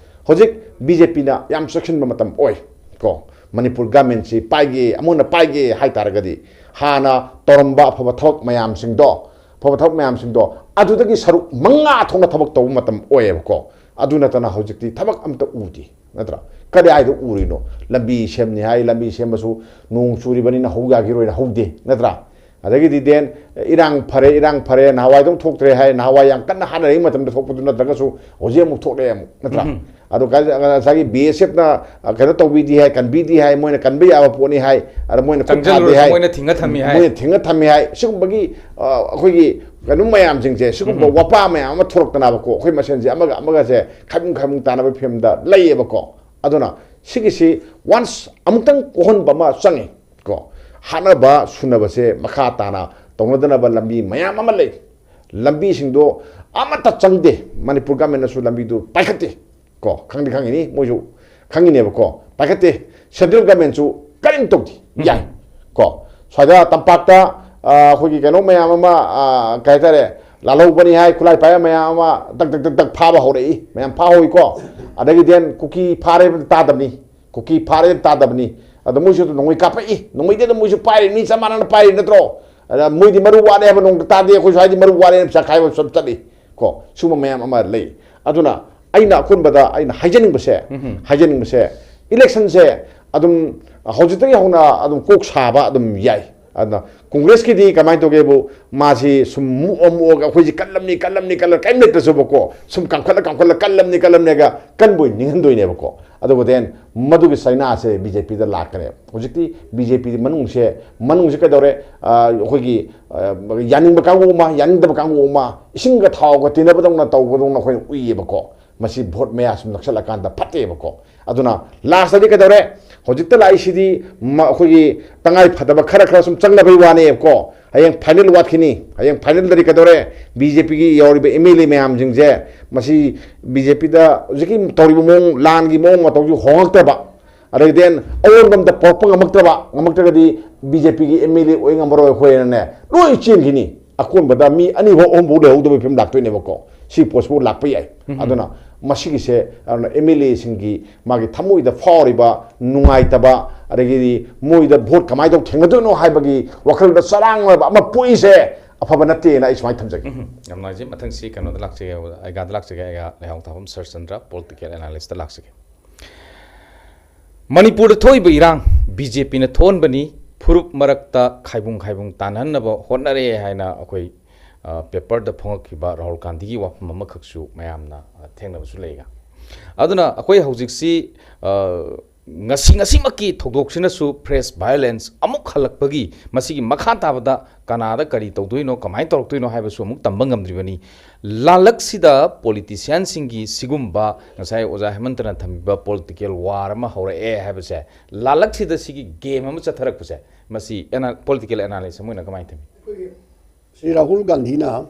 ꯍꯧꯖꯤꯛ ꯕꯤ ꯖꯦ ꯄꯤꯅ ꯌꯥꯝ ꯆꯦꯛꯁꯤꯟꯕ ꯃꯇꯝ ꯑꯣꯏ ꯀꯣ꯫ ꯃꯅꯤꯄꯨꯔ ꯒꯃꯦꯟꯁꯤ ꯄꯥꯏꯒꯦ, ꯑꯃꯨꯛꯅ ꯄꯥꯏꯒꯦ ꯍꯥꯏꯇꯥꯔꯒꯗꯤ, ꯍꯥꯟꯅ ꯇꯧꯔꯝꯕ ꯑꯐꯕ ꯊꯕꯛ ꯃꯌꯥꯝꯁꯤꯡꯗꯣ, ꯑꯐꯕ ꯊꯕꯛ ꯃꯌꯥꯝꯁꯤꯡꯗꯣ, ꯑꯗꯨꯗꯒꯤ ꯁꯔꯨꯛ ꯃꯉꯥ ꯊꯣꯛꯅ ꯊꯕꯛ ꯇꯧꯕ ꯃꯇꯝ ꯑꯣꯏꯌꯦꯕꯀꯣ꯫ ꯑꯗꯨ ꯅꯠꯇꯅ ꯍꯧꯖꯤꯛꯇꯤ ꯊꯕꯛ ꯑꯝꯇ ꯎꯗꯦ, ꯅꯠꯇ꯭ꯔꯥ? ꯀꯗꯥꯏꯗ ꯎꯔꯤꯅꯣ? ꯂꯝꯕꯤ ꯁꯦꯝꯅꯤ ꯍꯥꯏ, ꯂꯝꯕꯤ ꯁꯦꯝꯕꯁꯨ ꯅꯣꯡ ꯆꯨꯔꯤꯕꯅꯤꯅ ꯍꯧ ꯌꯥꯈꯤꯔꯣꯏꯅ ꯍꯧꯗꯦ, ꯅꯠꯇ꯭ꯔꯥ? ꯑꯗꯒꯤꯗꯤ then ꯏꯔꯥꯡ ꯐꯔꯦ, ꯏꯔꯥꯡ ꯐꯔꯦ, ꯅꯍꯥꯟꯋꯥꯏꯗꯧ ꯊꯣꯛꯇ꯭ꯔꯦ ꯍꯥꯏ, ꯅꯍꯥꯟꯋꯥꯏ ꯌꯥꯝ ꯀꯟꯅ ꯍꯥꯠꯅꯔꯤꯉꯩ ꯃꯇꯝꯗ ꯊꯣꯛꯄꯗꯨ ꯅꯠꯇ꯭ꯔꯒꯁꯨ ꯍꯧꯖꯤꯛ ꯑꯃꯨꯛ ꯊꯣꯛꯂꯛꯑꯦ ꯑꯃꯨꯛ, ꯅꯠꯇ꯭ꯔꯥ? ꯑꯗꯣ ꯉꯁꯥꯏꯒꯤ ꯕꯤ ꯑꯦꯁ ꯑꯦꯐꯅ ꯀꯩꯅꯣ ꯇꯧꯕꯤꯗꯦ ꯍꯥꯏ, ꯀꯟꯕꯤꯗꯦ ꯍꯥꯏ, ꯃꯣꯏꯅ ꯀꯟꯕ ꯌꯥꯕ ꯄꯣꯠꯅꯤ ꯍꯥꯏ, ꯑꯗ ꯃꯣꯏꯅ ꯈꯨꯠ ꯊꯥꯗꯦ ꯆꯪꯁꯤꯜꯂꯨꯔꯁꯨ ꯍꯥꯏ, ꯃꯣꯏꯅ ꯊꯤꯡꯉ ꯊꯝꯃꯤ ꯍꯥꯏ꯫ ꯃꯣꯏꯅ ꯊꯤꯡꯉ ꯊꯝꯃꯤ ꯍꯥꯏ꯫ ꯁꯤꯒꯨꯝꯕꯒꯤ, ꯑ, ꯑꯩꯈꯣꯏꯒꯤ ꯀꯩꯅꯣ ꯃꯌꯥꯝꯁꯤꯡꯁꯦ, ꯁꯤꯒꯨꯝꯕ ꯋꯥꯄꯥ ꯃꯌꯥꯝ ꯑꯃ ꯊꯣꯛꯂꯛꯇꯅꯕꯀꯣ, ꯑꯩꯈꯣꯏ ꯃꯁꯦꯟꯁꯦ ꯑꯃꯒ ꯑꯃꯒꯁꯦ ꯈꯥꯏꯕꯨꯡ ꯈꯥꯏꯕꯨꯡ ꯇꯥꯅꯕꯒꯤ ꯐꯤꯕꯝꯗ ꯂꯩꯌꯦꯕꯀꯣ꯫ ꯑꯗꯨꯅ ꯁꯤꯒꯤꯁꯤ once ꯑꯃꯨꯛꯇꯪ ꯀꯣꯛꯍꯟꯕ ꯑꯃ ꯆꯪꯉꯤ ꯀꯣ꯫ ꯍꯥꯠꯅꯕ ꯁꯨꯅꯕꯁꯦ ꯃꯈꯥ ꯇꯥꯅ ꯇꯧꯅꯗꯅꯕ ꯂꯝꯕꯤ ꯃꯌꯥꯝ ꯑꯃ ꯂꯩ꯫ ꯂꯝꯕꯤꯁꯤꯡꯗꯣ ꯑꯃꯠꯇ ꯆꯪꯗꯦ꯫ ꯃꯅꯤꯄꯨꯔ ꯒꯃꯦꯟꯅꯁꯨ ꯂꯝꯕꯤꯗꯨ ꯄꯥꯏꯈꯠꯇꯦ ꯀꯣ꯫ ꯈꯪꯗꯤ ꯈꯪꯉꯤꯅꯤ, ꯃꯣꯏꯁꯨ ꯈꯪꯉꯤꯅꯦꯕꯀꯣ, ꯄꯥꯏꯈꯠꯇꯦ꯫ ꯁꯦꯟꯇ꯭ꯔꯦꯜ ꯒꯃꯦꯟꯁꯨ ꯀꯔꯤꯝ ꯇꯧꯗꯦ꯫ ꯌꯥꯏ ꯀꯣ꯫ ꯁ꯭ꯋꯥꯏꯗ ꯇꯝꯄꯥꯛꯇ, ꯑ, ꯑꯩꯈꯣꯏꯒꯤ ꯀꯩꯅꯣ ꯃꯌꯥꯝ ꯑꯃ, ꯑ, ꯀꯩ ꯍꯥꯏꯇꯥꯔꯦ, ꯂꯥꯜꯍꯧꯕꯅꯤ ꯍꯥꯏ, ꯈꯨꯠꯂꯥꯏ ꯄꯥꯏꯕ ꯃꯌꯥꯝ ꯑꯃ ꯇꯛ ꯇꯛ ꯇꯛ ꯇꯛ ꯐꯥꯕ ꯍꯧꯔꯛꯏ꯫ ꯃꯌꯥꯝ ꯐꯥꯍꯧꯏꯀꯣ꯫ ꯑꯗꯒꯤ then ꯀꯨꯀꯤ ꯐꯥꯔꯦ ꯇꯥꯗꯕꯅꯤ꯫ ꯀꯨꯀꯤ ꯐꯥꯔꯦ ꯇꯥꯗꯕꯅꯤ꯫ ꯑꯗ ꯃꯣꯏꯁꯨ ꯑꯗꯨꯝ ꯅꯣꯡꯃꯩ ꯀꯥꯞꯄꯛꯏ꯫ ꯅꯣꯡꯃꯩꯗꯤ ꯑꯗꯨꯝ ꯃꯣꯏꯁꯨ ꯄꯥꯏꯔꯤ, ꯃꯤ ꯆꯞ ꯃꯥꯟꯅꯅ ꯄꯥꯏꯔꯤ ꯅꯠꯇ꯭ꯔꯣ? ꯑꯗ ꯃꯣꯏꯗꯤ ꯃꯔꯨ ꯋꯥꯠꯂꯦ ꯍꯥꯏꯕ ꯅꯣꯡꯃꯇ ꯇꯥꯗꯦ꯫ ꯑꯩꯈꯣꯏ ꯁ꯭ꯋꯥꯏꯗꯤ ꯃꯔꯨ ꯋꯥꯠꯂꯦꯅ ꯄꯩꯁꯥ ꯈꯥꯏꯕ ꯁꯨꯝ ꯆꯠꯂꯤ ꯀꯣ꯫ ꯁꯤꯒꯨꯝꯕ ꯃꯌꯥꯝ ꯑꯃ ꯂꯩ꯫ ꯑꯗꯨꯅ ꯑꯩꯅ ꯑꯀꯣꯟꯕꯗ ꯑꯩꯅ ꯍꯥꯏꯖꯅꯤꯡꯕꯁꯦ, ꯍꯥꯏꯖꯅꯤꯡꯕꯁꯦ, ꯏꯂꯦꯛꯁꯟꯁꯦ ꯑꯗꯨꯝ ꯍꯧꯖꯤꯛꯇꯒꯤ ꯍꯧꯅ ꯑꯗꯨꯝ ꯀꯣꯛ ꯁꯥꯕ ꯑꯗꯨꯝ ꯌꯥꯏ꯫ ꯑꯗꯨꯅ ꯀꯣꯡꯒ꯭ꯔꯦꯁꯀꯤꯗꯤ ꯀꯃꯥꯏꯅ ꯇꯧꯒꯦꯕꯨ, ꯃꯥꯁꯤ ꯁꯨꯝ ꯃꯨꯛꯑ ꯃꯨꯛꯑꯒ ꯑꯩꯈꯣꯏꯁꯤ ꯀꯜꯂꯝꯅꯤ, ꯀꯜꯂꯝꯅꯤ, ꯀꯜꯂꯝ, ꯀꯔꯤꯝ ꯂꯩꯇ꯭ꯔꯁꯨꯕꯀꯣ, ꯁꯨꯝ ꯀꯥꯝꯈꯠꯂ ꯀꯥꯝꯈꯠꯂ ꯀꯜꯂꯝꯅꯤ, ꯀꯜꯂꯝꯅꯤꯒ ꯀꯟꯕ ꯑꯣꯏꯅ ꯅꯤꯡꯍꯟꯗꯣꯏꯅꯦꯕꯀꯣ꯫ ꯑꯗꯨꯕꯨ then ꯃꯗꯨꯒꯤ ꯆꯩꯅꯥꯁꯦ ꯕꯤ ꯖꯦ ꯄꯤꯗ ꯂꯥꯛꯀꯅꯦꯕ꯫ ꯍꯧꯖꯤꯛꯇꯤ ꯕꯤ ꯖꯦ ꯄꯤ ꯃꯅꯨꯡꯁꯦ, ꯃꯅꯨꯡꯁꯦ ꯀꯩꯗꯧꯔꯦ? ꯑ, ꯑꯩꯈꯣꯏꯒꯤ, ꯑ, ꯌꯥꯅꯤꯡꯕ ꯀꯥꯡꯕꯨ ꯑꯃ, ꯌꯥꯅꯤꯡꯗꯕ ꯀꯥꯡꯕꯨ ꯑꯃ, ꯏꯁꯤꯡꯒ ꯊꯥꯎꯒ ꯇꯤꯟꯅꯕꯗꯧꯅ ꯇꯧꯕꯗꯧꯅ ꯑꯩꯈꯣꯏꯅ ꯎꯏꯌꯦꯕꯀꯣ꯫ ꯃꯁꯤ ꯚꯣꯠ ꯃꯌꯥ ꯁꯨꯝ ꯅꯛꯁꯜꯂꯀꯥꯟꯗ ꯐꯠꯇꯦꯕꯀꯣ꯫ ꯑꯗꯨꯅ ꯂꯥꯁꯇꯗꯤ ꯀꯩꯗꯧꯔꯦ? ꯍꯧꯖꯤꯛꯇ ꯂꯥꯛꯏꯁꯤꯗꯤ ꯃ-, ꯑꯩꯈꯣꯏꯒꯤ ꯇꯉꯥꯏ ꯐꯗꯕ ꯈꯔ ꯈꯔ ꯁꯨꯝ ꯆꯪꯅꯕꯩ ꯋꯥꯅꯦꯕꯀꯣ꯫ ꯍꯌꯦꯡ ꯐꯥꯏꯅꯦꯜ ꯋꯥꯠꯈꯤꯅꯤ꯫ ꯍꯌꯦꯡ ꯐꯥꯏꯅꯦꯜꯗꯗꯤ ꯀꯩꯗꯧꯔꯦ? ꯕꯤ ꯖꯦ ꯄꯤꯒꯤ ꯌꯥꯎꯔꯤꯕ ꯑꯦꯝ ꯑꯦꯜ ꯑꯦ ꯃꯌꯥꯝꯁꯤꯡꯁꯦ, ꯃꯁꯤ ꯕꯤ ꯖꯦ ꯄꯤꯗ ꯍꯧꯖꯤꯛꯀꯤ ꯇꯧꯔꯤꯕ ꯃꯑꯣꯡ, ꯂꯥꯟꯒꯤ ꯃꯑꯣꯡ ꯃꯇꯧꯁꯤ ꯍꯣꯡꯉꯛꯇꯕ, ꯑꯗꯩ then ꯑꯑꯣꯟꯕ ꯑꯝꯗ ꯄꯣꯔꯛꯄ ꯉꯝꯃꯛꯇ꯭ꯔꯕ, ꯉꯝꯃꯛꯇ꯭ꯔꯒꯗꯤ ꯕꯤ ꯖꯦ ꯄꯤꯒꯤ ꯑꯦꯝ ꯑꯦꯜ ꯑꯦ ꯑꯣꯏ ꯉꯝꯃꯔꯣꯏ ꯑꯩꯈꯣꯏꯅꯅꯦ, ꯂꯣꯏ ꯆꯦꯟꯈꯤꯅꯤ꯫ ꯑꯀꯣꯟꯕꯗ ꯃꯤ ꯑꯅꯤ ꯐꯥꯎ, ꯑꯍꯨꯝ ꯐꯥꯎ ꯂꯩꯍꯧꯗꯕꯒꯤ ꯐꯤꯕꯝ ꯂꯥꯛꯇꯣꯏꯅꯦꯕꯀꯣ꯫ ꯁꯤ ꯄꯣꯁꯄꯣꯟ ꯂꯥꯛꯄ ꯌꯥꯏ꯫ ꯑꯗꯨꯅ ꯃꯁꯤꯒꯤꯁꯦ, ꯑꯗꯨꯅ ꯑꯦꯝ ꯑꯦꯜ ꯑꯦꯁꯤꯡꯒꯤ ꯃꯥꯒꯤ ꯊꯃꯣꯏꯗ ꯐꯥꯎꯔꯤꯕ ꯅꯨꯡꯉꯥꯏꯇꯕ, ꯑꯗꯒꯤꯗꯤ ꯃꯣꯏꯗ ꯚꯣꯠ ꯀꯃꯥꯏꯅ ꯇꯧ ꯊꯦꯡꯅꯗꯣꯏꯅꯣ ꯍꯥꯏꯕꯒꯤ ꯋꯥꯈꯜꯗ ꯆꯔꯥꯡꯅꯕ ꯑꯃ ꯄꯣꯛꯏꯁꯦ ꯑꯐꯕ ꯅꯠꯇꯦꯅ ꯑꯩ ꯁꯨꯃꯥꯏꯅ ꯊꯝꯖꯒꯦ꯫ ꯎꯝ, ꯌꯥꯝ ꯅꯨꯡꯉꯥꯏꯖꯩ꯫ ꯃꯊꯪꯁꯤ ꯀꯩꯅꯣꯗ ꯂꯥꯛꯆꯒꯦ, ꯑꯩꯒꯥꯗ ꯂꯥꯛꯆꯒꯦ, ꯑꯩꯒꯥ ꯂꯩꯍꯥꯎ ꯊꯥꯐꯝ ꯁꯔꯆꯟꯗ꯭ꯔ, ꯄꯣꯂꯤꯇꯤꯀꯦꯜ ꯑꯦꯅꯥꯂꯤꯁꯇ ꯂꯥꯛꯆꯒꯦ꯫ ꯃꯅꯤꯄꯨꯔꯗ ꯊꯣꯛꯏꯕ ꯏꯔꯥꯡ ꯕꯤ ꯖꯦ ꯄꯤꯅ ꯊꯣꯛꯍꯟꯕꯅꯤ, ꯐꯨꯔꯨꯞ ꯃꯔꯛꯇ ꯈꯥꯏꯕꯨꯡ ꯈꯥꯏꯕꯨꯡ ꯇꯥꯟꯅꯍꯟꯅꯕ ꯍꯣꯠꯅꯔꯦ ꯍꯥꯏꯅ ꯑꯩꯈꯣꯏ, ꯑ, ꯄꯦꯄꯔꯗ ꯐꯣꯡꯉꯛꯈꯤꯕ ꯔꯥꯍꯨꯜ ꯒꯥꯟꯙꯤꯒꯤ ꯋꯥꯐꯝ ꯑꯃꯈꯛꯁꯨ ꯃꯌꯥꯝꯅ, ꯑ, ꯊꯦꯡꯅꯕꯁꯨ ꯂꯩꯒ꯫ ꯑꯗꯨꯅ ꯑꯩꯈꯣꯏ ꯍꯧꯖꯤꯛꯁꯤ, ꯑ, ꯉꯁꯤ, ꯉꯁꯤꯃꯛꯀꯤ ꯊꯧꯗꯣꯛꯁꯤꯅꯁꯨ ꯐ꯭ꯔꯦꯁ ꯚꯥꯏꯑꯣꯂꯦꯟꯁ ꯑꯃꯨꯛ ꯍꯜꯂꯛꯄꯒꯤ ꯃꯁꯤꯒꯤ ꯃꯈꯥ ꯇꯥꯕꯗ ꯀꯅꯥꯗ ꯀꯔꯤ ꯇꯧꯗꯣꯏꯅꯣ, ꯀꯃꯥꯏꯅ ꯇꯧꯔꯛꯇꯣꯏꯅꯣ ꯍꯥꯏꯕꯁꯨ ꯑꯃꯨꯛ ꯇꯝꯕ ꯉꯝꯗ꯭ꯔꯤꯕꯅꯤ꯫ ꯂꯥꯜꯂꯛꯁꯤꯗ ꯄꯣꯂꯤꯇꯤꯁꯤꯌꯥꯟꯁꯤꯡꯒꯤ ꯁꯤꯒꯨꯝꯕ ꯉꯁꯥꯏ ꯑꯣꯖꯥ ꯍꯦꯃꯟꯇꯅ ꯊꯝꯕꯤꯕ ꯄꯣꯂꯤꯇꯤꯀꯦꯜ ꯋꯥꯔ ꯑꯃ ꯍꯧꯔꯛꯑꯦ ꯍꯥꯏꯕꯁꯦ, ꯂꯥꯜꯂꯛꯁꯤꯗ ꯁꯤꯒꯤ ꯒꯦꯝ ꯑꯃ ꯆꯠꯊꯔꯛꯄꯁꯦ, ꯃꯁꯤ ꯑꯦꯅꯥ-, ꯄꯣꯂꯤꯇꯤꯀꯦꯜ ꯑꯦꯅꯥꯂꯤꯁ ꯑꯃ ꯑꯣꯏꯅ ꯀꯃꯥꯏꯅ ꯊꯝꯃꯤ? ꯁ꯭ꯔꯤ ꯔꯥꯍꯨꯜ ꯒꯥꯟꯙꯤꯅ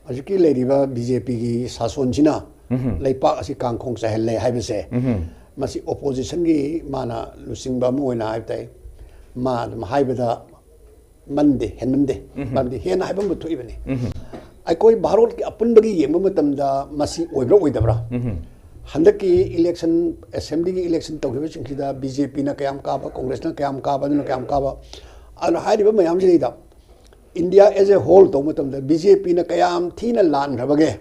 ꯍꯧꯖꯤꯛꯀꯤ ꯂꯩꯔꯤꯕ ꯕꯤ ꯖꯦ ꯄꯤꯒꯤ ꯁꯥꯁꯣꯟꯁꯤꯅ ꯂꯩꯄꯥꯛ ꯑꯁꯤ ꯀꯥꯡꯈꯣꯡ ꯆꯥꯏꯍꯜꯂꯦ ꯍꯥꯏꯕꯁꯦ, ꯃꯁꯤ ꯑꯣꯄꯣꯖꯤꯁꯟꯒꯤ ꯃꯥꯅ ꯂꯨꯆꯤꯡꯕ ꯑꯃ ꯑꯣꯏꯅ ꯍꯥꯏꯕ ꯇꯥꯏ, ꯃꯥ ꯑꯗꯨꯝ ꯍꯥꯏꯕꯗ ꯃꯟꯗꯦ, ꯍꯦꯟꯃꯟꯗꯦ꯫ ꯃꯔꯝꯗꯤ ꯍꯦꯟꯅ ꯍꯥꯏꯕ ꯑꯃ ꯊꯣꯛꯏꯕꯅꯤ꯫ ꯑꯩꯈꯣꯏ ꯚꯥꯔꯣꯠꯀꯤ ꯑꯄꯨꯟꯕꯒꯤ ꯌꯦꯡꯕ ꯃꯇꯝꯗ ꯃꯁꯤ ꯑꯣꯏꯕ꯭ꯔꯥ ꯑꯣꯏꯗꯕ꯭ꯔꯥ? ꯍꯟꯗꯛꯀꯤ ꯏꯂꯦꯛꯁꯟ, ꯑꯦꯁꯦꯝꯕ꯭ꯂꯤꯒꯤ ꯏꯂꯦꯛꯁꯟ ꯇꯧꯈꯤꯕꯁꯤꯡꯁꯤꯗ ꯕꯤ ꯖꯦ ꯄꯤꯅ ꯀꯌꯥꯝ ꯀꯥꯕ, ꯀꯣꯡꯒ꯭ꯔꯦꯁꯅ ꯀꯌꯥꯝ ꯀꯥꯕ, ꯑꯗꯨꯅ ꯀꯌꯥꯝ ꯀꯥꯕ, ꯑꯗꯨꯅ ꯍꯥꯏꯔꯤꯕ ꯃꯌꯥꯝꯁꯤꯗꯩꯗ ꯏꯟꯗꯤꯌꯥ as a whole ꯇꯧꯕ ꯃꯇꯝꯗ ꯕꯤ ꯖꯦ ꯄꯤꯅ ꯀꯌꯥꯝ ꯊꯤꯅ ꯂꯥꯟꯈ꯭ꯔꯕꯒꯦ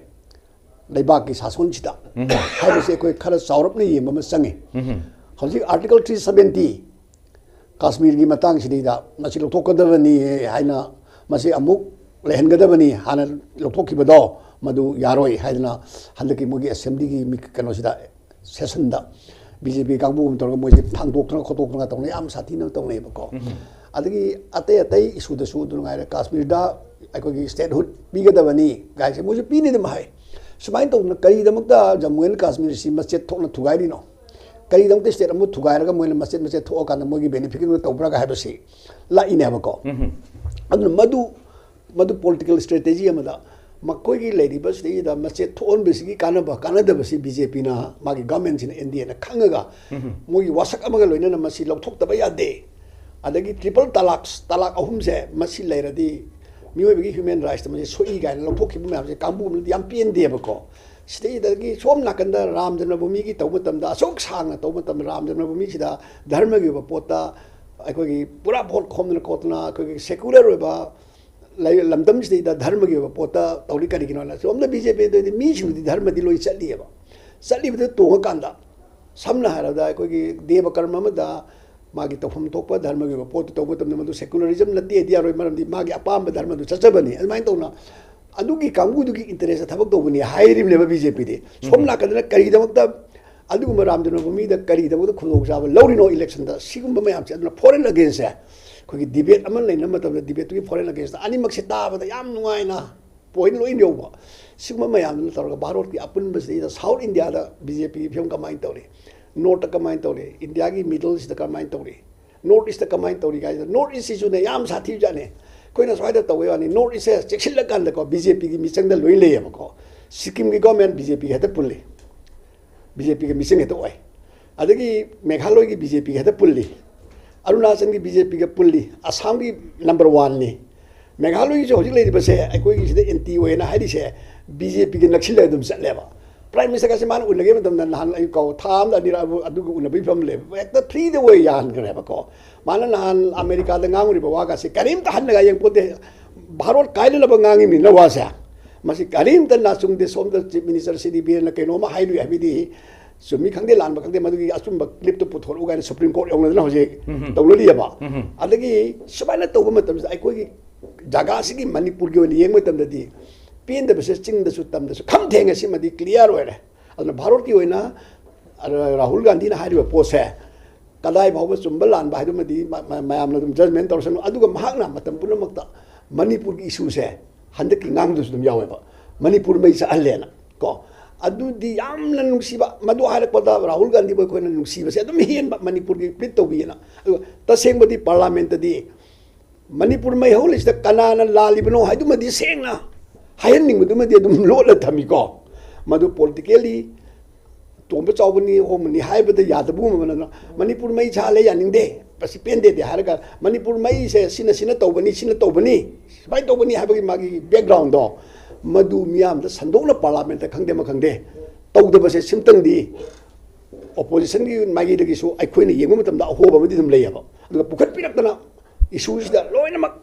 ꯂꯩꯕꯥꯛꯀꯤ ꯁꯥꯁꯣꯟꯁꯤꯗ ꯍꯥꯏꯕꯁꯤ ꯑꯩꯈꯣꯏ ꯈꯔ ꯆꯥꯎꯔꯞꯅ ꯌꯦꯡꯕ ꯑꯃ ꯆꯪꯉꯤ꯫ ꯍꯧꯖꯤꯛ ꯑꯥꯔꯇꯤꯀꯜ ꯊ꯭ꯔꯤ ꯁꯕꯦꯟꯇꯤ ꯀꯥꯁꯃꯤꯔꯒꯤ ꯃꯇꯥꯡꯁꯤꯗꯩꯗ ꯃꯁꯤ ꯂꯧꯊꯣꯛꯀꯗꯕꯅꯤ ꯍꯥꯏꯅ, ꯃꯁꯤ ꯑꯃꯨꯛ ꯂꯩꯍꯟꯒꯗꯕꯅꯤ, ꯍꯥꯟꯅ ꯂꯧꯊꯣꯛꯈꯤꯕꯗꯣ ꯃꯗꯨ ꯌꯥꯔꯣꯏ ꯍꯥꯏꯗꯅ ꯍꯟꯗꯛꯀꯤ ꯃꯣꯏꯒꯤ ꯑꯦꯁꯦꯝꯕ꯭ꯂꯤꯒꯤ ꯃꯤ-, ꯀꯩꯅꯣꯁꯤꯗ, ꯁꯦꯁꯟꯗ ꯕꯤ ꯖꯦ ꯄꯤ ꯀꯥꯡꯕꯨ ꯑꯃ ꯇꯧꯔꯒ ꯃꯣꯏꯁꯦ ꯊꯥꯡꯗꯣꯛꯇꯅ ꯈꯣꯠꯇꯣꯛꯇꯅ ꯇꯧꯅ ꯌꯥꯝ ꯁꯥꯊꯤꯅ ꯇꯧꯅꯩꯑꯕꯀꯣ꯫ ꯑꯗꯒꯤ ꯑꯇꯩ ꯑꯇꯩ ꯏꯁꯨꯗꯁꯨ ꯑꯗꯨ ꯉꯥꯏꯔꯦ, ꯀꯥꯁꯃꯤꯔꯗ ꯑꯩꯈꯣꯏꯒꯤ ꯁ꯭ꯇꯦꯠꯍꯨꯗ ꯄꯤꯒꯗꯕꯅꯤ ꯀꯥꯏꯁꯦ ꯃꯣꯏꯁꯨ ꯄꯤꯅꯤ ꯑꯗꯨꯝ ꯍꯥꯏ꯫ ꯁꯨꯃꯥꯏꯅ ꯇꯧꯗꯅ ꯀꯔꯤꯗꯃꯛꯇ ꯖꯝꯃꯨ ꯑꯦꯟ ꯀꯥꯁꯃꯤꯔꯁꯤ ꯃꯆꯦꯠ ꯊꯣꯛꯅ ꯊꯨꯒꯥꯏꯔꯤꯅꯣ? ꯀꯔꯤꯗꯃꯛꯇ ꯁ꯭ꯇꯦꯠ ꯑꯃ ꯊꯨꯒꯥꯏꯔꯒ ꯃꯣꯏꯅ ꯃꯆꯦꯠ ꯃꯆꯦꯠ ꯊꯣꯛꯑꯀꯥꯟꯗ ꯃꯣꯏꯒꯤ ꯕꯦꯅꯤꯐꯤꯠꯀꯤꯗꯃꯛꯇ ꯇꯧꯕ꯭ꯔꯥꯒ ꯍꯥꯏꯕꯁꯤ ꯂꯥꯛꯏꯅꯦꯕꯀꯣ꯫ ꯑꯗꯨꯅ ꯃꯗꯨ, ꯃꯗꯨ ꯄꯣꯂꯤꯇꯤꯀꯦꯜ ꯁ꯭ꯇ꯭ꯔꯦꯇꯦꯖꯤ ꯑꯃꯗ ꯃꯈꯣꯏꯒꯤ ꯂꯩꯔꯤꯕ ꯁꯤꯗꯩꯗ ꯃꯆꯦꯠ ꯊꯣꯛꯍꯟꯕꯁꯤꯒꯤ ꯀꯥꯟꯅꯕ ꯀꯥꯟꯅꯗꯕꯁꯤ ꯕꯤ ꯖꯦ ꯄꯤꯅ, ꯃꯥꯒꯤ ꯒꯚꯔꯟꯃꯦꯟꯁꯤꯅ, ꯑꯦꯟ ꯗꯤ ꯑꯦꯅ ꯈꯪꯉꯒ ꯃꯣꯏꯒꯤ ꯋꯥꯁꯛ ꯑꯃꯒ ꯂꯣꯏꯅꯅ ꯃꯁꯤ ꯂꯧꯊꯣꯛꯇꯕ ꯌꯥꯗꯦ꯫ ꯑꯗꯒꯤ ꯇ꯭ꯔꯤꯄꯜ ꯇꯂꯥꯛ, ꯇꯂꯥꯛ ꯑꯍꯨꯝꯁꯦ ꯃꯁꯤ ꯂꯩꯔꯗꯤ ꯃꯤꯑꯣꯏꯕꯒꯤ ꯍ꯭ꯌꯨꯃꯦꯟ ꯔꯥꯏꯠꯁꯇ ꯃꯁꯤ ꯁꯣꯛꯏ ꯀꯥꯏꯅ ꯂꯧꯊꯣꯛꯈꯤꯕ ꯃꯌꯥꯝꯁꯦ ꯀꯥꯡꯕꯨ ꯑꯃꯅꯗꯤ ꯌꯥꯝ ꯄꯦꯟꯗꯦꯕꯀꯣ꯫ ꯁꯤꯗꯩꯗꯒꯤ ꯁꯣꯝ ꯅꯥꯀꯟꯗ ꯔꯥꯝ ꯖꯟꯃ ꯚꯨꯃꯤꯒꯤ ꯇꯧꯕ ꯃꯇꯝꯗ, ꯑꯁꯨꯛ ꯁꯥꯡꯅ ꯇꯧꯕ ꯃꯇꯝꯗ ꯔꯥꯝ ꯖꯟꯃ ꯚꯨꯃꯤꯁꯤꯗ ꯙꯔꯃꯒꯤ ꯑꯣꯏꯕ ꯄꯣꯠꯇ ꯑꯩꯈꯣꯏꯒꯤ ꯄꯨꯔꯥ ꯚꯣꯠ ꯈꯣꯝꯗꯅ ꯈꯣꯠꯇꯅ ꯑꯩꯈꯣꯏꯒꯤ ꯁꯦꯀꯨꯂꯔ ꯑꯣꯏꯕ ꯂꯩ-, ꯂꯝꯗꯝꯁꯤꯗꯩꯗ ꯙꯔꯃꯒꯤ ꯑꯣꯏꯕ ꯄꯣꯠꯇ ꯇꯧꯔꯤ ꯀꯔꯤꯒꯤꯅꯣ ꯍꯥꯏꯅ ꯁꯣꯝꯗ ꯕꯤ ꯖꯦ ꯄꯤꯗꯗꯤ ꯃꯤꯁꯤꯡꯗꯨꯗꯤ ꯙꯔꯃꯗꯤ ꯂꯣꯏ ꯆꯠꯂꯤꯑꯕ꯫ ꯆꯠꯂꯤꯕꯗ ꯇꯣꯡꯉꯀꯥꯟꯗ, ꯁꯝꯅ ꯍꯥꯏꯔꯕꯗ, ꯑꯩꯈꯣꯏꯒꯤ ꯗꯦꯕ ꯀꯔꯃ ꯑꯃꯗ ꯃꯥꯒꯤ ꯇꯧꯐꯝ ꯊꯣꯛꯄ ꯙꯔꯃꯒꯤ ꯑꯣꯏꯕ ꯄꯣꯠꯇꯨ ꯇꯧꯕ ꯃꯇꯝꯗ ꯃꯗꯨ ꯁꯦꯀꯨꯂꯔꯤꯖꯝ ꯅꯠꯇꯦꯗꯤ ꯌꯥꯔꯣꯏ, ꯃꯔꯝꯗꯤ ꯃꯥꯒꯤ ꯑꯄꯥꯝꯕ ꯙꯔꯃꯗꯨ ꯆꯠꯆꯕꯅꯤ꯫ ꯑꯗꯨꯃꯥꯏꯅ ꯇꯧꯅ ꯑꯗꯨꯒꯤ ꯀꯥꯡꯕꯨꯗꯨꯒꯤ ꯏꯟꯇꯔꯦꯁꯇ ꯊꯕꯛ ꯇꯧꯕꯅꯤ ꯍꯥꯏꯔꯤꯕꯅꯦꯕ ꯕꯤ ꯖꯦ ꯄꯤꯗꯤ꯫ ꯁꯣꯝ ꯎꯝ꯫ ꯅꯥꯀꯟꯗꯅ ꯀꯔꯤꯒꯤꯗꯃꯛꯇ ꯑꯗꯨꯒꯨꯝꯕ ꯔꯥꯝ ꯖꯟꯃ ꯚꯨꯃꯤꯗ ꯀꯔꯤꯒꯤꯗꯃꯛꯇ ꯈꯨꯗꯣꯡꯆꯥꯕ ꯂꯧꯔꯤꯅꯣ ꯏꯂꯦꯛꯁꯟꯗ? ꯁꯤꯒꯨꯝꯕ ꯃꯌꯥꯝꯁꯦ, ꯑꯗꯨꯅ ꯐꯣꯔꯦꯟ ꯑꯒꯦꯟꯁꯁꯦ, ꯑꯩꯈꯣꯏꯒꯤ ꯗꯤꯕꯦꯠ ꯑꯃ ꯂꯩꯅꯕ ꯃꯇꯝꯗ ꯗꯤꯕꯦꯠꯇꯨꯒꯤ ꯐꯣꯔꯦꯟ ꯑꯒꯦꯟꯁꯇ ꯑꯅꯤꯃꯛꯁꯦ ꯇꯥꯕꯗ ꯌꯥꯝ ꯅꯨꯡꯉꯥꯏꯅ ꯄꯣꯏꯟ ꯂꯣꯏ ꯌꯧꯕ, ꯁꯤꯒꯨꯝꯕ ꯃꯌꯥꯝꯗꯨꯅ ꯇꯧꯔꯒ ꯚꯥꯔꯠꯀꯤ ꯑꯄꯨꯟꯕꯁꯤꯗꯩꯗ ꯁꯥꯎꯠ ꯏꯟꯗꯤꯌꯥꯗ ꯕꯤ ꯖꯦ ꯄꯤꯒꯤ ꯐꯤꯕꯝ ꯀꯃꯥꯏꯅ ꯇꯧꯔꯤ, ꯅꯣꯔꯠꯇ ꯀꯃꯥꯏꯅ ꯇꯧꯔꯤ, ꯏꯟꯗꯤꯌꯥꯒꯤ ꯃꯤꯗꯜꯁꯤꯗ ꯀꯃꯥꯏꯅ ꯇꯧꯔꯤ, ꯅꯣꯔꯠ ꯏꯁꯇ ꯀꯃꯥꯏꯅ ꯇꯧꯔꯤ ꯀꯥꯏꯁꯤꯗ, ꯅꯣꯔꯠ ꯏꯁꯁꯤꯁꯨꯅꯦ ꯌꯥꯝ ꯁꯥꯊꯤꯕꯖꯥꯠꯅꯦ꯫ ꯑꯩꯈꯣꯏꯅ ꯁ꯭ꯋꯥꯏꯗ ꯇꯧꯕꯩ ꯋꯥꯅꯤ, ꯅꯣꯔꯠ ꯏꯁꯁꯦ ꯆꯦꯛꯁꯤꯜꯂꯀꯥꯟꯗꯀꯣ ꯕꯤ ꯖꯦ ꯄꯤꯒꯤ ꯃꯤꯆꯪꯗ ꯂꯣꯏ ꯂꯩꯌꯦꯕꯀꯣ꯫ ꯁꯤꯛꯀꯤꯝꯒꯤ ꯒꯣꯔꯃꯦꯟ ꯕꯤ ꯖꯦ ꯄꯤꯒ ꯍꯦꯛꯇ ꯄꯨꯜꯂꯤ, ꯕꯤ ꯖꯦ ꯄꯤꯒ ꯃꯤꯆꯪ ꯍꯦꯛꯇ ꯑꯣꯏ꯫ ꯑꯗꯒꯤ ꯃꯦꯘꯥꯂꯣꯏꯒꯤ ꯕꯤ ꯖꯦ ꯄꯤꯒ ꯍꯦꯛꯇ ꯄꯨꯜꯂꯤ, ꯑꯔꯨꯅꯥꯆꯜꯒꯤ ꯕꯤ ꯖꯦ ꯄꯤꯒ ꯄꯨꯜꯂꯤ, ꯑꯁꯥꯝꯒꯤ ꯅꯝꯕꯔ ꯋꯥꯟꯅꯤ꯫ ꯃꯦꯘꯥꯂꯣꯏꯒꯤꯁꯨ ꯍꯧꯖꯤꯛ ꯂꯩꯔꯤꯕꯁꯦ ꯑꯩꯈꯣꯏꯒꯤ ꯁꯤꯗ ꯑꯦꯟꯇꯤ ꯑꯣꯏꯅ ꯍꯥꯏꯔꯤꯁꯦ ꯕꯤ ꯖꯦ ꯄꯤꯒ ꯅꯛꯁꯤꯜꯂꯒ ꯑꯗꯨꯝ ꯆꯠꯂꯦꯕ꯫ ꯄ꯭ꯔꯥꯏꯝ ꯃꯤꯅꯤꯁꯇꯔꯒꯁꯦ ꯃꯥꯅ ꯎꯅꯒꯦ ꯃꯇꯝꯗ ꯅꯍꯥꯟ ꯑꯩ ꯀꯧ-, ꯊꯥ ꯑꯃꯗ ꯑꯅꯤꯔꯛ ꯑꯗꯨ-, ꯑꯗꯨꯒ ꯎꯅꯕꯒꯤ ꯐꯤꯕꯝ ꯂꯩꯕ, ꯍꯦꯛꯇ ꯐ꯭ꯔꯤꯗ ꯑꯣꯏ ꯌꯥꯍꯟꯈ꯭ꯔꯦꯕꯀꯣ꯫ ꯃꯥꯅ ꯅꯍꯥꯟ ꯑꯃꯦꯔꯤꯀꯥꯗ ꯉꯥꯡꯉꯨꯔꯤꯕ ꯋꯥꯒꯁꯦ ꯀꯔꯤꯝꯇ ꯍꯟꯅꯒ ꯌꯦꯡꯄꯣꯠꯇꯦ꯫ ꯚꯥꯔꯣꯠ ꯀꯥꯏꯅꯅꯕ ꯉꯥꯡꯉꯤꯕꯅꯤꯅ ꯋꯥꯁꯦ꯫ ꯃꯁꯤ ꯀꯔꯤꯝꯇ ꯅꯥꯆꯨꯡꯗꯦ꯫ ꯁꯣꯝꯗ ꯆꯤꯐ ꯃꯤꯅꯤꯁꯇꯔ ꯁꯤ ꯗꯤ ꯕꯤꯔꯦꯟꯅ ꯀꯩꯅꯣꯝꯃ ꯍꯥꯏꯔꯨꯏ ꯍꯥꯏꯕꯗꯤ ꯆꯨꯝꯃꯤ ꯈꯪꯗꯦ ꯂꯥꯟꯕ ꯈꯪꯗꯦ, ꯃꯗꯨꯒꯤ ꯑꯆꯨꯝꯕ ꯀ꯭ꯂꯤꯞꯇꯨ ꯄꯨꯊꯣꯔꯛꯎ ꯀꯥꯏꯅ ꯁꯨꯄ꯭ꯔꯤꯝ ꯀꯣꯔꯠ ꯌꯧꯅꯗꯅ ꯍꯧꯖꯤꯛ ꯎꯝꯍꯨꯝ꯫ ꯇꯧꯅꯔꯤꯑꯕ꯫ ꯎꯝꯍꯨꯝ꯫ ꯑꯗꯒꯤ ꯁꯨꯃꯥꯏꯅ ꯇꯧꯕ ꯃꯇꯝꯁꯤꯗ ꯑꯩꯈꯣꯏꯒꯤ ꯖꯒꯥꯁꯤꯒꯤ ꯃꯅꯤꯄꯨꯔꯒꯤ ꯑꯣꯏꯅ ꯌꯦꯡꯕ ꯃꯇꯝꯗꯗꯤ ꯄꯦꯟꯗꯕꯁꯦ ꯆꯤꯡꯗꯁꯨ ꯇꯝꯗꯁꯨ ꯈꯝ ꯊꯦꯡꯉꯦ, ꯁꯤꯃꯗꯤ ꯀ꯭ꯂꯤꯌꯥꯔ ꯑꯣꯏꯔꯦ꯫ ꯑꯗꯨꯅ ꯚꯥꯔꯠꯀꯤ ꯑꯣꯏꯅ ꯔꯥꯍꯨꯜ ꯒꯥꯟꯙꯤꯅ ꯍꯥꯏꯔꯤꯕ ꯄꯣꯠꯁꯦ ꯀꯗꯥꯏ ꯐꯥꯎꯕ ꯆꯨꯝꯕ ꯂꯥꯟꯕ ꯍꯥꯏꯗꯨꯃꯗꯤ ꯃ-, ꯃ-, ꯃꯌꯥꯝꯅ ꯑꯗꯨꯝ ꯖꯖꯃꯦꯟ ꯇꯧꯔꯁꯅꯨ꯫ ꯑꯗꯨꯒ ꯃꯍꯥꯛꯅ ꯃꯇꯝ ꯄꯨꯝꯅꯃꯛꯇ ꯃꯅꯤꯄꯨꯔꯒꯤ ꯏꯁꯨꯁꯦ ꯍꯟꯗꯛꯀꯤ ꯉꯥꯡꯗꯨꯁꯨ ꯑꯗꯨꯝ ꯌꯥꯎꯋꯦꯕ, ꯃꯅꯤꯄꯨꯔ ꯃꯩ ꯆꯥꯛꯍꯜꯂꯦꯅ ꯀꯣ꯫ ꯑꯗꯨꯗꯤ ꯌꯥꯝꯅ ꯅꯨꯡꯁꯤꯕ꯫ ꯃꯗꯨ ꯍꯥꯏꯔꯛꯄꯗ ꯔꯥꯍꯨꯜ ꯒꯥꯟꯙꯤꯕꯨ ꯑꯩꯈꯣꯏꯅ ꯅꯨꯡꯁꯤꯕꯁꯦ ꯑꯗꯨꯝ ꯍꯦꯟꯕ, ꯃꯅꯤꯄꯨꯔꯒꯤ ꯄ꯭ꯂꯤꯠ ꯇꯧꯕꯤꯑꯅ꯫ ꯑꯗꯨꯒ ꯇꯁꯦꯡꯕꯗꯤ ꯄꯥꯔꯂꯥꯃꯦꯟꯇꯗꯤ ꯃꯅꯤꯄꯨꯔ ꯃꯩ ꯍꯧꯔꯤꯁꯤꯗ ꯀꯅꯥꯅ ꯂꯥꯜꯂꯤꯕꯅꯣ ꯍꯥꯏꯗꯨꯃꯗꯤ ꯁꯦꯡꯅ ꯍꯥꯏꯍꯟꯅꯤꯡꯕꯗꯨꯃꯗꯤ ꯑꯗꯨꯝ ꯂꯣꯠꯂ ꯊꯝꯃꯤꯀꯣ꯫ ꯃꯗꯨ politically ꯇꯣꯝꯕ ꯆꯥꯎꯕꯅꯤ, ꯑꯍꯣꯡꯕꯅꯤ ꯍꯥꯏꯕꯗ ꯌꯥꯗꯕꯒꯨꯝꯕꯅ, ꯃꯅꯤꯄꯨꯔ ꯃꯩ ꯁꯥꯜꯂꯦ, ꯌꯥꯅꯤꯡꯗꯦ, ꯃꯁꯤ ꯄꯦꯟꯗꯦꯗꯦ ꯍꯥꯏꯔꯒ, ꯃꯅꯤꯄꯨꯔ ꯃꯩꯁꯦ ꯁꯤꯅ, ꯁꯤꯅ ꯇꯧꯕꯅꯤ, ꯁꯤꯅ ꯇꯧꯕꯅꯤ, ꯁꯨꯃꯥꯏꯅ ꯇꯧꯕꯅꯤ ꯍꯥꯏꯕꯒꯤ ꯃꯥꯒꯤ background ꯗꯣ, ꯃꯗꯨ ꯃꯤꯌꯥꯝꯗ ꯁꯟꯗꯣꯛꯅ parliament ꯇ ꯈꯪꯗꯦ ꯑꯃ ꯈꯪꯗꯦ ꯇꯧꯗꯕꯁꯦ, ꯁꯤꯝꯇꯪꯗꯤ opposition ꯒꯤ ꯃꯥꯏꯀꯩꯗꯒꯤꯁꯨ ꯑꯩꯈꯣꯏꯅ ꯌꯦꯡꯕ ꯃꯇꯝꯗ ꯑꯍꯣꯕ ꯑꯃꯗꯤ ꯑꯗꯨꯝ ꯂꯩꯌꯦꯕ꯫ ꯑꯗꯨꯒ ꯄꯨꯈꯠꯄꯤꯔꯛꯇꯅ issue ꯁꯤꯗ ꯂꯣꯏꯅꯃꯛ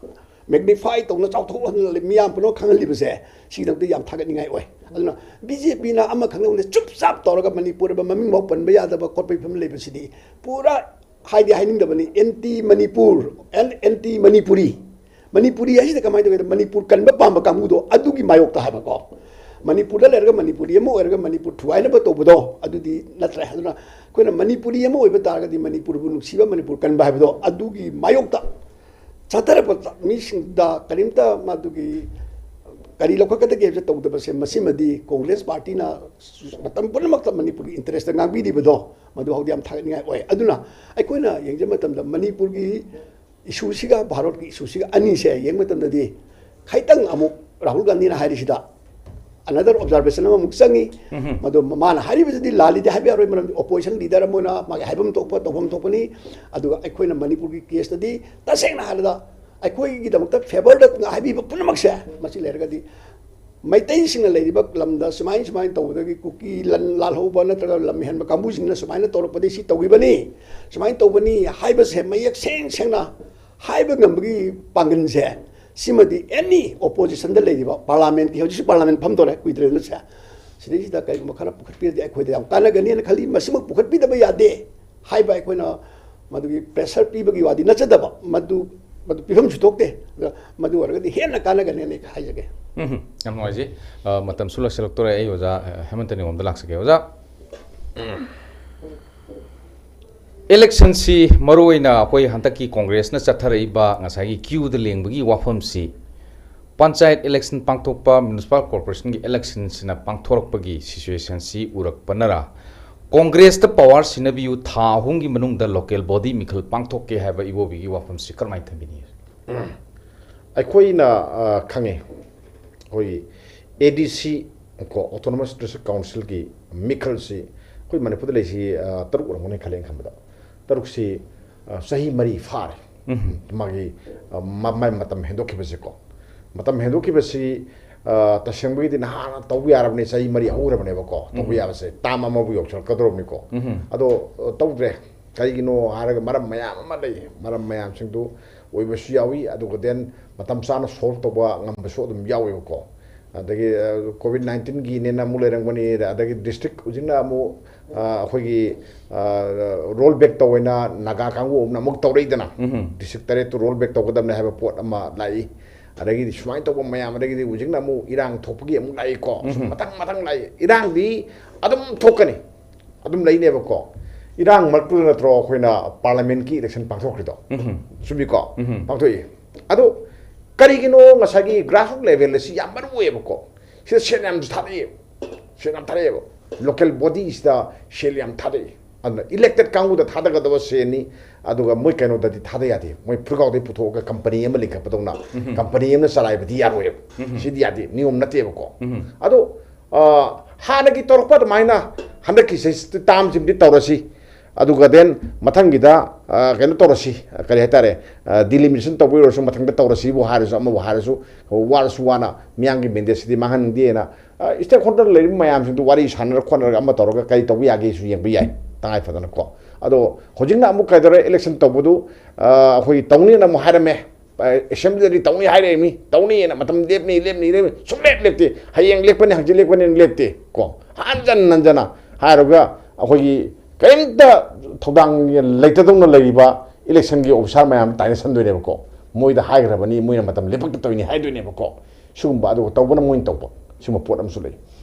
magnify ꯇꯧꯅ, ꯆꯥꯎꯊꯣꯛꯍꯟꯅ ꯃꯤꯌꯥꯝ ꯄꯨꯝꯅꯃꯛ ꯈꯪꯍꯜꯂꯤꯕꯁꯦ, ꯁꯤꯒꯤꯗꯃꯛꯇ ꯌꯥꯝ ꯊꯥꯒꯠꯅꯤꯡꯉꯥꯏ ꯑꯣꯏ꯫ ꯑꯗꯨꯅ BJP ꯅ ꯑꯃꯈꯛ ꯂꯧꯅ ꯆꯨꯞ ꯆꯥꯞ ꯇꯧꯔꯒ ꯃꯅꯤꯄꯨꯔ ꯍꯥꯏꯕ ꯃꯃꯤꯡ ꯐꯥꯎ ꯄꯟꯕ ꯌꯥꯗꯕ ꯈꯣꯠꯄꯒꯤ ꯐꯤꯕꯝ ꯂꯩꯕꯁꯤꯗꯤ ꯄꯨꯔꯥ, ꯍꯥꯏꯗꯤ ꯍꯥꯏꯅꯤꯡꯗꯕꯅꯤ, anti Manipur and anti Manipuri꯫ Manipuri ꯍꯥꯏꯁꯤꯗ ꯀꯃꯥꯏꯅ ꯇꯧꯒꯦꯗ, ꯃꯅꯤꯄꯨꯔ ꯀꯟꯕ ꯄꯥꯝꯕ ꯀꯥꯡꯕꯨꯗꯣ ꯑꯗꯨꯒꯤ ꯃꯥꯌꯣꯛꯇ ꯍꯥꯏꯕꯀꯣ꯫ ꯃꯅꯤꯄꯨꯔꯗ ꯂꯩꯔꯒ ꯃꯅꯤꯄꯨꯔꯤ ꯑꯃ ꯑꯣꯏꯔꯒ ꯃꯅꯤꯄꯨꯔ ꯊꯨꯒꯥꯏꯅꯕ ꯇꯧꯕꯗꯣ ꯑꯗꯨꯗꯤ ꯅꯠꯇ꯭ꯔꯦ꯫ ꯑꯗꯨꯅ ꯑꯩꯈꯣꯏꯅ ꯃꯅꯤꯄꯨꯔꯤ ꯑꯃ ꯑꯣꯏꯕ ꯇꯥꯔꯒꯗꯤ ꯃꯅꯤꯄꯨꯔꯕꯨ ꯅꯨꯡꯁꯤꯕ, ꯃꯅꯤꯄꯨꯔ ꯀꯟꯕ ꯍꯥꯏꯕꯗꯣ ꯑꯗꯨꯒꯤ ꯃꯥꯌꯣꯛꯇ ꯆꯠꯊꯔꯛꯄ ꯃꯤꯁꯤꯡꯗ ꯀꯔꯤꯝꯇ ꯃꯗꯨꯒꯤ ꯀꯔꯤ ꯂꯧꯈꯠꯀꯗꯒꯦ ꯍꯥꯏꯕꯁꯦ ꯇꯧꯗꯕꯁꯦ, ꯃꯁꯤꯃꯗꯤ Congress party ꯅ ꯃꯇꯝ ꯄꯨꯝꯅꯃꯛꯇ ꯃꯅꯤꯄꯨꯔꯒꯤ interest ꯇ ꯉꯥꯡꯕꯤꯔꯤꯕꯗꯣ ꯃꯗꯨ ꯍꯧꯗꯤ ꯌꯥꯝ ꯊꯥꯒꯠꯅꯤꯡꯉꯥꯏ ꯑꯣꯏ꯫ ꯑꯗꯨꯅ ꯑꯩꯈꯣꯏꯅ ꯌꯦꯡꯖꯕ ꯃꯇꯝꯗ ꯃꯅꯤꯄꯨꯔꯒꯤ issue ꯁꯤꯒ ꯚꯥꯔꯠꯀꯤ issue ꯁꯤꯒ ꯑꯅꯤꯁꯦ ꯌꯦꯡꯕ ꯃꯇꯝꯗꯗꯤ ꯈꯤꯇꯪ ꯑꯃꯨꯛ ꯔꯥꯍꯨꯜ ꯒꯥꯟꯙꯤꯅ ꯍꯥꯏꯔꯤꯁꯤꯗ another observation ꯑꯃꯃꯨꯛ ꯆꯪꯉꯤ꯫ ꯎꯝꯍꯨꯝ꯫ ꯃꯗꯨ ꯃꯥꯅ ꯍꯥꯏꯔꯤꯕꯁꯤꯗꯤ ꯂꯥꯜꯂꯤꯗꯤ ꯍꯥꯏꯕ ꯌꯥꯔꯣꯏ, ꯃꯔꯝꯗꯤ opposition leader ꯑꯃ ꯑꯣꯏꯅ ꯃꯥꯒꯤ ꯍꯥꯏꯐꯝ ꯊꯣꯛꯄ ꯇꯧꯐꯝ ꯊꯣꯛꯄꯅꯤ꯫ ꯑꯗꯨꯒ ꯑꯩꯈꯣꯏꯅ ꯃꯅꯤꯄꯨꯔꯒꯤ case ꯇꯗꯤ ꯇꯁꯦꯡꯅ ꯍꯥꯏꯔꯕꯗ ꯑꯩꯈꯣꯏꯒꯤꯗꯃꯛꯇ favour ꯗ ꯍꯥꯏꯕꯤꯕ ꯄꯨꯝꯅꯃꯛꯁꯦ ꯃꯁꯤ ꯂꯩꯔꯒꯗꯤ ꯃꯩꯇꯩꯁꯤꯡꯅ ꯂꯩꯔꯤꯕ ꯂꯝꯗ ꯁꯨꯃꯥꯏ ꯁꯨꯃꯥꯏꯅ ꯇꯧꯕꯗꯒꯤ ꯀꯨꯀꯤ ꯂꯟ ꯂꯥꯜꯍꯧꯕ ꯅꯠꯇ꯭ꯔꯒ ꯂꯝ ꯍꯦꯟꯕ ꯀꯥꯡꯕꯨꯁꯤꯡꯅ ꯁꯨꯃꯥꯏꯅ ꯇꯧꯔꯛꯄꯗꯒꯤ ꯁꯤ ꯇꯧꯈꯤꯕꯅꯤ, ꯁꯨꯃꯥꯏꯅ ꯇꯧꯕꯅꯤ ꯍꯥꯏꯕꯁꯦ ꯃꯌꯦꯛ ꯁꯦꯡ ꯁꯦꯡꯅ ꯍꯥꯏꯕ ꯉꯝꯕꯒꯤ ꯄꯥꯡꯒꯜꯁꯦ, ꯁꯤꯃꯗꯤ any opposition ꯗ ꯂꯩꯔꯤꯕ parliament ꯀꯤ, ꯍꯧꯖꯤꯛꯁꯨ parliament ꯐꯝꯗꯣꯔꯦ ꯀꯨꯏꯗ꯭ꯔꯦꯗꯅ ꯁꯦ, ꯁꯤꯗꯩꯁꯤꯗ ꯀꯔꯤꯒꯨꯝꯕ ꯈꯔ ꯄꯨꯈꯠꯄꯤꯔꯗꯤ ꯑꯩꯈꯣꯏꯗ ꯌꯥꯝ ꯀꯥꯟꯅꯒꯅꯤꯅ ꯈꯜꯂꯤ꯫ ꯃꯁꯤꯃꯛ ꯄꯨꯈꯠꯄꯤꯗꯕ ꯌꯥꯗꯦ ꯍꯥꯏꯕ ꯑꯩꯈꯣꯏꯅ ꯃꯗꯨꯒꯤ pressure ꯄꯤꯕꯒꯤ ꯋꯥꯗꯤ ꯅꯠꯆꯗꯕ, ꯃꯗꯨ, ꯃꯗꯨ ꯄꯤꯐꯝꯁꯨ ꯊꯣꯛꯇꯦ꯫ ꯑꯗ ꯃꯗꯨ ꯑꯣꯏꯔꯒꯗꯤ ꯍꯦꯟꯅ ꯀꯥꯟꯅꯒꯅꯤ ꯍꯥꯏꯅ ꯍꯥꯏꯖꯒꯦ꯫ ꯎꯝ, ꯌꯥꯝ ꯅꯨꯡꯉꯥꯏꯖꯩ꯫ ꯑ, ꯃꯇꯝꯁꯨ ꯂꯣꯏꯁꯤꯜꯂꯛꯇꯣꯔꯦ꯫ ꯑꯩ ꯑꯣꯖꯥ, ꯑ, ꯍꯦꯃꯟꯇ ꯅꯤꯉꯣꯝꯗ ꯂꯥꯛꯆꯒꯦ꯫ ꯑꯣꯖꯥ, election ꯁꯤ ꯃꯔꯨꯑꯣꯏꯅ ꯑꯩꯈꯣꯏ ꯍꯟꯗꯛꯀꯤ Congress ꯅ ꯆꯠꯊꯔꯛꯏꯕ ꯉꯁꯥꯏꯒꯤ queue ꯗ ꯂꯦꯡꯕꯒꯤ ꯋꯥꯐꯝꯁꯤ, ꯄꯟꯆꯥꯌꯠ election ꯄꯥꯡꯊꯣꯛꯄ, municipal corporation ꯒꯤ election ꯁꯤꯅ ꯄꯥꯡꯊꯣꯔꯛꯄꯒꯤ situation ꯁꯤ ꯎꯔꯛꯄꯅꯔ, Congress ꯇ power ꯁꯤꯟꯅꯕꯤꯌꯨ, ꯊꯥ ꯑꯍꯨꯝꯒꯤ ꯃꯅꯨꯡꯗ local body ꯃꯤꯈꯜ ꯄꯥꯡꯊꯣꯛꯀꯦ ꯍꯥꯏꯕ ꯏꯕꯣꯕꯤꯒꯤ ꯋꯥꯐꯝꯁꯤ ꯀꯔꯝꯍꯥꯏꯅ ꯊꯝꯕꯤꯅꯤꯡꯉꯤ? ꯑꯩꯈꯣꯏꯅ, ꯑ, ꯈꯪꯉꯦ, ꯑꯩꯈꯣꯏ ꯑꯦ ꯗꯤ ꯁꯤ ꯀꯣ, ꯑꯣꯇꯣꯅꯣꯃꯁ ꯗꯤꯁꯇ꯭ꯔꯤꯛ ꯀꯥꯎꯟꯁꯤꯜꯒꯤ ꯃꯤꯈꯜꯁꯤ ꯑꯩꯈꯣꯏ ꯃꯅꯤꯄꯨꯔꯗ ꯂꯩꯁꯤ, ꯑ, ꯇꯔꯨꯛ ꯑꯣꯏꯔꯝꯒꯅꯤ ꯈꯜꯂꯦ ꯑꯩꯅ ꯈꯟꯕꯗ꯫ ꯇꯔꯨꯛꯁꯤ, ꯑ, ꯆꯍꯤ ꯃꯔꯤ ꯐꯥꯔꯦ꯫ ꯃꯥꯒꯤ, ꯑ, ꯃ-, ꯃꯥꯏ ꯃꯇꯝ ꯍꯦꯟꯗꯣꯛꯈꯤꯕꯁꯦꯀꯣ꯫ ꯃꯇꯝ ꯍꯦꯟꯗꯣꯛꯈꯤꯕꯁꯤ, ꯑ, ꯇꯁꯦꯡꯕꯒꯤꯗꯤ ꯅꯍꯥꯟꯅ ꯇꯧꯕ ꯌꯥꯔꯕꯅꯤ, ꯆꯍꯤ ꯃꯔꯤ ꯍꯧꯈ꯭ꯔꯕꯅꯦꯕꯀꯣ꯫ ꯇꯧꯕ ꯌꯥꯕꯁꯦ ꯇꯥꯝ ꯑꯃꯕꯨ ꯌꯧꯁꯤꯜꯂꯛꯀꯗꯧꯔꯕꯅꯤꯀꯣ꯫ ꯑꯗꯣ, ꯑ, ꯇꯧꯗ꯭ꯔꯦ꯫ ꯀꯔꯤꯒꯤꯅꯣ ꯍꯥꯏꯔꯒ ꯃꯔꯝ ꯃꯌꯥꯝ ꯑꯃ ꯂꯩ꯫ ꯃꯔꯝ ꯃꯌꯥꯝꯁꯤꯡꯗꯨ ꯑꯣꯏꯕꯁꯨ ꯌꯥꯎꯏ, ꯑꯗꯨꯒ then ꯃꯇꯝ ꯆꯥꯅ solve ꯇꯧꯕ ꯉꯝꯕꯁꯨ ꯑꯗꯨꯝ ꯌꯥꯎꯋꯦꯕꯀꯣ꯫ ꯑꯗꯒꯤ, ꯑ, COVID nineteenꯒꯤꯅꯦꯅ ꯑꯃꯨꯛ ꯂꯩꯔꯝꯒꯅꯤ, ꯑꯗꯒꯤ ꯗꯤꯁꯇ꯭ꯔꯤꯛ ꯍꯧꯖꯤꯛꯅ ꯑꯃꯨꯛ, ꯑ, ꯑꯩꯈꯣꯏꯒꯤ, ꯑ, roll back ꯇꯧꯋꯦꯅ ꯅꯥꯒꯥ ꯀꯥꯡꯕꯨ ꯑꯃꯅ ꯑꯃꯨꯛ ꯇꯧꯔꯛꯏꯗꯅ꯫ ꯗꯤꯁꯇ꯭ꯔꯤꯛ ꯇꯔꯦꯠꯇꯨ roll back ꯇꯧꯒꯗꯕꯅꯦ ꯍꯥꯏꯕ ꯄꯣꯠ ꯑꯃ ꯂꯥꯛꯏ꯫ ꯑꯗꯒꯤꯗꯤ ꯁꯨꯃꯥꯏꯅ ꯇꯧꯕ ꯃꯌꯥꯝ, ꯑꯗꯒꯤꯗꯤ ꯍꯧꯖꯤꯛꯅ ꯑꯃꯨꯛ ꯏꯔꯥꯡ ꯊꯣꯛꯄꯒꯤ ꯑꯃꯨꯛ ꯂꯥꯛꯏꯀꯣ꯫ ꯁꯨꯝ ꯃꯊꯪ ꯃꯊꯪ ꯂꯥꯛꯏ꯫ ꯏꯔꯥꯡꯗꯤ ꯑꯗꯨꯝ ꯊꯣꯛꯀꯅꯤ꯫ ꯑꯗꯨꯝ ꯂꯩꯅꯦꯕꯀꯣ꯫ ꯏꯔꯥꯡ ꯃꯔꯛꯇꯨꯗ ꯅꯠꯇ꯭ꯔꯣ ꯑꯩꯈꯣꯏꯅ ꯄꯥꯔꯂꯤꯌꯥꯃꯦꯟꯠꯀꯤ election ꯄꯥꯡꯊꯣꯛꯈ꯭ꯔꯤꯗꯣ? ꯆꯨꯝꯃꯤꯀꯣ? ꯄꯥꯡꯊꯣꯛꯏ꯫ ꯑꯗꯣ ꯀꯔꯤꯒꯤꯅꯣ ꯉꯁꯥꯏꯒꯤ grassroot level ꯑꯁꯤ ꯌꯥꯝ ꯃꯔꯨ ꯑꯣꯏꯌꯦꯕꯀꯣ? ꯁꯤꯗ ꯁꯦꯟ ꯌꯥꯝꯁꯨ ꯊꯥꯗꯩꯌꯦꯕ꯫ ꯁꯦꯟ ꯌꯥꯝ ꯊꯥꯗꯩꯌꯦꯕ꯫ Local bodyꯁꯤꯗ ꯁꯦꯜ ꯌꯥꯝ ꯊꯥꯗꯩ꯫ ꯑꯗꯨꯅ elected ꯀꯥꯡꯕꯨꯗ ꯊꯥꯗꯒꯗꯕ ꯁꯦꯟꯅꯤ, ꯑꯗꯨꯒ ꯃꯣꯏ ꯀꯩꯅꯣꯗꯗꯤ ꯊꯥꯗ ꯌꯥꯗꯦ꯫ ꯃꯣꯏ ꯐꯨꯔꯒꯥꯎꯗꯩ ꯄꯨꯊꯣꯛꯑꯒ company ꯑꯃ ꯂꯤꯡꯈꯠꯄꯗꯧꯅ company ꯑꯃꯅ ꯆꯂꯥꯏꯕꯗꯤ ꯌꯥꯔꯣꯏꯌꯦꯕ꯫ ꯁꯤꯗꯤ ꯌꯥꯗꯦ, ꯅꯤꯌꯣꯝ ꯅꯠꯇꯦꯕꯀꯣ꯫ ꯑꯗꯣ, ꯑ, ꯍꯥꯟꯅꯒꯤ ꯇꯧꯔꯛꯄ ꯑꯗꯨꯃꯥꯏꯅ ꯍꯟꯗꯛꯀꯤ ꯁꯤ termꯁꯤꯃꯗꯤ ꯇꯧꯔꯁꯤ꯫ ꯑꯗꯨꯒ then ꯃꯊꯪꯒꯤꯗ, ꯑ, ꯀꯩꯅꯣ ꯇꯧꯔꯁꯤ, ꯀꯔꯤ ꯍꯥꯏꯇꯥꯔꯦ, ꯑ, delimitation ꯇꯧꯕ ꯑꯣꯏꯔꯁꯨ, ꯃꯊꯪꯗ ꯇꯧꯔꯁꯤꯕꯨ ꯍꯥꯏꯔꯁꯨ, ꯑꯃꯕꯨ ꯍꯥꯏꯔꯁꯨ, ꯋꯥꯔꯁꯨ ꯋꯥꯅ ꯃꯤꯌꯥꯝꯒꯤ mandateꯁꯤꯗꯤ ꯃꯥꯡꯍꯟꯅꯤꯡꯗꯦꯅ, ꯑ, stakeholder ꯂꯩꯔꯤꯕ ꯃꯌꯥꯝꯁꯤꯡꯗꯨ ꯋꯥꯔꯤ ꯁꯥꯟꯅꯔ ꯈꯣꯠꯅꯔꯒ ꯑꯃ ꯇꯧꯔꯒ ꯀꯔꯤ ꯇꯧꯕ ꯌꯥꯒꯦꯁꯨ ꯌꯦꯡꯕ ꯌꯥꯏ, ꯇꯉꯥꯏ ꯐꯗꯅꯀꯣ꯫ ꯑꯗꯣ ꯍꯧꯖꯤꯛꯅ ꯑꯃꯨꯛ ꯀꯩꯗꯧꯔꯦ, election ꯇꯧꯕꯗꯨ, ꯑ, ꯑꯩꯈꯣꯏꯒꯤ ꯇꯧꯅꯤꯅ ꯑꯃꯨꯛ ꯍꯥꯏꯔꯝꯃꯦ꯫ ꯑꯦꯁꯦꯝꯕ꯭ꯂꯤꯗꯗꯤ ꯇꯧꯅꯤ ꯍꯥꯏꯔꯛꯏꯃꯤ, ꯇꯧꯅꯤꯅ ꯃꯇꯝ ꯂꯦꯞꯅꯤ, ꯂꯦꯞꯅꯤ, ꯂꯦꯞꯅꯤ, ꯁꯨꯡꯂꯦꯞ ꯂꯦꯞꯇꯦ꯫ ꯍꯌꯦꯡ ꯂꯦꯞꯀꯅꯤ, ꯍꯪꯆꯤꯠ ꯂꯦꯞꯀꯅꯤꯅ ꯂꯦꯞꯇꯦ ꯀꯣ꯫ ꯍꯟꯖꯟ ꯍꯟꯖꯟꯅ ꯍꯥꯏꯔꯒ ꯑꯩꯈꯣꯏꯒꯤ ꯀꯔꯤꯝꯇ ꯊꯧꯗꯥꯡ ꯂꯩꯇꯗꯧꯅ ꯂꯩꯔꯤꯕ electionꯒꯤ officer ꯃꯌꯥꯝ ꯇꯥꯏꯅꯁꯟꯗꯣꯏꯅꯦꯕꯀꯣ꯫ ꯃꯣꯏꯗ ꯍꯥꯏꯈ꯭ꯔꯕꯅꯤ, ꯃꯣꯏꯅ ꯃꯇꯝ ꯂꯦꯞꯄꯛꯇ ꯇꯧꯔꯤꯅꯤ ꯍꯥꯏꯗꯣꯏꯅꯦꯕꯀꯣ꯫ ꯁꯤꯒꯨꯝꯕ, ꯑꯗꯨꯒ ꯇꯧꯕꯅ ꯃꯣꯏꯅ ꯇꯧꯕ, ꯁꯤꯒꯨꯝꯕ ꯄꯣꯠ ꯑꯃꯁꯨ ꯂꯩ꯫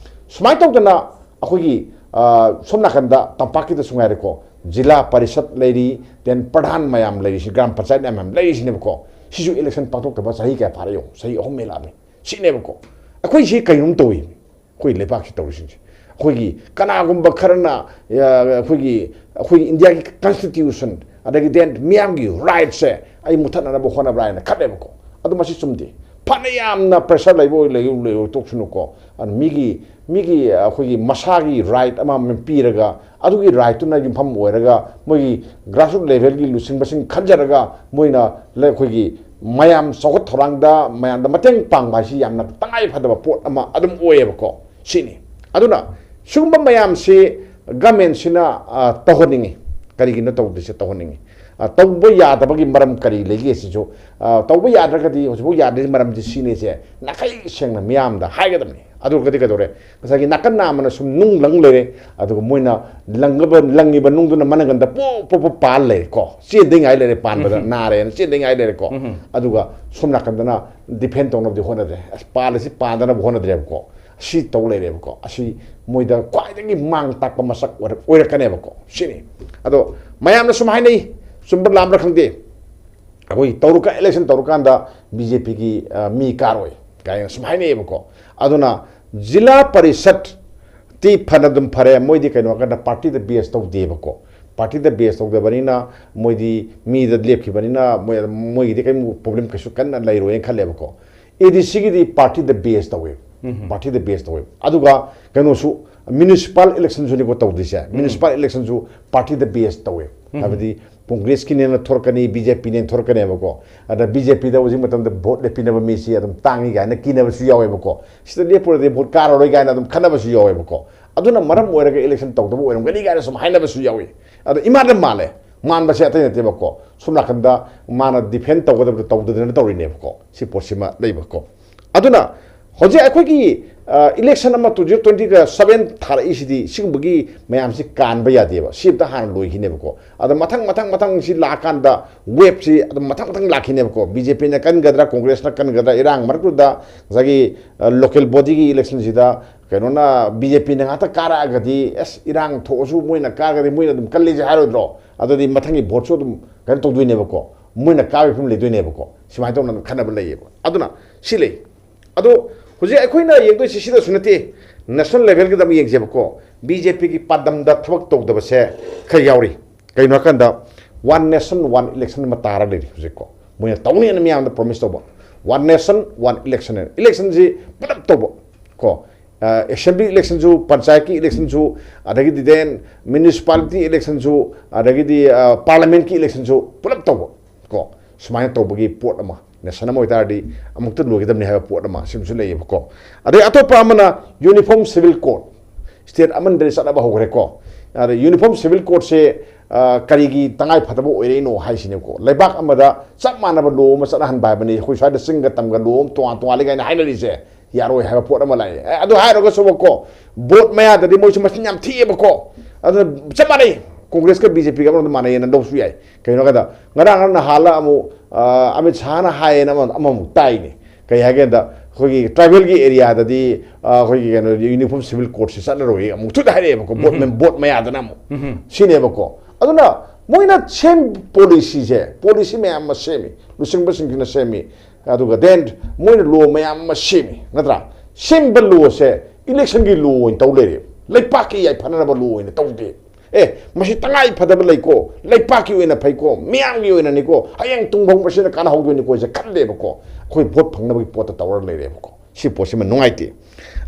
ꯁꯨꯃꯥꯏꯅ ꯇꯧꯗꯅ ꯑꯩꯈꯣꯏꯒꯤ, ꯑ, ꯁꯣꯝ ꯅꯥꯀꯟꯗ ꯇꯝꯄꯥꯛꯀꯤꯗꯁꯨ ꯉꯥꯏꯔꯦꯀꯣ, ꯖꯤꯂꯥ ꯄꯔꯤꯁꯠ ꯂꯩꯔꯤ, then ꯄ꯭ꯔꯙꯥꯟ ꯃꯌꯥꯝ ꯂꯩꯔꯤ, ꯁꯤ ꯒ꯭ꯔꯥꯝ ꯄꯟꯆꯥꯌꯠ ꯃꯌꯥꯝ ꯂꯩꯔꯤꯁꯤꯅꯦꯕꯀꯣ꯫ ꯁꯤꯁꯨ election ꯄꯥꯡꯊꯣꯛꯇꯕ ꯆꯍꯤ ꯀꯌꯥ ꯐꯥꯔꯦ ꯌꯦꯡꯉꯨ, ꯆꯍꯤ ꯑꯍꯨꯝ ꯍꯦꯜꯂꯛꯑꯕꯅꯤ꯫ ꯁꯤꯅꯦꯕꯀꯣ꯫ ꯑꯩꯈꯣꯏꯁꯤ ꯀꯩꯅꯣꯝ ꯇꯧꯏ, ꯑꯩꯈꯣꯏ ꯂꯩꯕꯥꯛꯁꯤ ꯇꯧꯔꯤꯁꯤꯡꯁꯦ꯫ ꯑꯩꯈꯣꯏꯒꯤ ꯀꯅꯥꯒꯨꯝꯕ ꯈꯔꯅ, ꯑ, ꯑꯩꯈꯣꯏꯒꯤ, ꯑꯩꯈꯣꯏꯒꯤ ꯏꯟꯗꯤꯌꯥꯒꯤ constitution, ꯑꯗꯒꯤ then ꯃꯤꯌꯥꯝꯒꯤ rightꯁꯦ ꯑꯩ ꯃꯨꯊꯠꯅꯅꯕ ꯍꯣꯠꯅꯕ꯭ꯔꯥ ꯍꯥꯏꯅ ꯈꯜꯂꯦꯕꯀꯣ꯫ ꯑꯗꯨ ꯃꯁꯤ ꯆꯨꯝꯗꯦ꯫ ꯐꯅ ꯌꯥꯝꯅ pressure ꯂꯩꯕ ꯑꯣꯏ ꯂꯩ ꯂꯩ ꯇꯣꯛꯁꯅꯨꯀꯣ꯫ ꯑꯗꯨ ꯃꯤꯒꯤ ꯃꯤꯒꯤ ꯑꯩꯈꯣꯏꯒꯤ ꯃꯁꯥꯒꯤ right ꯑꯃ ꯄꯤꯔꯒ, ꯑꯗꯨꯒꯤ rightꯇꯨꯅ ꯌꯨꯝꯐꯝ ꯑꯣꯏꯔꯒ ꯃꯣꯏꯒꯤ grassroot levelꯒꯤ ꯂꯨꯆꯤꯡꯕꯁꯤꯡ ꯈꯟꯖꯔꯒ ꯃꯣꯏꯅ ꯂ-, ꯑꯩꯈꯣꯏꯒꯤ ꯃꯌꯥꯝ ꯆꯥꯎꯈꯠ ꯊꯧꯔꯥꯡꯗ ꯃꯌꯥꯝꯗ ꯃꯇꯦꯡ ꯄꯥꯡꯕ ꯍꯥꯏꯁꯤ ꯌꯥꯝꯅ ꯇꯉꯥꯏ ꯐꯗꯕ ꯄꯣꯠ ꯑꯃ ꯑꯗꯨꯝ ꯑꯣꯏꯌꯦꯕꯀꯣ꯫ ꯁꯤꯅꯤ꯫ ꯑꯗꯨꯅ ꯁꯤꯒꯨꯝꯕ ꯃꯌꯥꯝꯁꯤ governmentꯁꯤꯅ, ꯑ, ꯇꯧꯍꯟꯅꯤꯡꯉꯤ꯫ ꯀꯔꯤꯒꯤꯅꯣ ꯇꯧꯗ꯭ꯔꯤꯁꯦ? ꯇꯧꯍꯟꯅꯤꯡꯉꯤ꯫ ꯑ, ꯇꯧꯕ ꯌꯥꯗꯕꯒꯤ ꯃꯔꯝ ꯀꯔꯤ ꯂꯩꯒꯦ ꯁꯤꯁꯨ, ꯑ, ꯇꯧꯕ ꯌꯥꯗ꯭ꯔꯒꯗꯤ, ꯍꯧꯖꯤꯛꯐꯥꯎ ꯌꯥꯗ꯭ꯔꯤꯁꯦ ꯃꯔꯝꯗꯤ ꯁꯤꯅꯤꯁꯦ ꯅꯥꯈꯩ ꯁꯦꯡꯅ ꯃꯤꯌꯥꯝꯗ ꯍꯥꯏꯒꯗꯕꯅꯤ꯫ ꯑꯗꯨ ꯑꯣꯏꯔꯒꯗꯤ ꯀꯩꯗꯧꯔꯦ? ꯉꯁꯥꯏꯒꯤ ꯅꯥꯀꯟ ꯅꯥꯝꯃꯅ ꯁꯨꯝ ꯅꯨꯡ ꯂꯪ ꯂꯩꯔꯦ, ꯑꯗꯨꯒ ꯃꯣꯏꯅ ꯂꯪꯉꯕ, ꯂꯪꯉꯤꯕ ꯅꯨꯡꯗꯨꯅ ꯃꯅꯪꯒꯟꯗ ꯄꯣꯞ ꯄꯣꯞ ꯄꯣꯞ ꯄꯥꯜ ꯂꯩꯔꯦꯀꯣ꯫ ꯆꯦꯟꯗꯉꯥꯏ ꯂꯩꯔꯦ, ꯄꯥꯟꯕꯗ ꯎꯝ꯫ ꯅꯥꯔꯦꯅ ꯆꯦꯟꯗꯉꯥꯏ ꯂꯩꯔꯦꯀꯣ꯫ ꯎꯝ꯫ ꯑꯗꯨꯒ ꯁꯣꯝ ꯅꯥꯀꯟꯗꯅ defend ꯇꯧꯅꯕꯗꯤ ꯍꯣꯠꯅꯗ꯭ꯔꯦ꯫ ꯑꯁ, ꯄꯥꯜꯂꯤꯁꯤ ꯄꯥꯟꯗꯅꯕ ꯍꯣꯠꯅꯗ꯭ꯔꯦꯕꯀꯣ꯫ ꯑꯁꯤ ꯇꯧ ꯂꯩꯔꯦꯕꯀꯣ꯫ ꯑꯁꯤ ꯃꯣꯏꯗ ꯈ꯭ꯋꯥꯏꯗꯒꯤ ꯃꯥꯡ ꯇꯥꯛꯄ ꯃꯁꯛ ꯑꯣꯏꯔꯛ-, ꯑꯣꯏꯔꯛꯀꯅꯦꯕꯀꯣ꯫ ꯁꯤꯅꯤ꯫ ꯑꯗꯣ ꯃꯌꯥꯝꯅ ꯁꯨꯝ ꯍꯥꯏꯅꯩ, ꯆꯨꯝꯕ꯭ꯔꯥ ꯂꯥꯝꯕ꯭ꯔꯥ ꯈꯪꯗꯦ, ꯑꯩꯈꯣꯏ ꯇꯧꯔꯀ-, election ꯇꯧꯔꯀꯥꯟꯗ BJPꯒꯤ, ꯑ, ꯃꯤ ꯀꯥꯔꯣꯏ ꯀꯥꯏꯅ ꯁꯨꯝ ꯍꯥꯏꯅꯩꯌꯦꯕꯀꯣ꯫ ꯑꯗꯨꯅ ꯖꯤꯂꯥ ꯄꯔꯤꯁꯠꯇꯤ ꯐꯅ ꯑꯗꯨꯝ ꯐꯔꯦ, ꯃꯣꯏꯗꯤ ꯀꯩꯅꯣ ꯍꯥꯏꯔꯀꯥꯟꯗ partyꯗ base ꯇꯧꯗꯦꯕꯀꯣ꯫ Partyꯗ base ꯇꯧꯗꯕꯅꯤꯅ ꯃꯣꯏꯗꯤ ꯃꯤꯗ ꯂꯦꯞꯈꯤꯕꯅꯤꯅ ꯃꯣꯏ, ꯃꯣꯏꯒꯤꯗꯤ ꯀꯔꯤꯝ problem ꯀꯩꯁꯨ ꯀꯟꯅ ꯂꯩꯔꯣꯏꯅ ꯈꯜꯂꯦꯕꯀꯣ꯫ ADCꯒꯤꯗꯤ partyꯗ base ꯇꯧꯋꯦ꯫ ꯎꯝ꯫ Partyꯗ base ꯇꯧꯋꯦ꯫ ꯑꯗꯨꯒ ꯀꯩꯅꯣꯁꯨ, municipal electionꯁꯨꯅꯤꯀꯣ ꯇꯧꯗꯣꯏꯁꯦ꯫ ꯎꯝ꯫ Municipal electionꯁꯨ partyꯗ base ꯇꯧꯋꯦ꯫ ꯎꯝ꯫ ꯍꯥꯏꯕꯗꯤ Congressꯀꯤꯅꯦꯅ ꯊꯣꯔꯛꯀꯅꯤ, BJPꯅꯦꯅ ꯊꯣꯔꯛꯀꯅꯦꯕꯀꯣ꯫ ꯑꯗ BJPꯗ ꯍꯧꯖꯤꯛ ꯃꯇꯝꯗ vote ꯂꯦꯞꯄꯤꯅꯕ ꯃꯤꯁꯤ ꯑꯗꯨꯝ ꯇꯥꯡꯉꯤ ꯀꯥꯏꯅ ꯀꯤꯅꯕꯁꯨ ꯌꯥꯎꯋꯦꯕꯀꯣ꯫ ꯁꯤꯗ ꯂꯦꯞꯄꯨꯔꯗꯤ vote ꯀꯥꯔꯔꯣꯏ ꯀꯥꯏꯅ ꯑꯗꯨꯝ ꯈꯟꯅꯕꯁꯨ ꯌꯥꯎꯋꯦꯕꯀꯣ꯫ ꯑꯗꯨꯅ ꯃꯔꯝ ꯑꯣꯏꯔꯒ election ꯇꯧꯗꯕ ꯑꯣꯏꯔꯝꯒꯅꯤ ꯀꯥꯏꯅ ꯁꯨꯝ ꯍꯥꯏꯅꯕꯁꯨ ꯌꯥꯎꯏ꯫ ꯑꯗꯣ ꯏꯃꯥꯟꯗ ꯃꯥꯜꯂꯦ, ꯃꯥꯟꯕꯁꯦ ꯑꯇꯩ ꯅꯠꯇꯦꯕꯀꯣ꯫ ꯁꯣꯝ ꯅꯥꯀꯟꯗ ꯃꯥꯅ defend ꯇꯧꯒꯗꯕꯗꯣ ꯇꯧꯗꯗꯅ ꯇꯧꯔꯤꯅꯦꯕꯀꯣ꯫ ꯁꯤ ꯄꯣꯠꯁꯤꯃ ꯂꯩꯕꯀꯣ꯫ ꯑꯗꯨꯅ ꯍꯧꯖꯤꯛ ꯑꯩꯈꯣꯏꯒꯤ, ꯑ, election ꯑꯃ two thousand twenty seven ꯊꯥꯔꯛꯏꯁꯤꯗꯤ ꯁꯤꯒꯨꯝꯕꯒꯤ ꯃꯌꯥꯝꯁꯤ ꯀꯥꯟꯕ ꯌꯥꯗꯦꯕ꯫ ꯁꯤ ꯑꯝꯇ ꯍꯥꯟꯅ ꯂꯣꯏꯈꯤꯅꯦꯕꯀꯣ꯫ ꯑꯗ ꯃꯊꯪ, ꯃꯊꯪ, ꯃꯊꯪ ꯁꯤ ꯂꯥꯛꯑꯀꯥꯟꯗ waveꯁꯤ ꯑꯗꯨꯝ ꯃꯊꯪ, ꯃꯊꯪ ꯂꯥꯛꯈꯤꯅꯦꯕꯀꯣ꯫ BJPꯅ ꯀꯟꯒꯗ꯭ꯔꯥ, Congressꯅ ꯀꯟꯒꯗ꯭ꯔꯥ, ꯏꯔꯥꯡ ꯃꯔꯛꯇꯨꯗ ꯉꯁꯥꯏꯒꯤ, ꯑ, local bodyꯒꯤ electionꯁꯤꯗ ꯀꯩꯅꯣꯅ BJPꯅ ꯉꯥꯛꯇ ꯀꯥꯔꯛꯑꯒꯗꯤ, ꯑꯁ, ꯏꯔꯥꯡ ꯊꯣꯛꯑꯁꯨ ꯃꯣꯏꯅ ꯀꯥꯔꯒꯗꯤ ꯃꯣꯏꯅ ꯑꯗꯨꯝ ꯀꯜꯂꯤꯁꯦ ꯍꯥꯏꯔꯣꯏꯗ꯭ꯔꯣ? ꯑꯗꯨꯗꯤ ꯃꯊꯪꯒꯤ voteꯁꯨ ꯑꯗꯨꯝ ꯀꯩꯅꯣ ꯇꯧꯗꯣꯏꯅꯦꯕꯀꯣ꯫ ꯃꯣꯏꯅ ꯀꯥꯕꯒꯤ ꯐꯤꯕꯝ ꯂꯩꯗꯣꯏꯅꯦꯕꯀꯣ꯫ ꯁꯨꯃꯥꯏꯅ ꯇꯧꯅ ꯑꯗꯨꯝ ꯈꯟꯅꯕ ꯂꯩꯌꯦꯕ꯫ ꯑꯗꯨꯅ ꯁꯤ ꯂꯩ꯫ ꯑꯗꯣ ꯍꯧꯖꯤꯛ ꯑꯩꯈꯣꯏꯅ ꯌꯦꯡꯗꯣꯏꯁꯤ ꯁꯤꯗꯁꯨ ꯅꯠꯇꯦ, national levelꯒꯤꯗ ꯑꯃꯨꯛ ꯌꯦꯡꯁꯦꯕꯀꯣ꯫ BJPꯒꯤ ꯄꯥꯟꯗꯝꯗ ꯊꯕꯛ ꯇꯧꯗꯕꯁꯦ ꯈꯔ ꯌꯥꯎꯔꯤ꯫ ꯀꯩꯅꯣ ꯍꯥꯏꯀꯥꯟꯗ, one nation, one election ꯑꯃ ꯇꯥꯔ ꯂꯩꯔꯤ ꯍꯧꯖꯤꯛꯀꯣ꯫ ꯃꯣꯏꯅ ꯇꯧꯅꯤꯅ ꯃꯤꯌꯥꯝꯗ promise ꯇꯧꯕ꯫ One nation, one election. Electionꯁꯤ ꯄꯨꯂꯞ ꯇꯧꯕ ꯀꯣ, ꯑꯦꯁꯦꯝꯕ꯭ꯂꯤ ꯏꯂꯦꯛꯁꯟꯁꯨ, ꯄꯟꯆꯥꯌꯠꯀꯤ ꯏꯂꯦꯛꯁꯟꯁꯨ, ꯑꯗꯒꯤꯗꯤ then ꯃ꯭ꯌꯨꯅꯤꯁꯤꯄꯥꯂꯤꯇꯤ ꯏꯂꯦꯛꯁꯟꯁꯨ, ꯑꯗꯒꯤꯗꯤ ꯄꯥꯔꯂꯤꯌꯥꯃꯦꯟꯠꯀꯤ ꯏꯂꯦꯛꯁꯟꯁꯨ ꯄꯨꯂꯞ ꯇꯧꯕ ꯀꯣ, ꯁꯨꯃꯥꯏꯅ ꯇꯧꯕꯒꯤ ꯄꯣꯠ ꯑꯃ, ꯅꯦꯁꯟ ꯑꯃ ꯑꯣꯏꯇꯥꯔꯗꯤ ꯑꯃꯨꯛꯇ ꯂꯣꯏꯒꯗꯕꯅꯤ ꯍꯥꯏꯕ ꯄꯣꯠ ꯑꯃ ꯁꯤꯃꯁꯨ ꯂꯩꯌꯦꯕꯀꯣ꯫ ꯑꯗꯩ ꯑꯇꯣꯞꯄ ꯑꯃꯅ ꯌꯨꯅꯤꯐꯣꯔꯝ ꯁꯤꯚꯤꯜ ꯀꯣꯗ, ꯁ꯭ꯇꯦꯠ ꯑꯃꯗꯗꯤ ꯆꯠꯅꯕ ꯍꯧꯈ꯭ꯔꯦꯀꯣ꯫ ꯑꯗ ꯌꯨꯅꯤꯐꯣꯔꯝ ꯁꯤꯚꯤꯜ ꯀꯣꯗꯁꯦ ꯀꯔꯤꯒꯤ ꯇꯉꯥꯏ ꯐꯗꯕ ꯑꯣꯏꯔꯛꯏꯅꯣ ꯍꯥꯏꯁꯤꯅꯦꯕꯀꯣ꯫ ꯂꯩꯕꯥꯛ ꯑꯃꯗ ꯆꯞ ꯃꯥꯟꯅꯕ ꯂꯣ ꯑꯃ ꯆꯠꯅꯍꯟꯕ ꯍꯥꯏꯕꯅꯤ꯫ ꯑꯩꯈꯣꯏ ꯁ꯭ꯋꯥꯏꯗ ꯆꯤꯡꯒ ꯇꯝꯒ ꯂꯣ ꯑꯃ ꯇꯣꯉꯥꯟ ꯇꯣꯉꯥꯜꯂꯤ ꯀꯥꯏꯅ ꯍꯥꯏꯅꯔꯤꯁꯦ ꯌꯥꯔꯣꯏ ꯍꯥꯏꯕ ꯄꯣꯠ ꯑꯃ ꯂꯥꯛꯑꯦ꯫ ꯑꯦ, ꯑꯗꯨ ꯍꯥꯏꯔꯒꯁꯨꯕꯀꯣ, ꯚꯣꯠ ꯃꯌꯥꯗꯗꯤ ꯃꯣꯏꯁꯨ ꯃꯆꯤꯟ ꯌꯥꯝ ꯊꯤꯑꯦꯕꯀꯣ꯫ ꯑꯗꯨꯅ ꯆꯞ ꯃꯥꯟꯅꯩ, ꯀꯣꯡꯒ꯭ꯔꯦꯁꯀ ꯕꯤ ꯖꯦ ꯄꯤꯒ ꯑꯃꯔꯣꯝꯗ ꯃꯥꯟꯅꯩꯌꯦꯅ ꯂꯧꯁꯨ ꯌꯥꯏ꯫ ꯀꯩꯒꯤꯅꯣ ꯍꯥꯏꯗ, ꯉꯔꯥꯡ ꯉꯔꯥꯡ ꯅꯍꯥꯜꯂ ꯑꯃꯨꯛ ꯑ, ꯑꯃꯤꯠ ꯁꯥꯍꯅ ꯍꯥꯏꯌꯦꯅ ꯑꯃ, ꯑꯃꯃꯨꯛ ꯇꯥꯏꯅꯦ꯫ ꯀꯩ ꯍꯥꯏꯒꯦꯗ, ꯑꯩꯈꯣꯏꯒꯤ ꯇ꯭ꯔꯥꯏꯕꯦꯜꯒꯤ ꯑꯦꯔꯤꯌꯥꯗꯗꯤ ꯑ, ꯑꯩꯈꯣꯏꯒꯤ ꯀꯩꯅꯣ, ꯌꯨꯅꯤꯐꯣꯔꯝ ꯁꯤꯚꯤꯜ ꯀꯣꯗꯁꯦ ꯆꯠꯅꯔꯣꯏ ꯑꯃꯨꯛ ꯊꯨꯅ ꯍꯥꯏꯔꯛꯑꯦꯕꯀꯣ, ꯚꯣꯠ ꯃꯦꯝ-, ꯚꯣꯠ ꯃꯌꯥꯗꯅ ꯑꯃꯨꯛ ꯁꯤꯅꯦꯕꯀꯣ꯫ ꯑꯗꯨꯅ ꯃꯣꯏꯅ ꯁꯦꯝ ꯄꯣꯂꯤꯁꯤꯁꯦ, ꯄꯣꯂꯤꯁꯤ ꯃꯌꯥꯝ ꯑꯃ ꯁꯦꯝꯃꯤ, ꯂꯨꯆꯤꯡꯕꯁꯤꯡꯁꯤꯅ ꯁꯦꯝꯃꯤ, ꯑꯗꯨꯒ then ꯃꯣꯏꯅ ꯂꯣ ꯃꯌꯥꯝ ꯑꯃ ꯁꯦꯝꯃꯤ, ꯅꯠꯇ꯭ꯔꯥ? ꯁꯦꯝꯕ ꯂꯣꯁꯦ ꯏꯂꯦꯛꯁꯟꯒꯤ ꯂꯣ ꯑꯣꯏꯅ ꯇꯧ ꯂꯩꯔꯦ, ꯂꯩꯄꯥꯛꯀꯤ ꯌꯥꯏꯐꯅꯅꯕ ꯂꯣ ꯑꯣꯏꯅ ꯇꯧꯗꯦ꯫ ꯑꯦ, ꯃꯁꯤ ꯇꯉꯥꯏ ꯐꯗꯕ ꯂꯩꯀꯣ, ꯂꯩꯄꯥꯛꯀꯤ ꯑꯣꯏꯅ ꯐꯩꯀꯣ, ꯃꯤꯌꯥꯝꯒꯤ ꯑꯣꯏꯅꯅꯤꯀꯣ, ꯍꯌꯦꯡ ꯇꯨꯡꯐꯝ ꯃꯁꯤꯅ ꯀꯥꯟꯅꯍꯧꯗꯣꯏꯅꯤꯀꯣ ꯁꯦ ꯈꯜꯂꯦꯕꯀꯣ꯫ ꯑꯩꯈꯣꯏ ꯚꯣꯠ ꯐꯪꯅꯕꯒꯤ ꯄꯣꯠꯇ ꯇꯧꯔ ꯂꯩꯔꯦꯕꯀꯣ꯫ ꯁꯤ ꯄꯣꯠꯁꯤꯃ ꯅꯨꯡꯉꯥꯏꯇꯦ꯫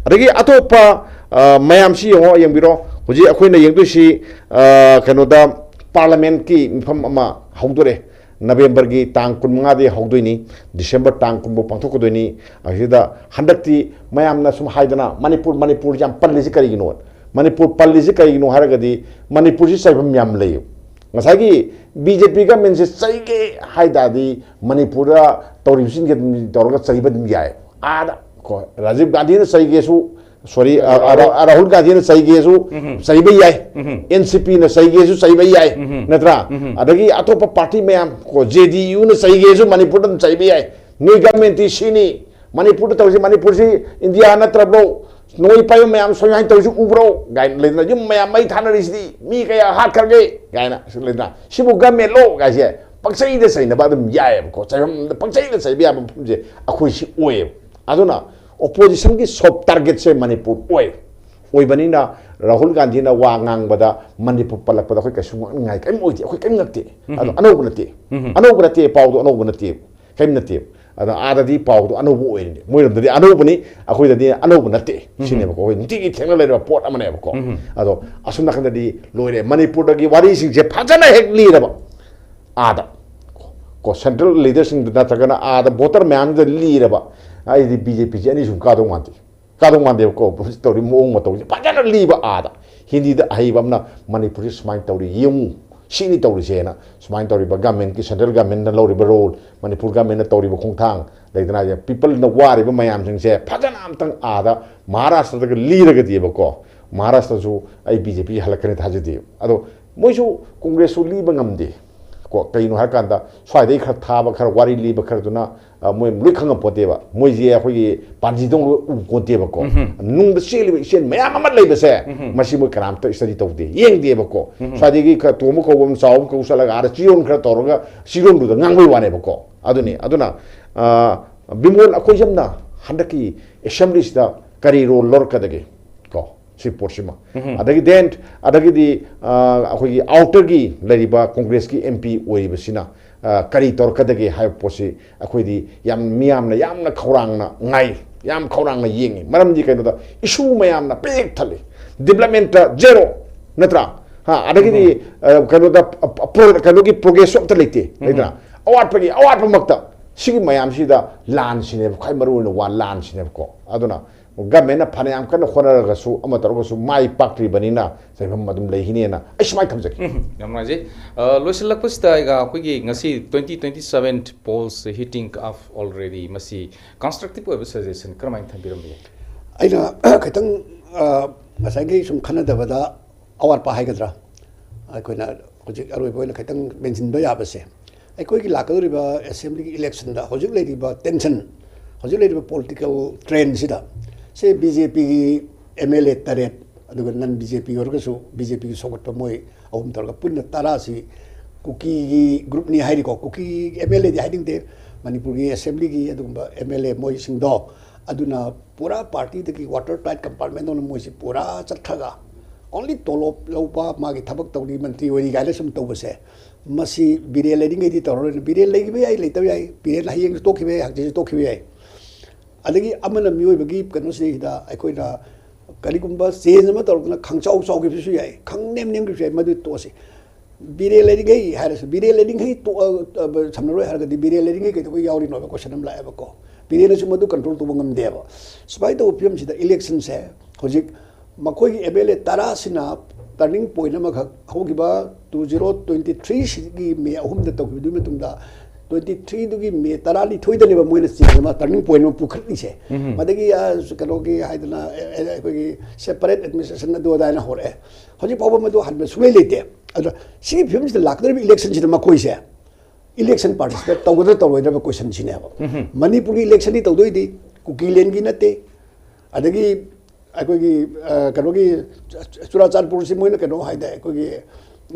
ꯑꯗꯒꯤ ꯑꯇꯣꯞꯄ, ꯑ, ꯃꯌꯥꯝꯁꯤ ꯌꯦꯡꯉꯣ, ꯌꯦꯡꯕꯤꯔꯣ꯫ ꯍꯧꯖꯤꯛ ꯑꯩꯈꯣꯏꯅ ꯌꯦꯡꯗꯣꯏꯁꯤ, ꯑ, ꯀꯩꯅꯣꯗ, ꯄꯥꯔꯂꯤꯌꯥꯃꯦꯟꯠꯀꯤ ꯃꯤꯐꯝ ꯑꯃ ꯍꯧꯗꯣꯔꯦ꯫ ꯅꯕꯦꯝꯕꯔꯒꯤ ꯇꯥꯡ ꯀꯨꯟꯃꯉꯥꯗꯒꯤ ꯍꯧꯗꯣꯏꯅꯤ, ꯗꯤꯁꯦꯝꯕꯔ ꯇꯥꯡ ꯀꯨꯟꯐꯥꯎ ꯄꯥꯡꯊꯣꯛꯀꯗꯣꯏꯅꯤ꯫ ꯑꯁꯤꯗ ꯍꯟꯗꯛꯇꯤ ꯃꯌꯥꯝꯅ ꯁꯨꯝ ꯍꯥꯏꯗꯅ, "ꯃꯅꯤꯄꯨꯔ, ꯃꯅꯤꯄꯨꯔ ꯌꯥꯝ ꯄꯜꯂꯤꯁꯤ ꯀꯔꯤꯒꯤꯅꯣ?" ꯃꯅꯤꯄꯨꯔ ꯄꯜꯂꯤꯁꯤ ꯀꯔꯤꯒꯤꯅꯣ ꯍꯥꯏꯔꯒꯗꯤ, ꯃꯅꯤꯄꯨꯔꯁꯤ ꯆꯥꯏꯐꯝ ꯌꯥꯝ ꯂꯩ꯫ ꯉꯁꯥꯏꯒꯤ ꯕꯤ ꯖꯦ ꯄꯤ ꯒꯃꯦꯟꯁꯦ ꯆꯩꯒꯦ ꯍꯥꯏ ꯇꯥꯔꯗꯤ, ꯃꯅꯤꯄꯨꯔꯗ ꯇꯧꯔꯤꯕꯁꯤꯡꯁꯦ ꯑꯗꯨꯝ ꯇꯧꯔꯒ ꯆꯩꯕ ꯑꯗꯨꯝ ꯌꯥꯏ꯫ ꯑꯥꯗ ꯀꯣ, ꯔꯥꯖꯤꯕ ꯒꯥꯟꯙꯤꯅ ꯆꯩꯒꯦꯁꯨ, ꯁꯣꯔꯤ, ꯑ, ꯑ, ꯔꯥ-, ꯔꯥꯍꯨꯜ ꯒꯥꯟꯙꯤꯅ ꯆꯩꯒꯦꯁꯨ ꯆꯩꯕ ꯌꯥꯏ, ꯑꯦꯟ ꯁꯤ ꯄꯤꯅ ꯆꯩꯒꯦꯁꯨ ꯆꯩꯕ ꯌꯥꯏ, ꯅꯠꯇ꯭ꯔꯥ? ꯑꯗꯒꯤ ꯑꯇꯣꯞꯄ ꯄꯥꯔꯇꯤ ꯃꯌꯥꯝ ꯀꯣ, ꯖꯦ ꯗꯤ ꯌꯨꯅ ꯆꯩꯒꯦꯁꯨ ꯃꯅꯤꯄꯨꯔꯗ ꯑꯗꯨꯝ ꯆꯩꯕ ꯌꯥꯏ꯫ "ꯅꯣꯏ ꯒꯃꯦꯟꯇꯤ ꯁꯤꯅꯤ, ꯃꯅꯤꯄꯨꯔꯗ ꯇꯧꯔꯤꯁꯤ, ꯃꯅꯤꯄꯨꯔꯁꯤ ꯏꯟꯗꯤꯌꯥ ꯅꯠꯇ꯭ꯔꯕ꯭ꯔꯣ? ꯅꯣꯡꯃꯩ ꯄꯥꯏꯕ ꯃꯌꯥꯝ ꯁꯨꯃꯥꯏꯅ ꯇꯧꯔꯤꯁꯤ ꯎꯕ꯭ꯔꯣ?" ꯀꯥꯏꯅ ꯂꯩꯗꯅ, "ꯌꯨꯝ ꯃꯌꯥꯝ ꯃꯩ ꯊꯥꯅꯔꯤꯁꯤꯗꯤ ꯃꯤ ꯀꯌꯥ ꯍꯥꯠꯈ꯭ꯔꯒꯦ?" ꯀꯥꯏꯅ ꯂꯩꯗꯅ, "ꯁꯤꯕꯨ ꯒꯃꯦꯟꯂꯣ?" ꯀꯥꯏꯁꯦ ꯄꯪꯆꯩꯗ ꯆꯩꯅꯕ ꯑꯗꯨꯝ ꯌꯥꯏꯑꯕꯀꯣ꯫ ꯆꯩꯐꯝꯗ ꯄꯪꯆꯩꯗ ꯆꯩꯕ ꯌꯥꯕ ꯃꯐꯝꯁꯦ ꯑꯩꯈꯣꯏ ꯁꯤ ꯑꯣꯏꯌꯦꯕ꯫ ꯑꯗꯨꯅ ꯑꯣꯄꯣꯖꯤꯁꯟꯒꯤ ꯁꯣꯐ ꯇꯥꯔꯒꯦꯠꯁꯦ ꯃꯅꯤꯄꯨꯔ ꯑꯣꯏ꯫ ꯑꯣꯏꯕꯅꯤꯅ ꯔꯥꯍꯨꯜ ꯒꯥꯟꯙꯤꯅ ꯋꯥ ꯉꯥꯡꯕꯗ ꯃꯅꯤꯄꯨꯔ ꯄꯜꯂꯛꯄꯗ ꯑꯩꯈꯣꯏ ꯀꯩꯁꯨ ꯉꯛꯅꯤꯡꯉꯥꯏ ꯀꯔꯤꯝ ꯑꯣꯏꯗꯦ꯫ ꯑꯩꯈꯣꯏ ꯀꯔꯤꯝ ꯉꯛꯇꯦ꯫ ꯑꯗꯣ ꯑꯅꯧꯕ ꯅꯠꯇꯦ꯫ ꯑꯅꯧꯕ ꯅꯠꯇꯦ, ꯄꯥꯎꯗꯣ ꯑꯅꯧꯕ ꯅꯠꯇꯦ꯫ ꯀꯔꯤꯝ ꯅꯠꯇꯦ꯫ ꯑꯗ ꯑꯥꯗꯗꯤ ꯄꯥꯎꯗꯣ ꯑꯅꯧꯕ ꯑꯣꯏꯔꯤꯅꯤ, ꯃꯣꯏꯔꯣꯝꯗꯗꯤ ꯑꯅꯧꯕꯅꯤ, ꯑꯩꯈꯣꯏꯗꯗꯤ ꯑꯅꯧꯕ ꯅꯠꯇꯦ ꯁꯤꯅꯦꯕꯀꯣ꯫ ꯑꯩꯈꯣꯏ ꯅꯨꯡꯇꯤꯒꯤ ꯊꯦꯡꯅ ꯂꯩꯔꯕ ꯄꯣꯠ ꯑꯃꯅꯦꯕꯀꯣ꯫ ꯑꯗꯣ ꯑꯁꯨꯝ ꯅꯥꯀꯟꯗꯗꯤ ꯂꯣꯏꯔꯦ, ꯃꯅꯤꯄꯨꯔꯗꯒꯤ ꯋꯥꯔꯤꯁꯤꯡꯁꯦ ꯐꯖꯅ ꯍꯦꯛ ꯂꯤꯔꯕ ꯑꯥꯗ ꯀꯣ, ꯁꯦꯟꯇ꯭ꯔꯦꯜ ꯂꯤꯗꯔꯁꯤꯡꯗꯨ ꯅꯠꯇ꯭ꯔꯒꯅ ꯑꯥꯗ ꯚꯣꯇꯔ ꯃꯌꯥꯝꯗꯨꯗ ꯂꯤꯔꯕ, ꯑꯩꯗꯤ ꯕꯤ ꯖꯦ ꯄꯤꯁꯦ ꯑꯅꯤꯁꯨꯕ ꯀꯥꯗꯧ ꯃꯥꯟꯗꯦ, ꯀꯥꯗꯧ ꯃꯥꯟꯗꯦꯕꯀꯣ꯫ ꯇꯧꯔꯤ ꯃꯑꯣꯡ ꯃꯇꯧꯁꯦ ꯐꯖꯅ ꯂꯤꯕ ꯑꯥꯗ ꯍꯤꯟꯗꯤꯗ ꯑꯍꯩꯕ ꯑꯃꯅ ꯃꯅꯤꯄꯨꯔꯁꯤ ꯁꯨꯃꯥꯏꯅ ꯇꯧꯔꯤ ꯌꯦꯡꯉꯨ, ꯁꯤꯅꯤ ꯇꯧꯔꯤꯁꯦꯅ ꯁꯨꯃꯥꯏꯅ ꯇꯧꯔꯤꯕ ꯒꯃꯦꯟꯒꯤ, ꯁꯦꯟꯇ꯭ꯔꯦꯜ ꯒꯃꯦꯟꯅ ꯂꯧꯔꯤꯕ ꯔꯣꯜ, ꯃꯅꯤꯄꯨꯔ ꯒꯃꯦꯟꯅ ꯇꯧꯔꯤꯕ ꯈꯣꯡꯊꯥꯡ ꯂꯩꯗꯅ, ꯄꯤꯄꯜꯅ ꯋꯥꯔꯤꯕ ꯃꯌꯥꯝꯁꯤꯡꯁꯦ ꯐꯖꯅ ꯑꯝꯇꯪ ꯑꯥꯗ ꯃꯍꯥꯔꯥꯁꯇ꯭ꯔꯗꯒ ꯂꯤꯔꯒꯗꯤꯕꯀꯣ, ꯃꯍꯥꯔꯥꯁꯇ꯭ꯔꯁꯨ ꯑꯩ ꯕꯤ ꯖꯦ ꯄꯤ ꯍꯜꯂꯛꯀꯅꯤ ꯊꯥꯖꯗꯦ꯫ ꯑꯗꯣ ꯃꯣꯏꯁꯨ ꯀꯣꯡꯒ꯭ꯔꯦꯁꯁꯨ ꯂꯤꯕ ꯉꯝꯗꯦ ꯀꯣ꯫ ꯀꯩꯅꯣ ꯍꯥꯏꯔꯀꯥꯟꯗ ꯁ꯭ꯋꯥꯏꯗꯩ ꯈꯔ ꯊꯥꯕ, ꯈꯔ ꯋꯥꯔꯤ ꯂꯤꯕ ꯈꯔꯗꯨꯅ ꯑ, ꯃꯣꯏ ꯂꯣꯏ ꯈꯪꯉꯝꯄꯣꯠꯇꯦꯕ꯫ ꯃꯣꯏꯁꯦ ꯑꯩꯈꯣꯏꯒꯤ ꯄꯥꯟꯖꯤꯗꯧꯅ ꯂꯣꯏ ꯎꯄꯣꯠꯇꯦꯕꯀꯣ꯫ ꯅꯨꯡꯗ ꯆꯦꯜꯂꯤꯕ ꯏꯆꯦꯜ ꯃꯌꯥꯝ ꯑꯃ ꯂꯩꯕꯁꯦ, ꯃꯁꯤ ꯃꯣꯏ ꯀꯅꯥꯝꯇ ꯁ꯭ꯇꯗꯤ ꯇꯧꯗꯦ, ꯌꯦꯡꯗꯦꯕꯀꯣ꯫ ꯁ꯭ꯋꯥꯏꯗꯒꯤ ꯈꯔ ꯇꯣꯝꯕ ꯀꯧꯕ ꯑꯃ, ꯆꯥꯎꯕ ꯀꯧꯕ ꯆꯠꯂꯒ ꯑꯥꯗ ꯆꯤꯔꯣꯟ ꯈꯔ ꯇꯧꯔꯒ ꯆꯤꯔꯣꯟꯗꯨꯗ ꯉꯥꯡꯕꯩ ꯋꯥꯅꯦꯕꯀꯣ꯫ ꯑꯗꯨꯅꯤ꯫ ꯑꯗꯨꯅ, ꯑ, ꯕꯤꯃꯣꯜ ꯑꯩꯈꯣꯏ ꯁꯝꯅ ꯍꯟꯗꯛꯀꯤ ꯑꯦꯁꯦꯝꯕ꯭ꯂꯤꯁꯤꯗ ꯀꯔꯤ ꯔꯣꯜ ꯂꯧꯔꯛꯀꯗꯒꯦ ꯀꯣ? ꯁꯤ ꯄꯣꯠꯁꯤꯃ꯫ ꯑꯗꯒꯤ then, ꯑꯗꯒꯤꯗꯤ, ꯑ, ꯑꯩꯈꯣꯏꯒꯤ ꯑꯥꯎꯇꯔꯒꯤ ꯂꯩꯔꯤꯕ ꯀꯣꯡꯒ꯭ꯔꯦꯁꯀꯤ ꯑꯦꯝ ꯄꯤ ꯑꯣꯏꯔꯤꯕꯁꯤꯅ, ꯑ, ꯀꯔꯤ ꯇꯧꯔꯛꯀꯗꯒꯦ ꯍꯥꯏꯕ ꯄꯣꯠꯁꯤ ꯑꯩꯈꯣꯏꯗꯤ ꯌꯥꯝ, ꯃꯤꯌꯥꯝꯅ ꯌꯥꯝꯅ ꯈꯧꯔꯥꯡꯅ ꯉꯥꯏ, ꯌꯥꯝ ꯈꯧꯔꯥꯡꯅ ꯌꯦꯡꯉꯤ꯫ ꯃꯔꯝꯗꯤ ꯀꯩꯅꯣꯗ, ꯏꯁꯨ ꯃꯌꯥꯝꯅ ꯄꯤꯛ ꯊꯜꯂꯤ, ꯗꯤꯕ꯭ꯂꯞꯃꯦꯟꯇ ꯖꯦꯔꯣ, ꯅꯠꯇ꯭ꯔꯥ? ꯍꯥ, ꯑꯗꯒꯤꯗꯤ, ꯑ, ꯀꯩꯅꯣꯗ, ꯑ, ꯑ, ꯄ꯭ꯔꯣ-, ꯀꯩꯅꯣꯒꯤ ꯄ꯭ꯔꯣꯒ꯭ꯔꯦꯁꯁꯨ ꯑꯝꯇ ꯂꯩꯇꯦ, ꯂꯩꯇ꯭ꯔꯥ? ꯑꯋꯥꯠꯄꯒꯤ ꯑꯋꯥꯠꯄꯃꯛꯇ꯫ ꯁꯤꯒꯤ ꯃꯌꯥꯝꯁꯤꯗ ꯂꯥꯟꯁꯤꯅꯦꯕ ꯈ꯭ꯋꯥꯏ ꯃꯔꯨ ꯑꯣꯏꯅ ꯋꯥ, ꯂꯥꯟꯁꯤꯅꯦꯕꯀꯣ꯫ ꯑꯗꯨꯅ ꯒꯃꯦꯟꯅ ꯐꯅꯌꯥꯝ ꯀꯟꯅ ꯍꯣꯠꯅꯔꯒꯁꯨ, ꯑꯃ ꯇꯧꯔꯒꯁꯨ, ꯃꯥꯏ ꯄꯥꯛꯇ꯭ꯔꯤꯕꯅꯤꯅ ꯆꯩꯐꯝ ꯑꯗꯨꯝ ꯂꯩꯈꯤꯅꯦꯅ ꯑꯩ ꯁꯨꯃꯥꯏꯅ ꯊꯝꯖꯒꯦ꯫ ꯎꯝ, ꯌꯥꯝ ꯅꯨꯡꯉꯥꯏꯖꯩ꯫ ꯑ, ꯂꯣꯏꯁꯤꯜꯂꯛꯄꯁꯤꯗ ꯑꯩꯒ ꯑꯩꯈꯣꯏꯒꯤ ꯉꯁꯤ twenty twenty-seven polls heating up already, ꯃꯁꯤ constructive ꯑꯣꯏꯕ suggestion ꯀꯔꯝꯍꯥꯏꯅ ꯊꯝꯕꯤꯔꯝꯕ ꯌꯥꯏ? ꯑꯩꯅ ꯈꯤꯇꯪ, ꯑ, ꯉꯁꯥꯏꯒꯤ ꯁꯨꯝ ꯈꯟꯅꯗꯕꯗ ꯑꯋꯥꯠꯄ ꯍꯥꯏꯒꯗ꯭ꯔꯥ, ꯑꯩꯈꯣꯏꯅ ꯍꯧꯖꯤꯛ ꯑꯔꯣꯏꯕ ꯑꯣꯏꯅ ꯈꯤꯇꯪ ꯃꯦꯟꯁꯤꯟꯕ ꯌꯥꯕꯁꯦ, ꯑꯩꯈꯣꯏꯒꯤ ꯂꯥꯛꯀꯗꯧꯔꯤꯕ ꯑꯦꯁꯦꯝꯕ꯭ꯂꯤꯒꯤ ꯏꯂꯦꯛꯁꯟꯗ ꯍꯧꯖꯤꯛ ꯂꯩꯔꯤꯕ ꯇꯦꯟꯁꯟ, ꯍꯧꯖꯤꯛ ꯂꯩꯔꯤꯕ ꯄꯣꯂꯤꯇꯤꯀꯦꯜ ꯇ꯭ꯔꯦꯟꯁꯤꯗ, ꯁꯦ, ꯕꯤ ꯖꯦ ꯄꯤꯒꯤ ꯑꯦꯝ ꯑꯦꯜ ꯑꯦ ꯇꯔꯦꯠ, ꯑꯗꯨꯒ ꯅꯟ ꯕꯤ ꯖꯦ ꯄꯤ ꯑꯣꯏꯔꯒꯁꯨ ꯕꯤ ꯖꯦ ꯄꯤꯒꯤ ꯁꯧꯒꯠꯄ ꯃꯣꯏ ꯑꯍꯨꯝ ꯇꯧꯔꯒ ꯄꯨꯟꯅ ꯇꯔꯥꯁꯤ ꯀꯨꯀꯤꯒꯤ ꯒ꯭ꯔꯨꯞꯅꯤ ꯍꯥꯏꯔꯤꯀꯣ, ꯀꯨꯀꯤ ꯑꯦꯝ ꯑꯦꯜ ꯑꯦꯗꯤ ꯍꯥꯏꯅꯤꯡꯗꯦ, ꯃꯅꯤꯄꯨꯔꯒꯤ ꯑꯦꯁꯦꯝꯕ꯭ꯂꯤꯒꯤ ꯑꯗꯨꯒꯨꯝꯕ ꯑꯦꯝ ꯑꯦꯜ ꯑꯦ ꯃꯣꯏꯁꯤꯡꯗꯣ, ꯑꯗꯨꯅ ꯄꯨꯔꯥ ꯄꯥꯔꯇꯤꯗꯒꯤ ꯋꯥꯇꯔ ꯇꯥꯏꯠ ꯀꯝꯄꯥꯔꯠꯃꯦꯟꯗꯧꯅ ꯃꯣꯏꯁꯤ ꯄꯨꯔꯥ ꯆꯠꯈ꯭ꯔꯒ, ꯑꯣꯟꯂꯤ ꯇꯣꯂꯣꯞ ꯂꯧꯕ, ꯃꯥꯒꯤ ꯊꯕꯛ ꯇꯧꯔꯤ, ꯃꯟꯇ꯭ꯔꯤ ꯑꯣꯏꯔꯤ ꯀꯥꯏꯅ ꯁꯨꯝ ꯇꯧꯕꯁꯦ, ꯃꯁꯤ ꯕꯤꯔꯦꯟ ꯂꯩꯔꯤꯉꯩꯗꯤ ꯇꯧꯔꯔꯣꯏꯅ꯫ ꯕꯤꯔꯦꯟ ꯂꯩꯈꯤꯕ ꯌꯥꯏ, ꯂꯩꯇꯕ ꯌꯥꯏ, ꯕꯤꯔꯦꯟ ꯍꯌꯦꯡꯁꯨ ꯇꯣꯛꯈꯤꯕ ꯌꯥꯏ, ꯍꯪꯆꯤꯠꯁꯨ ꯇꯣꯛꯈꯤꯕ ꯌꯥꯏ꯫ ꯑꯗꯒꯤ ꯑꯃꯅ ꯃꯤꯑꯣꯏꯕꯒꯤ ꯀꯩꯅꯣꯁꯤꯗꯩꯁꯤꯗ ꯑꯩꯈꯣꯏꯅ ꯀꯔꯤꯒꯨꯝꯕ ꯆꯦꯟꯖ ꯑꯃ ꯇꯧꯔꯛꯇꯅ ꯈꯪꯆꯥꯎ ꯆꯥꯎꯈꯤꯕꯁꯨ ꯌꯥꯏ, ꯈꯪꯅꯦꯝ ꯅꯦꯝꯈꯤꯕꯁꯨ ꯌꯥꯏ, ꯃꯗꯨ ꯇꯣꯛꯑꯁꯤ꯫ ꯕꯤꯔꯦꯟ ꯂꯩꯔꯤꯉꯩ ꯍꯥꯏꯔꯁꯨ, ꯕꯤꯔꯦꯟ ꯂꯩꯔꯤꯉꯩ ꯇꯣꯛꯑ-, ꯑ, ꯁꯝꯅꯔꯣꯏ ꯍꯥꯏꯔꯒꯗꯤ ꯕꯤꯔꯦꯟ ꯂꯩꯔꯤꯉꯩ ꯀꯩꯗꯧꯕꯩ ꯌꯥꯎꯔꯤꯅꯣ ꯍꯥꯏꯕ ꯀꯣꯏꯁꯟ ꯑꯃ ꯂꯥꯛꯑꯦꯕꯀꯣ꯫ ꯕꯤꯔꯦꯟꯅꯁꯨ ꯃꯗꯨ ꯀꯟꯇ꯭ꯔꯣꯜ ꯇꯧꯕ ꯉꯝꯗꯦꯕ꯫ ꯁꯨꯃꯥꯏꯅ ꯇꯧꯕ ꯐꯤꯕꯝꯁꯤꯗ ꯏꯂꯦꯛꯁꯟꯁꯦ ꯍꯧꯖꯤꯛ ꯃꯈꯣꯏꯒꯤ ꯑꯦꯝ ꯑꯦꯜ ꯑꯦ ꯇꯔꯥꯁꯤꯅ ꯇꯔꯅꯤꯡ ꯄꯣꯏꯟ ꯑꯃꯈꯛ ꯍꯧꯈꯤꯕ ꯇꯨ ꯖꯤꯔꯣ ꯇ꯭ꯋꯦꯟꯇꯤ ꯊ꯭ꯔꯤꯁꯤꯒꯤ ꯃꯦ ꯑꯍꯨꯝꯗ ꯇꯧꯈꯤꯕꯗꯨꯒꯤ ꯃꯇꯨꯡꯗ, ꯇ꯭ꯋꯦꯟꯇꯤ ꯊ꯭ꯔꯤꯗꯨꯒꯤ ꯃꯦ ꯇꯔꯥꯅꯤꯊꯣꯏꯗꯅꯦꯕ ꯃꯣꯏꯅ ꯆꯦꯟꯖ ꯑꯃ, ꯇꯔꯅꯤꯡ ꯄꯣꯏꯟ ꯑꯃ ꯄꯨꯈꯠꯂꯤꯁꯦ꯫ ꯎꯝ꯫ ꯃꯗꯒꯤ, ꯑ, ꯀꯩꯅꯣꯒꯤ ꯍꯥꯏꯗꯅ, ꯑꯦ, ꯑꯦ, ꯑꯩꯈꯣꯏꯒꯤ ꯁꯦꯄꯔꯦꯠ ꯑꯦꯗꯃꯤꯅꯤꯁꯇ꯭ꯔꯦꯁꯟ ꯑꯗꯨ ꯑꯗꯥ ꯍꯥꯏꯅ ꯍꯧꯔꯛꯑꯦ꯫ ꯍꯧꯖꯤꯛ ꯐꯥꯎꯕ ꯃꯗꯨ ꯍꯟꯕ ꯁꯨꯡꯂꯩ ꯂꯩꯇꯦ꯫ ꯑꯗꯣ ꯁꯤꯒꯤ ꯐꯤꯕꯝꯁꯤꯗ ꯂꯥꯛꯀꯗꯧꯔꯤꯕ ꯏꯂꯦꯛꯁꯟꯁꯤꯗ ꯃꯈꯣꯏꯁꯦ ꯏꯂꯦꯛꯁꯟ ꯄꯥꯔꯇꯤꯁꯤꯄꯦꯠ ꯇꯧꯒꯗ꯭ꯔꯥ ꯇꯧꯔꯣꯏꯗ꯭ꯔꯕ ꯀꯣꯏꯁꯟꯁꯤꯅꯦꯕ꯫ ꯎꯝ꯫ ꯃꯅꯤꯄꯨꯔꯒꯤ ꯏꯂꯦꯛꯁꯟꯗꯤ ꯇꯧꯗꯣꯏꯗꯤ ꯀꯨꯀꯤꯂꯦꯟꯒꯤ ꯅꯠꯇꯦ, ꯑꯗꯒꯤ ꯑꯩꯈꯣꯏꯒꯤ, ꯑ, ꯀꯩꯅꯣꯒꯤ ꯆꯨꯔꯥꯆꯥꯟꯄꯨꯔꯁꯤ ꯃꯣꯏꯅ ꯀꯩꯅꯣ ꯍꯥꯏꯗꯥꯏ, ꯑꯩꯈꯣꯏꯒꯤ,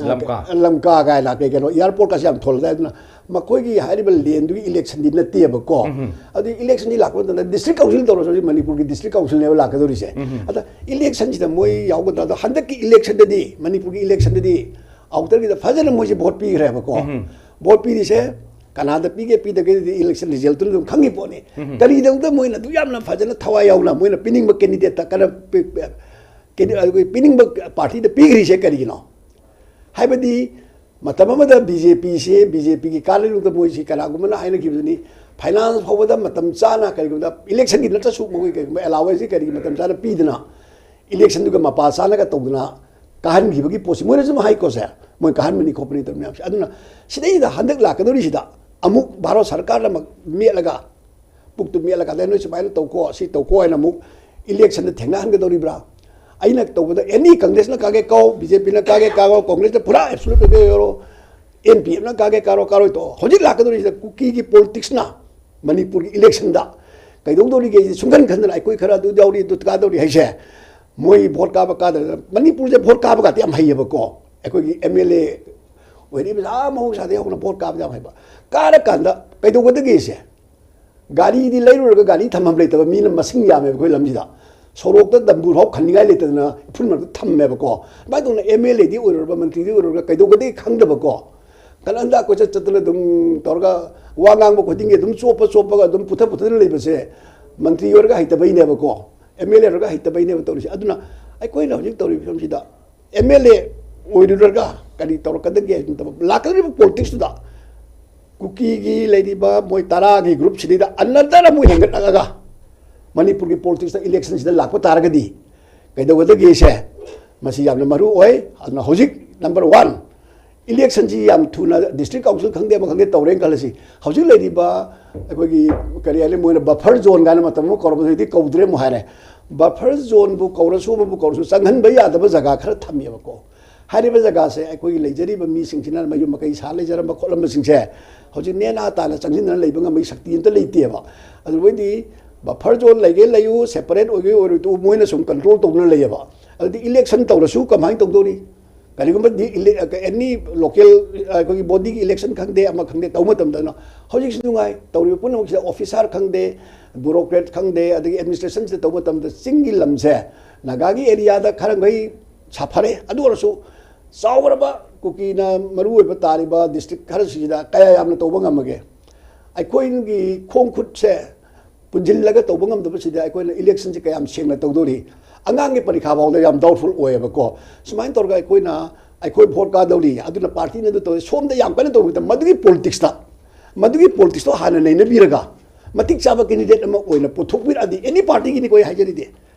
ꯑ, ꯂꯝꯀꯥ꯫ ꯂꯝꯀꯥ ꯀꯥꯏꯅ ꯀꯩ ꯀꯩꯅꯣ ꯑꯦꯌꯥꯔꯄꯣꯔꯠꯀꯁꯦ ꯌꯥꯝ ꯊꯣꯜꯂꯗꯥꯏ꯫ ꯑꯗꯨꯅ ꯃꯈꯣꯏꯒꯤ ꯍꯥꯏꯔꯤꯕ ꯂꯦꯟꯗꯨꯒꯤ ꯏꯂꯦꯛꯁꯟꯗꯤ ꯅꯠꯇꯦꯕꯀꯣ꯫ ꯎꯝ꯫ ꯑꯗꯨ ꯏꯂꯦꯛꯁꯟꯗꯤ ꯂꯥꯛꯄ ꯃꯇꯝꯗ ꯗꯤꯁꯇ꯭ꯔꯤꯛ ꯀꯥꯎꯟꯁꯤꯜ ꯇꯧꯔꯁꯨ ꯍꯧꯖꯤꯛ ꯃꯅꯤꯄꯨꯔꯒꯤ ꯗꯤꯁꯇ꯭ꯔꯤꯛ ꯀꯥꯎꯟꯁꯤꯜꯅꯦꯕ ꯂꯥꯛꯀꯗꯧꯔꯤꯁꯦ꯫ ꯎꯝ꯫ ꯑꯗ ꯏꯂꯦꯛꯁꯟꯁꯤꯗ ꯃꯣꯏ ꯌꯥꯎꯒꯗ꯭ꯔꯥ? ꯑꯗꯣ ꯍꯟꯗꯛꯀꯤ ꯏꯂꯦꯛꯁꯟꯗꯗꯤ, ꯃꯅꯤꯄꯨꯔꯒꯤ ꯏꯂꯦꯛꯁꯟꯗꯗꯤ ꯑꯥꯎꯇꯔꯒꯤꯗ ꯐꯖꯅ ꯃꯣꯏꯁꯦ ꯚꯣꯠ ꯄꯤꯈ꯭ꯔꯦꯕꯀꯣ꯫ ꯎꯝ꯫ ꯚꯣꯠ ꯄꯤꯔꯤꯁꯦ ꯀꯅꯥꯗ ꯄꯤꯒꯦ ꯄꯤꯗꯒꯦꯗꯤ ꯏꯂꯦꯛꯁꯟ ꯔꯤꯖꯜꯇꯨꯅ ꯑꯗꯨꯝ ꯈꯪꯉꯤ ꯄꯣꯠꯅꯤ꯫ ꯎꯝ꯫ ꯀꯔꯤꯗꯧꯗ ꯃꯣꯏꯅ ꯑꯗꯨ ꯌꯥꯝꯅ ꯐꯖꯅ ꯊꯋꯥꯏ ꯌꯥꯎꯅ ꯃꯣꯏꯅ ꯄꯤꯅꯤꯡꯕ ꯀꯦꯟꯗꯤꯗꯦꯠꯇ ꯀꯔꯝ ꯄꯤ-, ꯀꯦꯟꯗꯤ-, ꯑꯩꯈꯣꯏ ꯄꯤꯅꯤꯡꯕ ꯄꯥꯔꯇꯤꯗ ꯄꯤꯈ꯭ꯔꯤꯁꯦ ꯀꯔꯤꯒꯤꯅꯣ? ꯍꯥꯏꯕꯗꯤ ꯃꯇꯝ ꯑꯃꯗ ꯕꯤ ꯖꯦ ꯄꯤꯁꯦ, ꯕꯤ ꯖꯦ ꯄꯤꯒꯤ ꯀꯥꯟꯅꯅꯕꯗ ꯃꯣꯏꯁꯤ ꯀꯅꯥꯒꯨꯝꯕꯅ ꯍꯥꯏꯅꯈꯤꯕꯗꯨꯅꯤ, ꯐꯥꯏꯅꯥꯟꯁ ꯐꯥꯎꯕꯗ ꯃꯇꯝ ꯆꯥꯅ ꯀꯔꯤꯒꯨꯝꯕꯗ ꯏꯂꯦꯛꯁꯟꯒꯤ ꯅꯠꯇ꯭ꯔꯁꯨ ꯃꯈꯣꯏ ꯀꯔꯤꯒꯨꯝꯕ ꯑꯦꯂꯥꯋꯦꯟꯁꯁꯤ ꯀꯔꯤꯒꯤ ꯃꯇꯝ ꯆꯥꯅ ꯄꯤꯗꯅ ꯏꯂꯦꯛꯁꯟꯗꯨꯒ ꯃꯄꯥ ꯆꯥꯅꯒ ꯇꯧꯗꯅ ꯀꯥꯍꯟꯈꯤꯕꯒꯤ ꯄꯣꯠꯁꯤ ꯃꯣꯏꯅ ꯁꯨꯝ ꯍꯥꯏꯀꯣ ꯁꯦ, ꯃꯣꯏ ꯀꯥꯍꯟꯕꯅꯤ ꯈꯣꯠꯄꯅꯤ ꯇꯧꯔꯤ ꯃꯌꯥꯝꯁꯦ꯫ ꯑꯗꯨꯅ ꯁꯤꯗꯩꯗ ꯍꯟꯗꯛ ꯂꯥꯛꯀꯗꯧꯔꯤꯁꯤꯗ ꯑꯃꯨꯛ ꯚꯥꯔꯠ ꯁꯔꯀꯥꯔꯅ ꯃꯦꯠꯂꯒ ꯄꯨꯛꯇꯨ ꯃꯦꯠꯂꯀꯥꯟꯗ ꯅꯣꯏ ꯁꯨꯃꯥꯏꯅ ꯇꯧꯀꯣ, ꯁꯤ ꯇꯧꯀꯣ ꯍꯥꯏꯅ ꯑꯃꯨꯛ ꯏꯂꯦꯛꯁꯟꯗ ꯊꯦꯡꯅꯍꯟꯒꯗꯧꯔꯤꯕ꯭ꯔꯥ? ꯑꯩꯅ ꯇꯧꯕꯗ ꯑꯦꯅꯤ ꯀꯪꯒ꯭ꯔꯦꯁꯅ ꯀꯥꯒꯦ ꯀꯥꯎ, ꯕꯤ ꯖꯦ ꯄꯤꯅ ꯀꯥꯒꯦ ꯀꯥꯔꯣ, ꯀꯣꯡꯒ꯭ꯔꯦꯁꯅ ꯄꯨꯔꯥ ꯑꯦꯕꯁꯣꯂꯨꯠ ꯑꯣꯏꯕ ꯑꯣꯏꯔꯣ, ꯑꯦꯟ ꯄꯤ ꯑꯦꯐꯅ ꯀꯥꯒꯦ ꯀꯥꯔꯣ, ꯀꯥꯔꯣꯏ ꯇꯣꯛꯑꯣ꯫ ꯍꯧꯖꯤꯛ ꯂꯥꯛꯀꯗꯧꯔꯤꯁꯤꯗ ꯀꯨꯀꯤꯒꯤ ꯄꯣꯂꯤꯇꯤꯛꯁꯅ ꯃꯅꯤꯄꯨꯔꯒꯤ ꯏꯂꯦꯛꯁꯟꯗ ꯀꯩꯗꯧꯗꯧꯔꯤꯒꯦ? ꯁꯨꯡꯈꯟ ꯈꯟꯗꯅ ꯑꯩꯈꯣꯏ ꯈꯔ ꯑꯗꯨ ꯌꯥꯎꯔꯤ, ꯑꯗꯨ ꯀꯥꯗꯧꯔꯤ ꯍꯥꯏꯁꯦ, ꯃꯣꯏ ꯚꯣꯠ ꯀꯥꯕ ꯀꯥꯗꯕꯗ ꯃꯅꯤꯄꯨꯔꯁꯦ ꯚꯣꯠ ꯀꯥꯕꯒꯗꯤ ꯌꯥꯝ ꯍꯩꯌꯦꯕꯀꯣ꯫ ꯑꯩꯈꯣꯏꯒꯤ ꯑꯦꯝ ꯑꯦꯜ ꯑꯦ ꯑꯣꯏꯔꯛꯏꯕꯁꯦ ꯑꯥ ꯃꯍꯧꯁꯥꯗꯒꯤ ꯍꯧꯅ ꯚꯣꯠ ꯀꯥꯕꯗ ꯌꯥꯝ ꯍꯩꯕ꯫ ꯀꯥꯔꯀꯥꯟꯗ ꯀꯩꯗꯧꯒꯗꯒꯦꯁꯦ? ꯒꯥꯔꯤꯗꯤ ꯂꯩꯔꯨꯔꯒ ꯒꯥꯔꯤ ꯊꯝꯐꯝ ꯂꯩꯇꯕ ꯃꯤꯅ ꯃꯁꯤꯡ ꯌꯥꯝꯃꯦꯕ ꯑꯩꯈꯣꯏ ꯂꯝꯁꯤꯗ꯫ ꯁꯣꯔꯣꯛꯇ ꯗꯝꯕꯨꯔ ꯐꯥꯎ ꯈꯟꯅꯤꯡꯉꯥꯏ ꯂꯩꯇꯗꯅ ꯎꯐꯨꯟ ꯃꯔꯛꯇ ꯊꯝꯃꯦꯕꯀꯣ꯫ ꯑꯗꯨꯃꯥꯏꯅ ꯇꯧꯅ ꯑꯦꯝ ꯑꯦꯜ ꯑꯦꯗꯤ ꯑꯣꯏꯔꯨꯔꯕ, ꯃꯟꯇ꯭ꯔꯤꯗꯤ ꯑꯣꯏꯔꯨꯔꯒ ꯀꯩꯗꯧꯒꯗꯒꯦ ꯈꯪꯗꯕꯀꯣ꯫ ꯀꯂꯟꯗ ꯀꯣꯏꯆꯠ ꯆꯠꯇꯅ ꯑꯗꯨꯝ ꯇꯧꯔꯒ ꯋꯥ ꯉꯥꯡꯕ ꯈꯨꯗꯤꯡꯒꯤ ꯑꯗꯨꯝ ꯆꯣꯞꯄ ꯆꯣꯞꯄꯒ ꯑꯗꯨꯝ ꯄꯨꯊ ꯄꯨꯊꯗꯅ ꯂꯩꯕꯁꯦ ꯃꯟꯇ꯭ꯔꯤ ꯑꯣꯏꯔꯒ ꯍꯩꯇꯕꯩꯅꯦꯕꯀꯣ, ꯑꯦꯝ ꯑꯦꯜ ꯑꯦ ꯑꯣꯏꯔꯒ ꯍꯩꯇꯕꯩꯅꯦꯕ ꯇꯧꯔꯤꯁꯦ꯫ ꯑꯗꯨꯅ ꯑꯩꯈꯣꯏꯅ ꯍꯧꯖꯤꯛ ꯇꯧꯔꯤꯕ ꯐꯤꯕꯝꯁꯤꯗ ꯑꯦꯝ ꯑꯦꯜ ꯑꯦ ꯑꯣꯏꯔꯨꯔꯒ ꯀꯔꯤ ꯇꯧꯔꯛꯀꯗꯒꯦ ꯍꯥꯏꯕ ꯃꯇꯝꯗ, ꯂꯥꯛꯀꯗꯧꯔꯤꯕ ꯄꯣꯂꯤꯇꯤꯛꯁꯇꯨꯗ ꯀꯨꯀꯤꯒꯤ ꯂꯩꯔꯤꯕ ꯃꯣꯏ ꯇꯔꯥꯒꯤ ꯒ꯭ꯔꯨꯞꯁꯤꯗꯩꯗ ꯑꯅꯗꯔ ꯑꯃꯨꯛ ꯍꯦꯟꯒꯠꯂꯛꯑꯒ ꯃꯅꯤꯄꯨꯔꯒꯤ ꯄꯣꯂꯤꯇꯤꯛꯁꯇ ꯏꯂꯦꯛꯁꯟꯁꯤꯗ ꯂꯥꯛꯄ ꯇꯥꯔꯒꯗꯤ ꯀꯩꯗꯧꯒꯗꯒꯦꯁꯦ ꯃꯁꯤ ꯌꯥꯝꯅ ꯃꯔꯨ ꯑꯣꯏ꯫ ꯑꯗꯨꯅ ꯍꯧꯖꯤꯛ ꯅꯝꯕꯔ ꯋꯥꯟ, ꯏꯂꯦꯛꯁꯟꯁꯤ ꯌꯥꯝ ꯊꯨꯅ ꯗꯤꯁꯇ꯭ꯔꯤꯛ ꯀꯥꯎꯟꯁꯤꯜ ꯈꯪꯗꯦ ꯑꯃ ꯈꯪꯗꯦ ꯇꯧꯔꯦꯅ ꯈꯜꯂꯁꯤ꯫ ꯍꯧꯖꯤꯛ ꯂꯩꯔꯤꯕ ꯑꯩꯈꯣꯏꯒꯤ ꯀꯔꯤ ꯍꯥꯏꯅꯤ, ꯃꯣꯏꯅ ꯕꯐꯔ ꯖꯣꯟ ꯀꯥꯏꯅ ꯃꯇꯝ ꯑꯃ ꯀꯧꯔꯝꯕꯗꯨ ꯍꯧꯖꯤꯛꯇꯤ ꯀꯧꯗ꯭ꯔꯦ ꯑꯃꯨꯛ ꯍꯥꯏꯔꯦ꯫ ꯕꯐꯔ ꯖꯣꯟꯕꯨ ꯀꯧꯔꯁꯨ ꯑꯃꯕꯨ ꯀꯧꯔꯁꯨ ꯆꯪꯍꯟꯕ ꯌꯥꯗꯕ ꯖꯒꯥ ꯈꯔ ꯊꯝꯃꯦꯕꯀꯣ꯫ ꯍꯥꯏꯔꯤꯕ ꯖꯒꯥꯁꯦ ꯑꯩꯈꯣꯏꯒꯤ ꯂꯩꯖꯔꯤꯕ ꯃꯤꯁꯤꯡꯁꯤꯅ ꯃꯌꯨꯝ ꯃꯀꯩ ꯁꯥ ꯂꯩꯖꯔꯝꯕ ꯈꯣꯠꯂꯝꯕꯁꯤꯡꯁꯦ ꯍꯧꯖꯤꯛ ꯅꯦꯅꯥ ꯇꯥꯅ ꯆꯪꯁꯤꯟꯗꯅ ꯂꯩꯕ ꯉꯝꯕꯒꯤ ꯁꯛꯇꯤ ꯑꯝꯇ ꯂꯩꯇꯦꯕ꯫ ꯑꯗꯨꯕꯨꯗꯤ ꯕꯐꯔ ꯖꯣꯟ ꯂꯩꯒꯦ ꯂꯩꯌꯨ, ꯁꯦꯄꯔꯦꯠ ꯑꯣꯏꯒꯦ ꯑꯣꯏꯔꯣꯏ ꯇꯣꯛꯎ, ꯃꯣꯏꯅ ꯁꯨꯝ ꯀꯟꯇ꯭ꯔꯣꯜ ꯇꯧꯗꯨꯅ ꯂꯩꯌꯦꯕ꯫ ꯑꯗꯨꯗꯤ ꯏꯂꯦꯛꯁꯟ ꯇꯧꯔꯁꯨ ꯀꯃꯥꯏꯅ ꯇꯧꯗꯣꯔꯤ? ꯀꯔꯤꯒꯨꯝꯕ ꯑꯦꯅꯤ ꯂꯣꯀꯦꯜ ꯑꯩꯈꯣꯏꯒꯤ ꯕꯣꯗꯤꯒꯤ ꯏꯂꯦꯛꯁꯟ ꯈꯪꯗꯦ, ꯑꯃ ꯈꯪꯗꯦ, ꯇꯧꯕ ꯃꯇꯝꯗꯅ ꯍꯧꯖꯤꯛꯁꯨ ꯅꯨꯡꯉꯥꯏ ꯇꯧꯔꯤꯕ ꯄꯨꯝꯅꯃꯛꯁꯤꯗ ꯑꯣꯐꯤꯁꯥꯔ ꯈꯪꯗꯦ, ꯕ꯭ꯌꯨꯔꯣꯀ꯭ꯔꯦꯠ ꯈꯪꯗꯦ, ꯑꯗꯒꯤ ꯑꯦꯗꯃꯤꯅꯤꯁꯇ꯭ꯔꯦꯁꯟꯁꯤꯗ ꯇꯧꯕ ꯃꯇꯝꯗ ꯆꯤꯡꯒꯤ ꯂꯝꯁꯦ ꯅꯥꯒꯥꯒꯤ ꯑꯦꯔꯤꯌꯥꯗ ꯈꯔ ꯃꯈꯩ ꯁꯥꯐꯔꯦ꯫ ꯑꯗꯨ ꯑꯣꯏꯔꯁꯨ ꯆꯥꯎꯔꯕ ꯀꯨꯀꯤꯅ ꯃꯔꯨ ꯑꯣꯏꯕ ꯇꯥꯔꯤꯕ ꯗꯤꯁꯇ꯭ꯔꯤꯛ ꯈꯔꯁꯤꯗ ꯀꯌꯥ ꯌꯥꯝꯅ ꯇꯧꯕ ꯉꯝꯃꯒꯦ? ꯑꯩꯈꯣꯏꯒꯤ ꯈꯣꯡ ꯈꯨꯠꯁꯦ ꯄꯨꯟꯁꯤꯜꯂꯒ ꯇꯧꯕ ꯉꯝꯗꯕꯁꯤꯗ ꯑꯩꯈꯣꯏꯅ ꯏꯂꯦꯛꯁꯟꯁꯦ ꯀꯌꯥꯝ ꯁꯦꯡꯅ ꯇꯧꯗꯣꯔꯤ? ꯑꯉꯥꯡꯒꯤ ꯄꯔꯤꯈꯥ ꯐꯥꯎꯗ ꯌꯥꯝ ꯗꯥꯎꯠꯐꯨꯜ ꯑꯣꯏꯌꯦꯕꯀꯣ꯫ ꯁꯨꯃꯥꯏꯅ ꯇꯧꯔꯒ ꯑꯩꯈꯣꯏꯅ, ꯑꯩꯈꯣꯏ ꯚꯣꯠ ꯀꯥꯗꯧꯔꯤ, ꯑꯗꯨꯅ ꯄꯥꯔꯇꯤꯅ ꯑꯗꯨ ꯇꯧꯔꯤ, ꯁꯣꯝꯗ ꯌꯥꯝ ꯀꯟꯅ ꯇꯧꯕꯗ ꯃꯗꯨꯒꯤ ꯄꯣꯂꯤꯇꯤꯛꯁꯇ, ꯃꯗꯨꯒꯤ ꯄꯣꯂꯤꯇꯤꯛꯁꯇꯣ ꯍꯥꯟꯅ ꯅꯩꯅꯕꯤꯔꯒ ꯃꯇꯤꯛ ꯆꯥꯕ ꯀꯦꯟꯗꯤꯗꯦꯠ ꯑꯃ ꯑꯣꯏꯅ ꯄꯨꯊꯣꯛꯄꯤꯔꯛꯑꯗꯤ, ꯑꯦꯅꯤ ꯄꯥꯔꯇꯤꯒꯤꯅꯤꯀꯣ ꯑꯩ ꯍꯥꯏꯖꯔꯤꯗꯤ,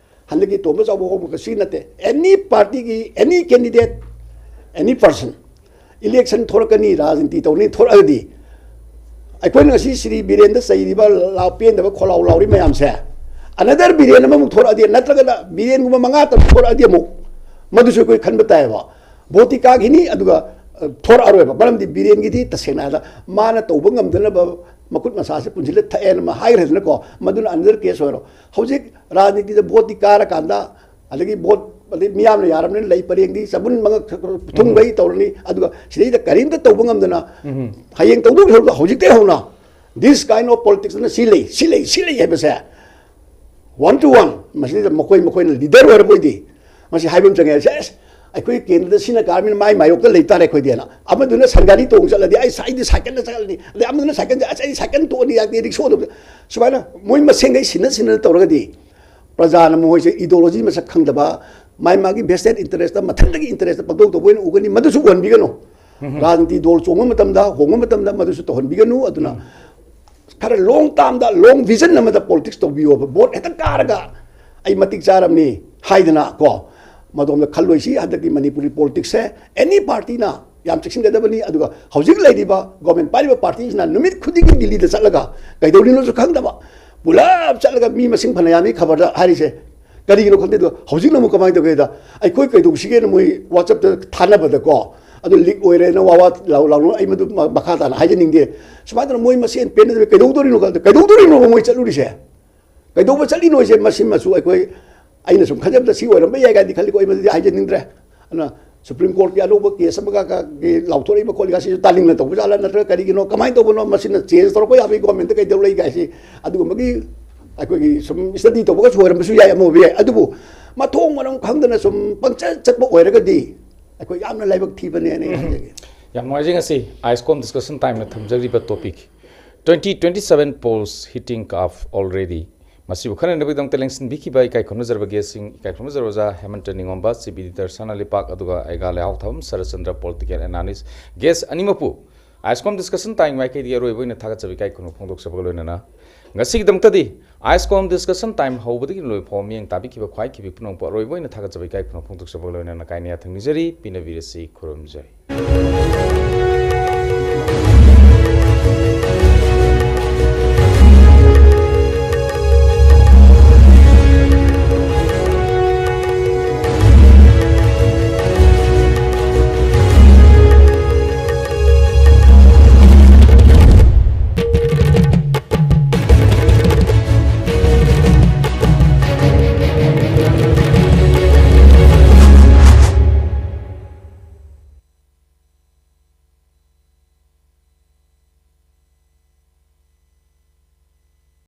ꯍꯟꯗꯛꯀꯤ ꯇꯣꯝꯕ ꯆꯥꯎꯕ ꯍꯧꯕ ꯀꯁꯤ ꯅꯠꯇꯦ, ꯑꯦꯅꯤ ꯄꯥꯔꯇꯤꯒꯤ ꯑꯦꯅꯤ ꯀꯦꯟꯗꯤꯗꯦꯠ, ꯑꯦꯅꯤ ꯄꯥꯔꯁꯟ ꯏꯂꯦꯛꯁꯟ ꯊꯣꯔꯛꯀꯅꯤ, ꯔꯥꯖꯅꯤꯇꯤ ꯇꯧꯅꯤ ꯊꯣꯔꯛꯑꯒꯗꯤ, ꯑꯩꯈꯣꯏꯅ ꯉꯁꯤ ꯁ꯭ꯔꯤ ꯕꯤꯔꯦꯟꯗ ꯆꯩꯔꯤꯕ, ꯂꯥꯎ ꯄꯦꯟꯗꯕ ꯈꯣꯜꯂꯥꯎ ꯂꯥꯎꯔꯤ ꯃꯌꯥꯝꯁꯦ, ꯑꯅꯗꯔ ꯕꯤꯔꯦꯟ ꯑꯃꯃꯨꯛ ꯊꯣꯔꯛꯑꯗꯤ, ꯅꯠꯇ꯭ꯔꯒꯅ ꯕꯤꯔꯦꯟꯒꯨꯝꯕ ꯃꯉꯥ ꯇꯔꯨꯛ ꯊꯣꯔꯛꯑꯗꯤ ꯑꯃꯨꯛ, ꯃꯗꯨꯁꯨ ꯑꯩꯈꯣꯏ ꯈꯟꯕ ꯇꯥꯏꯌꯦꯕ꯫ ꯚꯣꯠꯇꯤ ꯀꯥꯈꯤꯅꯤ, ꯑꯗꯨꯒ ꯑ, ꯊꯣꯔꯛꯑꯔꯣꯏꯕ꯫ ꯃꯔꯝꯗꯤ ꯕꯤꯔꯦꯟꯒꯤꯗꯤ ꯇꯁꯦꯡꯅ ꯍꯥꯏꯔꯕꯗ ꯃꯥꯅ ꯇꯧꯕ ꯉꯝꯗꯅꯕ ꯃꯈꯨꯠ ꯃꯁꯥꯁꯦ ꯄꯨꯟꯁꯤꯜꯂ ꯊꯛꯑꯦꯅ ꯑꯃ ꯍꯥꯏꯈ꯭ꯔꯦꯗꯅꯀꯣ, ꯃꯗꯨꯅ ꯑꯅꯗꯔ ꯀꯦꯁ ꯑꯣꯏꯔꯣ꯫ ꯍꯧꯖꯤꯛ ꯔꯥꯖꯅꯤꯇꯤꯗ ꯚꯣꯠꯇꯤ ꯀꯥꯔꯀꯥꯟꯗ, ꯑꯗꯒꯤ ꯚꯣꯠ, ꯑꯗꯩ ꯃꯤꯌꯥꯝꯅ ꯌꯥꯔꯕꯅꯤꯅ ꯂꯩ ꯄꯔꯦꯡꯗꯤ ꯆꯕꯨꯟ ꯃꯉꯛ ꯊꯨꯡꯕꯩ ꯇꯧꯔꯅꯤ꯫ ꯑꯗꯨꯒ ꯁꯤꯗꯩꯗ ꯀꯔꯤꯝꯇ ꯇꯧꯕ ꯉꯝꯗꯅ ꯍꯌꯦꯡ ꯇꯧꯗꯧ ꯁꯔꯨꯛꯇ ꯍꯧꯖꯤꯛꯇꯩ ꯍꯧꯅ this kind of politics ꯅ ꯁꯤ ꯂꯩ, ꯁꯤ ꯂꯩ, ꯁꯤ ꯂꯩ ꯍꯥꯏꯕꯁꯦ One to one, ꯃꯁꯤꯗ ꯃꯈꯣꯏ ꯃꯈꯣꯏꯅ ꯂꯤꯗꯔ ꯑꯣꯏꯔꯕ ꯑꯣꯏꯗꯤ ꯃꯁꯤ ꯍꯥꯏꯕ ꯑꯃ ꯆꯪꯉꯦ꯫ ꯁꯦꯁ, ꯑꯩꯈꯣꯏ ꯀꯦꯟꯗ꯭ꯔꯗ ꯁꯤꯅ ꯀꯥꯔꯃꯤꯅ ꯃꯥꯏ ꯃꯥꯌꯣꯛꯇ ꯂꯩꯇꯥꯔꯦ ꯑꯩꯈꯣꯏꯗꯤꯅ꯫ ꯑꯃꯗꯨꯅ ꯁꯟꯒꯥꯔꯤ ꯇꯣꯡ ꯆꯠꯂꯗꯤ ꯑꯩ ꯑꯩꯗꯤ ꯁꯥꯏꯀꯜꯗ ꯆꯠꯂꯅꯤ, ꯑꯗꯩ ꯑꯃꯗꯨꯅ ꯁꯥꯏꯀꯜꯁꯦ ꯑꯁ ꯑꯩ ꯁꯥꯏꯀꯜ ꯇꯣꯡꯉꯅꯤ, ꯌꯥꯗꯦ ꯔꯤꯛꯁꯣꯗ꯫ ꯁꯨꯃꯥꯏꯅ ꯃꯣꯏ ꯃꯁꯦꯟꯈꯩ ꯁꯤꯟꯅ ꯁꯤꯟꯅꯅ ꯇꯧꯔꯒꯗꯤ ꯄ꯭ꯔꯖꯥꯅ ꯃꯈꯣꯏꯁꯦ ideology ꯃꯁꯛ ꯈꯪꯗꯕ, ꯃꯥꯏ ꯃꯥꯒꯤ vested interest, ꯃꯊꯟꯇꯒꯤ interest ꯄꯪꯇꯧ ꯇꯧꯕ ꯑꯣꯏꯅ ꯎꯒꯅꯤ꯫ ꯃꯗꯨꯁꯨ ꯎꯍꯟꯕꯤꯒꯅꯨ꯫ ꯔꯥꯖꯅꯤꯇꯤ ꯗꯣꯜ ꯆꯣꯡꯕ ꯃꯇꯝꯗ, ꯍꯣꯡꯕ ꯃꯇꯝꯗ ꯃꯗꯨꯁꯨ ꯇꯧꯍꯟꯕꯤꯒꯅꯨ꯫ ꯑꯗꯨꯅ ꯈꯔ long term ꯗ, long vision ꯑꯃꯗ politics ꯇꯧꯕꯤꯌꯣꯕ꯫ ꯚꯣꯠ ꯍꯦꯛꯇ ꯀꯥꯔꯒ ꯑꯩ ꯃꯇꯤꯛ ꯆꯥꯔꯕꯅꯤ ꯍꯥꯏꯗꯅ ꯀꯣ, ꯃꯗꯣꯝꯗ ꯈꯜꯂꯣꯏꯁꯤ꯫ ꯍꯟꯗꯛꯀꯤ ꯃꯅꯤꯄꯨꯔꯤ politics ꯁꯦ any party ꯅ ꯌꯥꯝ ꯆꯦꯛꯁꯤꯟꯒꯗꯕꯅꯤ꯫ ꯑꯗꯨꯒ ꯍꯧꯖꯤꯛ ꯂꯩꯔꯤꯕ government ꯄꯥꯏꯔꯤꯕ party ꯁꯤꯅ ꯅꯨꯃꯤꯠ ꯈꯨꯗꯤꯡꯒꯤ ꯗꯤꯜꯂꯤꯗ ꯆꯠꯂꯒ ꯀꯩꯗꯧꯔꯤꯅꯣꯁꯨ ꯈꯪꯗꯕ, ꯄꯨꯂꯞ ꯆꯠꯂꯒ ꯃꯤ ꯃꯁꯤꯡ ꯐꯅꯌꯥꯝꯃꯤ ꯈꯕꯔꯗ ꯍꯥꯏꯔꯤꯁꯦ꯫ ꯀꯔꯤꯒꯤꯅꯣ ꯈꯪꯗꯦ꯫ ꯑꯗꯣ ꯍꯧꯖꯤꯛꯅ ꯑꯃꯨꯛ ꯀꯃꯥꯏꯅ ꯇꯧꯒꯦꯗ, ꯑꯩꯈꯣꯏ ꯀꯩꯗꯧꯁꯤꯒꯦꯅ ꯃꯣꯏ WhatsApp ꯇ ꯊꯥꯅꯕꯗꯀꯣ, ꯑꯗꯨ leak ꯑꯣꯏꯔꯦꯅ ꯋꯥ ꯋꯥ ꯂꯥꯎ ꯂꯥꯎꯅ ꯑꯩ ꯃꯗꯨ ꯃ-, ꯃꯈꯥ ꯇꯥꯅ ꯍꯥꯏꯖꯅꯤꯡꯗꯦ꯫ ꯁꯨꯃꯥꯏꯅ ꯇꯧꯗꯅ ꯃꯣꯏ ꯃꯁꯦꯟ ꯄꯦꯟꯅꯗꯕ ꯀꯩꯗꯧꯗꯣꯔꯤꯅꯣ ꯈꯪꯗꯦ꯫ ꯀꯩꯗꯧꯗꯣꯔꯤꯅꯣꯕ ꯃꯣꯏ ꯆꯠꯂꯨꯔꯤꯁꯦ? ꯀꯩꯗꯧꯕ ꯆꯠꯂꯤꯅꯣ ꯍꯥꯏꯁꯦ? ꯃꯁꯤꯃꯁꯨ ꯑꯩꯈꯣꯏ, ꯑꯩꯅ ꯁꯨꯝ ꯈꯟꯖꯕꯗ ꯁꯤ ꯑꯣꯏꯔꯝꯕ ꯌꯥꯏ ꯀꯥꯏꯗꯤ ꯈꯜꯂꯤꯀꯣ, ꯑꯩ ꯃꯗꯨꯗꯤ ꯍꯥꯏꯖꯅꯤꯡꯗ꯭ꯔꯦ꯫ ꯑꯗꯨꯅ Supreme Court ꯀꯤ ꯑꯅꯧꯕ case ꯑꯃꯒ ꯀ-, ꯒꯤ ꯂꯥꯎꯊꯣꯔꯛꯏꯕ ꯈꯣꯠꯂꯤꯒ ꯁꯤꯁꯨ ꯇꯥꯂꯤꯡꯅ ꯇꯧꯕ ꯖꯥꯠꯂꯥ ꯅꯠꯇ꯭ꯔꯒ ꯀꯔꯤꯒꯤꯅꯣ, ꯀꯃꯥꯏꯅ ꯇꯧꯕꯅꯣ, ꯃꯁꯤꯅ change ꯇꯧꯔꯛꯄ ꯌꯥꯕꯒꯤ government ꯀꯩꯗꯧ ꯂꯩꯒꯦ ꯍꯥꯏꯁꯤ ꯑꯗꯨꯒꯨꯝꯕꯒꯤ ꯑꯩꯈꯣꯏꯒꯤ ꯁꯨꯝ study ꯇꯧꯕꯒꯁꯨ ꯑꯣꯏꯔꯝꯕꯁꯨ ꯌꯥꯏ, ꯑꯃ ꯑꯣꯏꯕ ꯌꯥꯏ꯫ ꯑꯗꯨꯕꯨ ꯃꯊꯣꯡ ꯃꯔꯝ ꯈꯪꯗꯅ ꯁꯨꯝ ꯄꯪꯆꯠ ꯆꯠꯄ ꯑꯣꯏꯔꯒꯗꯤ ꯑꯩꯈꯣꯏ ꯌꯥꯝꯅ ꯂꯥꯏꯕꯛ ꯊꯤꯕꯅꯦꯅ ꯑꯩ ꯍꯥꯏꯖꯒꯦ꯫ ꯌꯥꯝ ꯅꯨꯡꯉꯥꯏꯖꯩ꯫ ꯉꯁꯤ ISCOM discussion time ꯅ ꯊꯝꯖꯔꯤꯕ topic, twenty twenty-seven polls heating up already꯫ ꯃꯁꯤꯕꯨ ꯈꯟꯅꯅꯕꯒꯤꯗꯃꯛꯇ ꯂꯦꯡꯁꯤꯟꯕꯤꯈꯤꯕ ꯏꯀꯥꯏ ꯈꯨꯝꯅꯖꯔꯕ guest ꯁꯤꯡ, ꯏꯀꯥꯏ ꯈꯨꯝꯅꯖꯔꯕ ꯑꯣꯖꯥ ꯍꯦꯃꯟꯇ ꯅꯤꯉꯣꯝꯕ, chief editor ꯁꯅꯥ ꯂꯩꯄꯥꯛ, ꯑꯗꯨꯒ ꯑꯩꯒꯥ ꯂꯩꯍꯥꯎꯊꯥꯕꯝ Saratchandra, political analyst꯫ Guest ꯑꯅꯤꯃꯛꯄꯨ ISCOM discussion time ꯃꯥꯏꯀꯩꯗꯒꯤ ꯑꯔꯣꯏꯕ ꯑꯣꯏꯅ ꯊꯥꯒꯠꯆꯕ ꯏꯀꯥꯏ ꯈꯨꯝꯅꯕ ꯐꯣꯡꯗꯣꯛꯆꯕꯒ ꯂꯣꯏꯅꯅ, ꯉꯁꯤꯒꯤꯗꯃꯛꯇꯗꯤ ISCOM discussion time ꯍꯧꯕꯗꯒꯤ ꯂꯣꯏꯕ ꯐꯥꯎꯕ ꯃꯤꯠꯌꯦꯡ ꯇꯥꯕꯤꯈꯤꯕ ꯈ꯭ꯋꯥꯏꯈꯤꯕꯤ ꯄꯨꯝꯅꯃꯛꯄꯨ ꯑꯔꯣꯏꯕ ꯑꯣꯏꯅ ꯊꯥꯒꯠꯆꯕ ꯏꯀꯥꯏ ꯈꯨꯝꯅꯕ ꯐꯣꯡꯗꯣꯛꯆꯕꯒ ꯂꯣꯏꯅꯅ ꯀꯥꯏꯅ ꯌꯥꯊꯪ ꯅꯤꯖꯔꯤ꯫ ꯄꯤꯅꯕꯤꯔꯁꯤ, ꯈꯨꯔꯨꯝꯖꯔꯤ꯫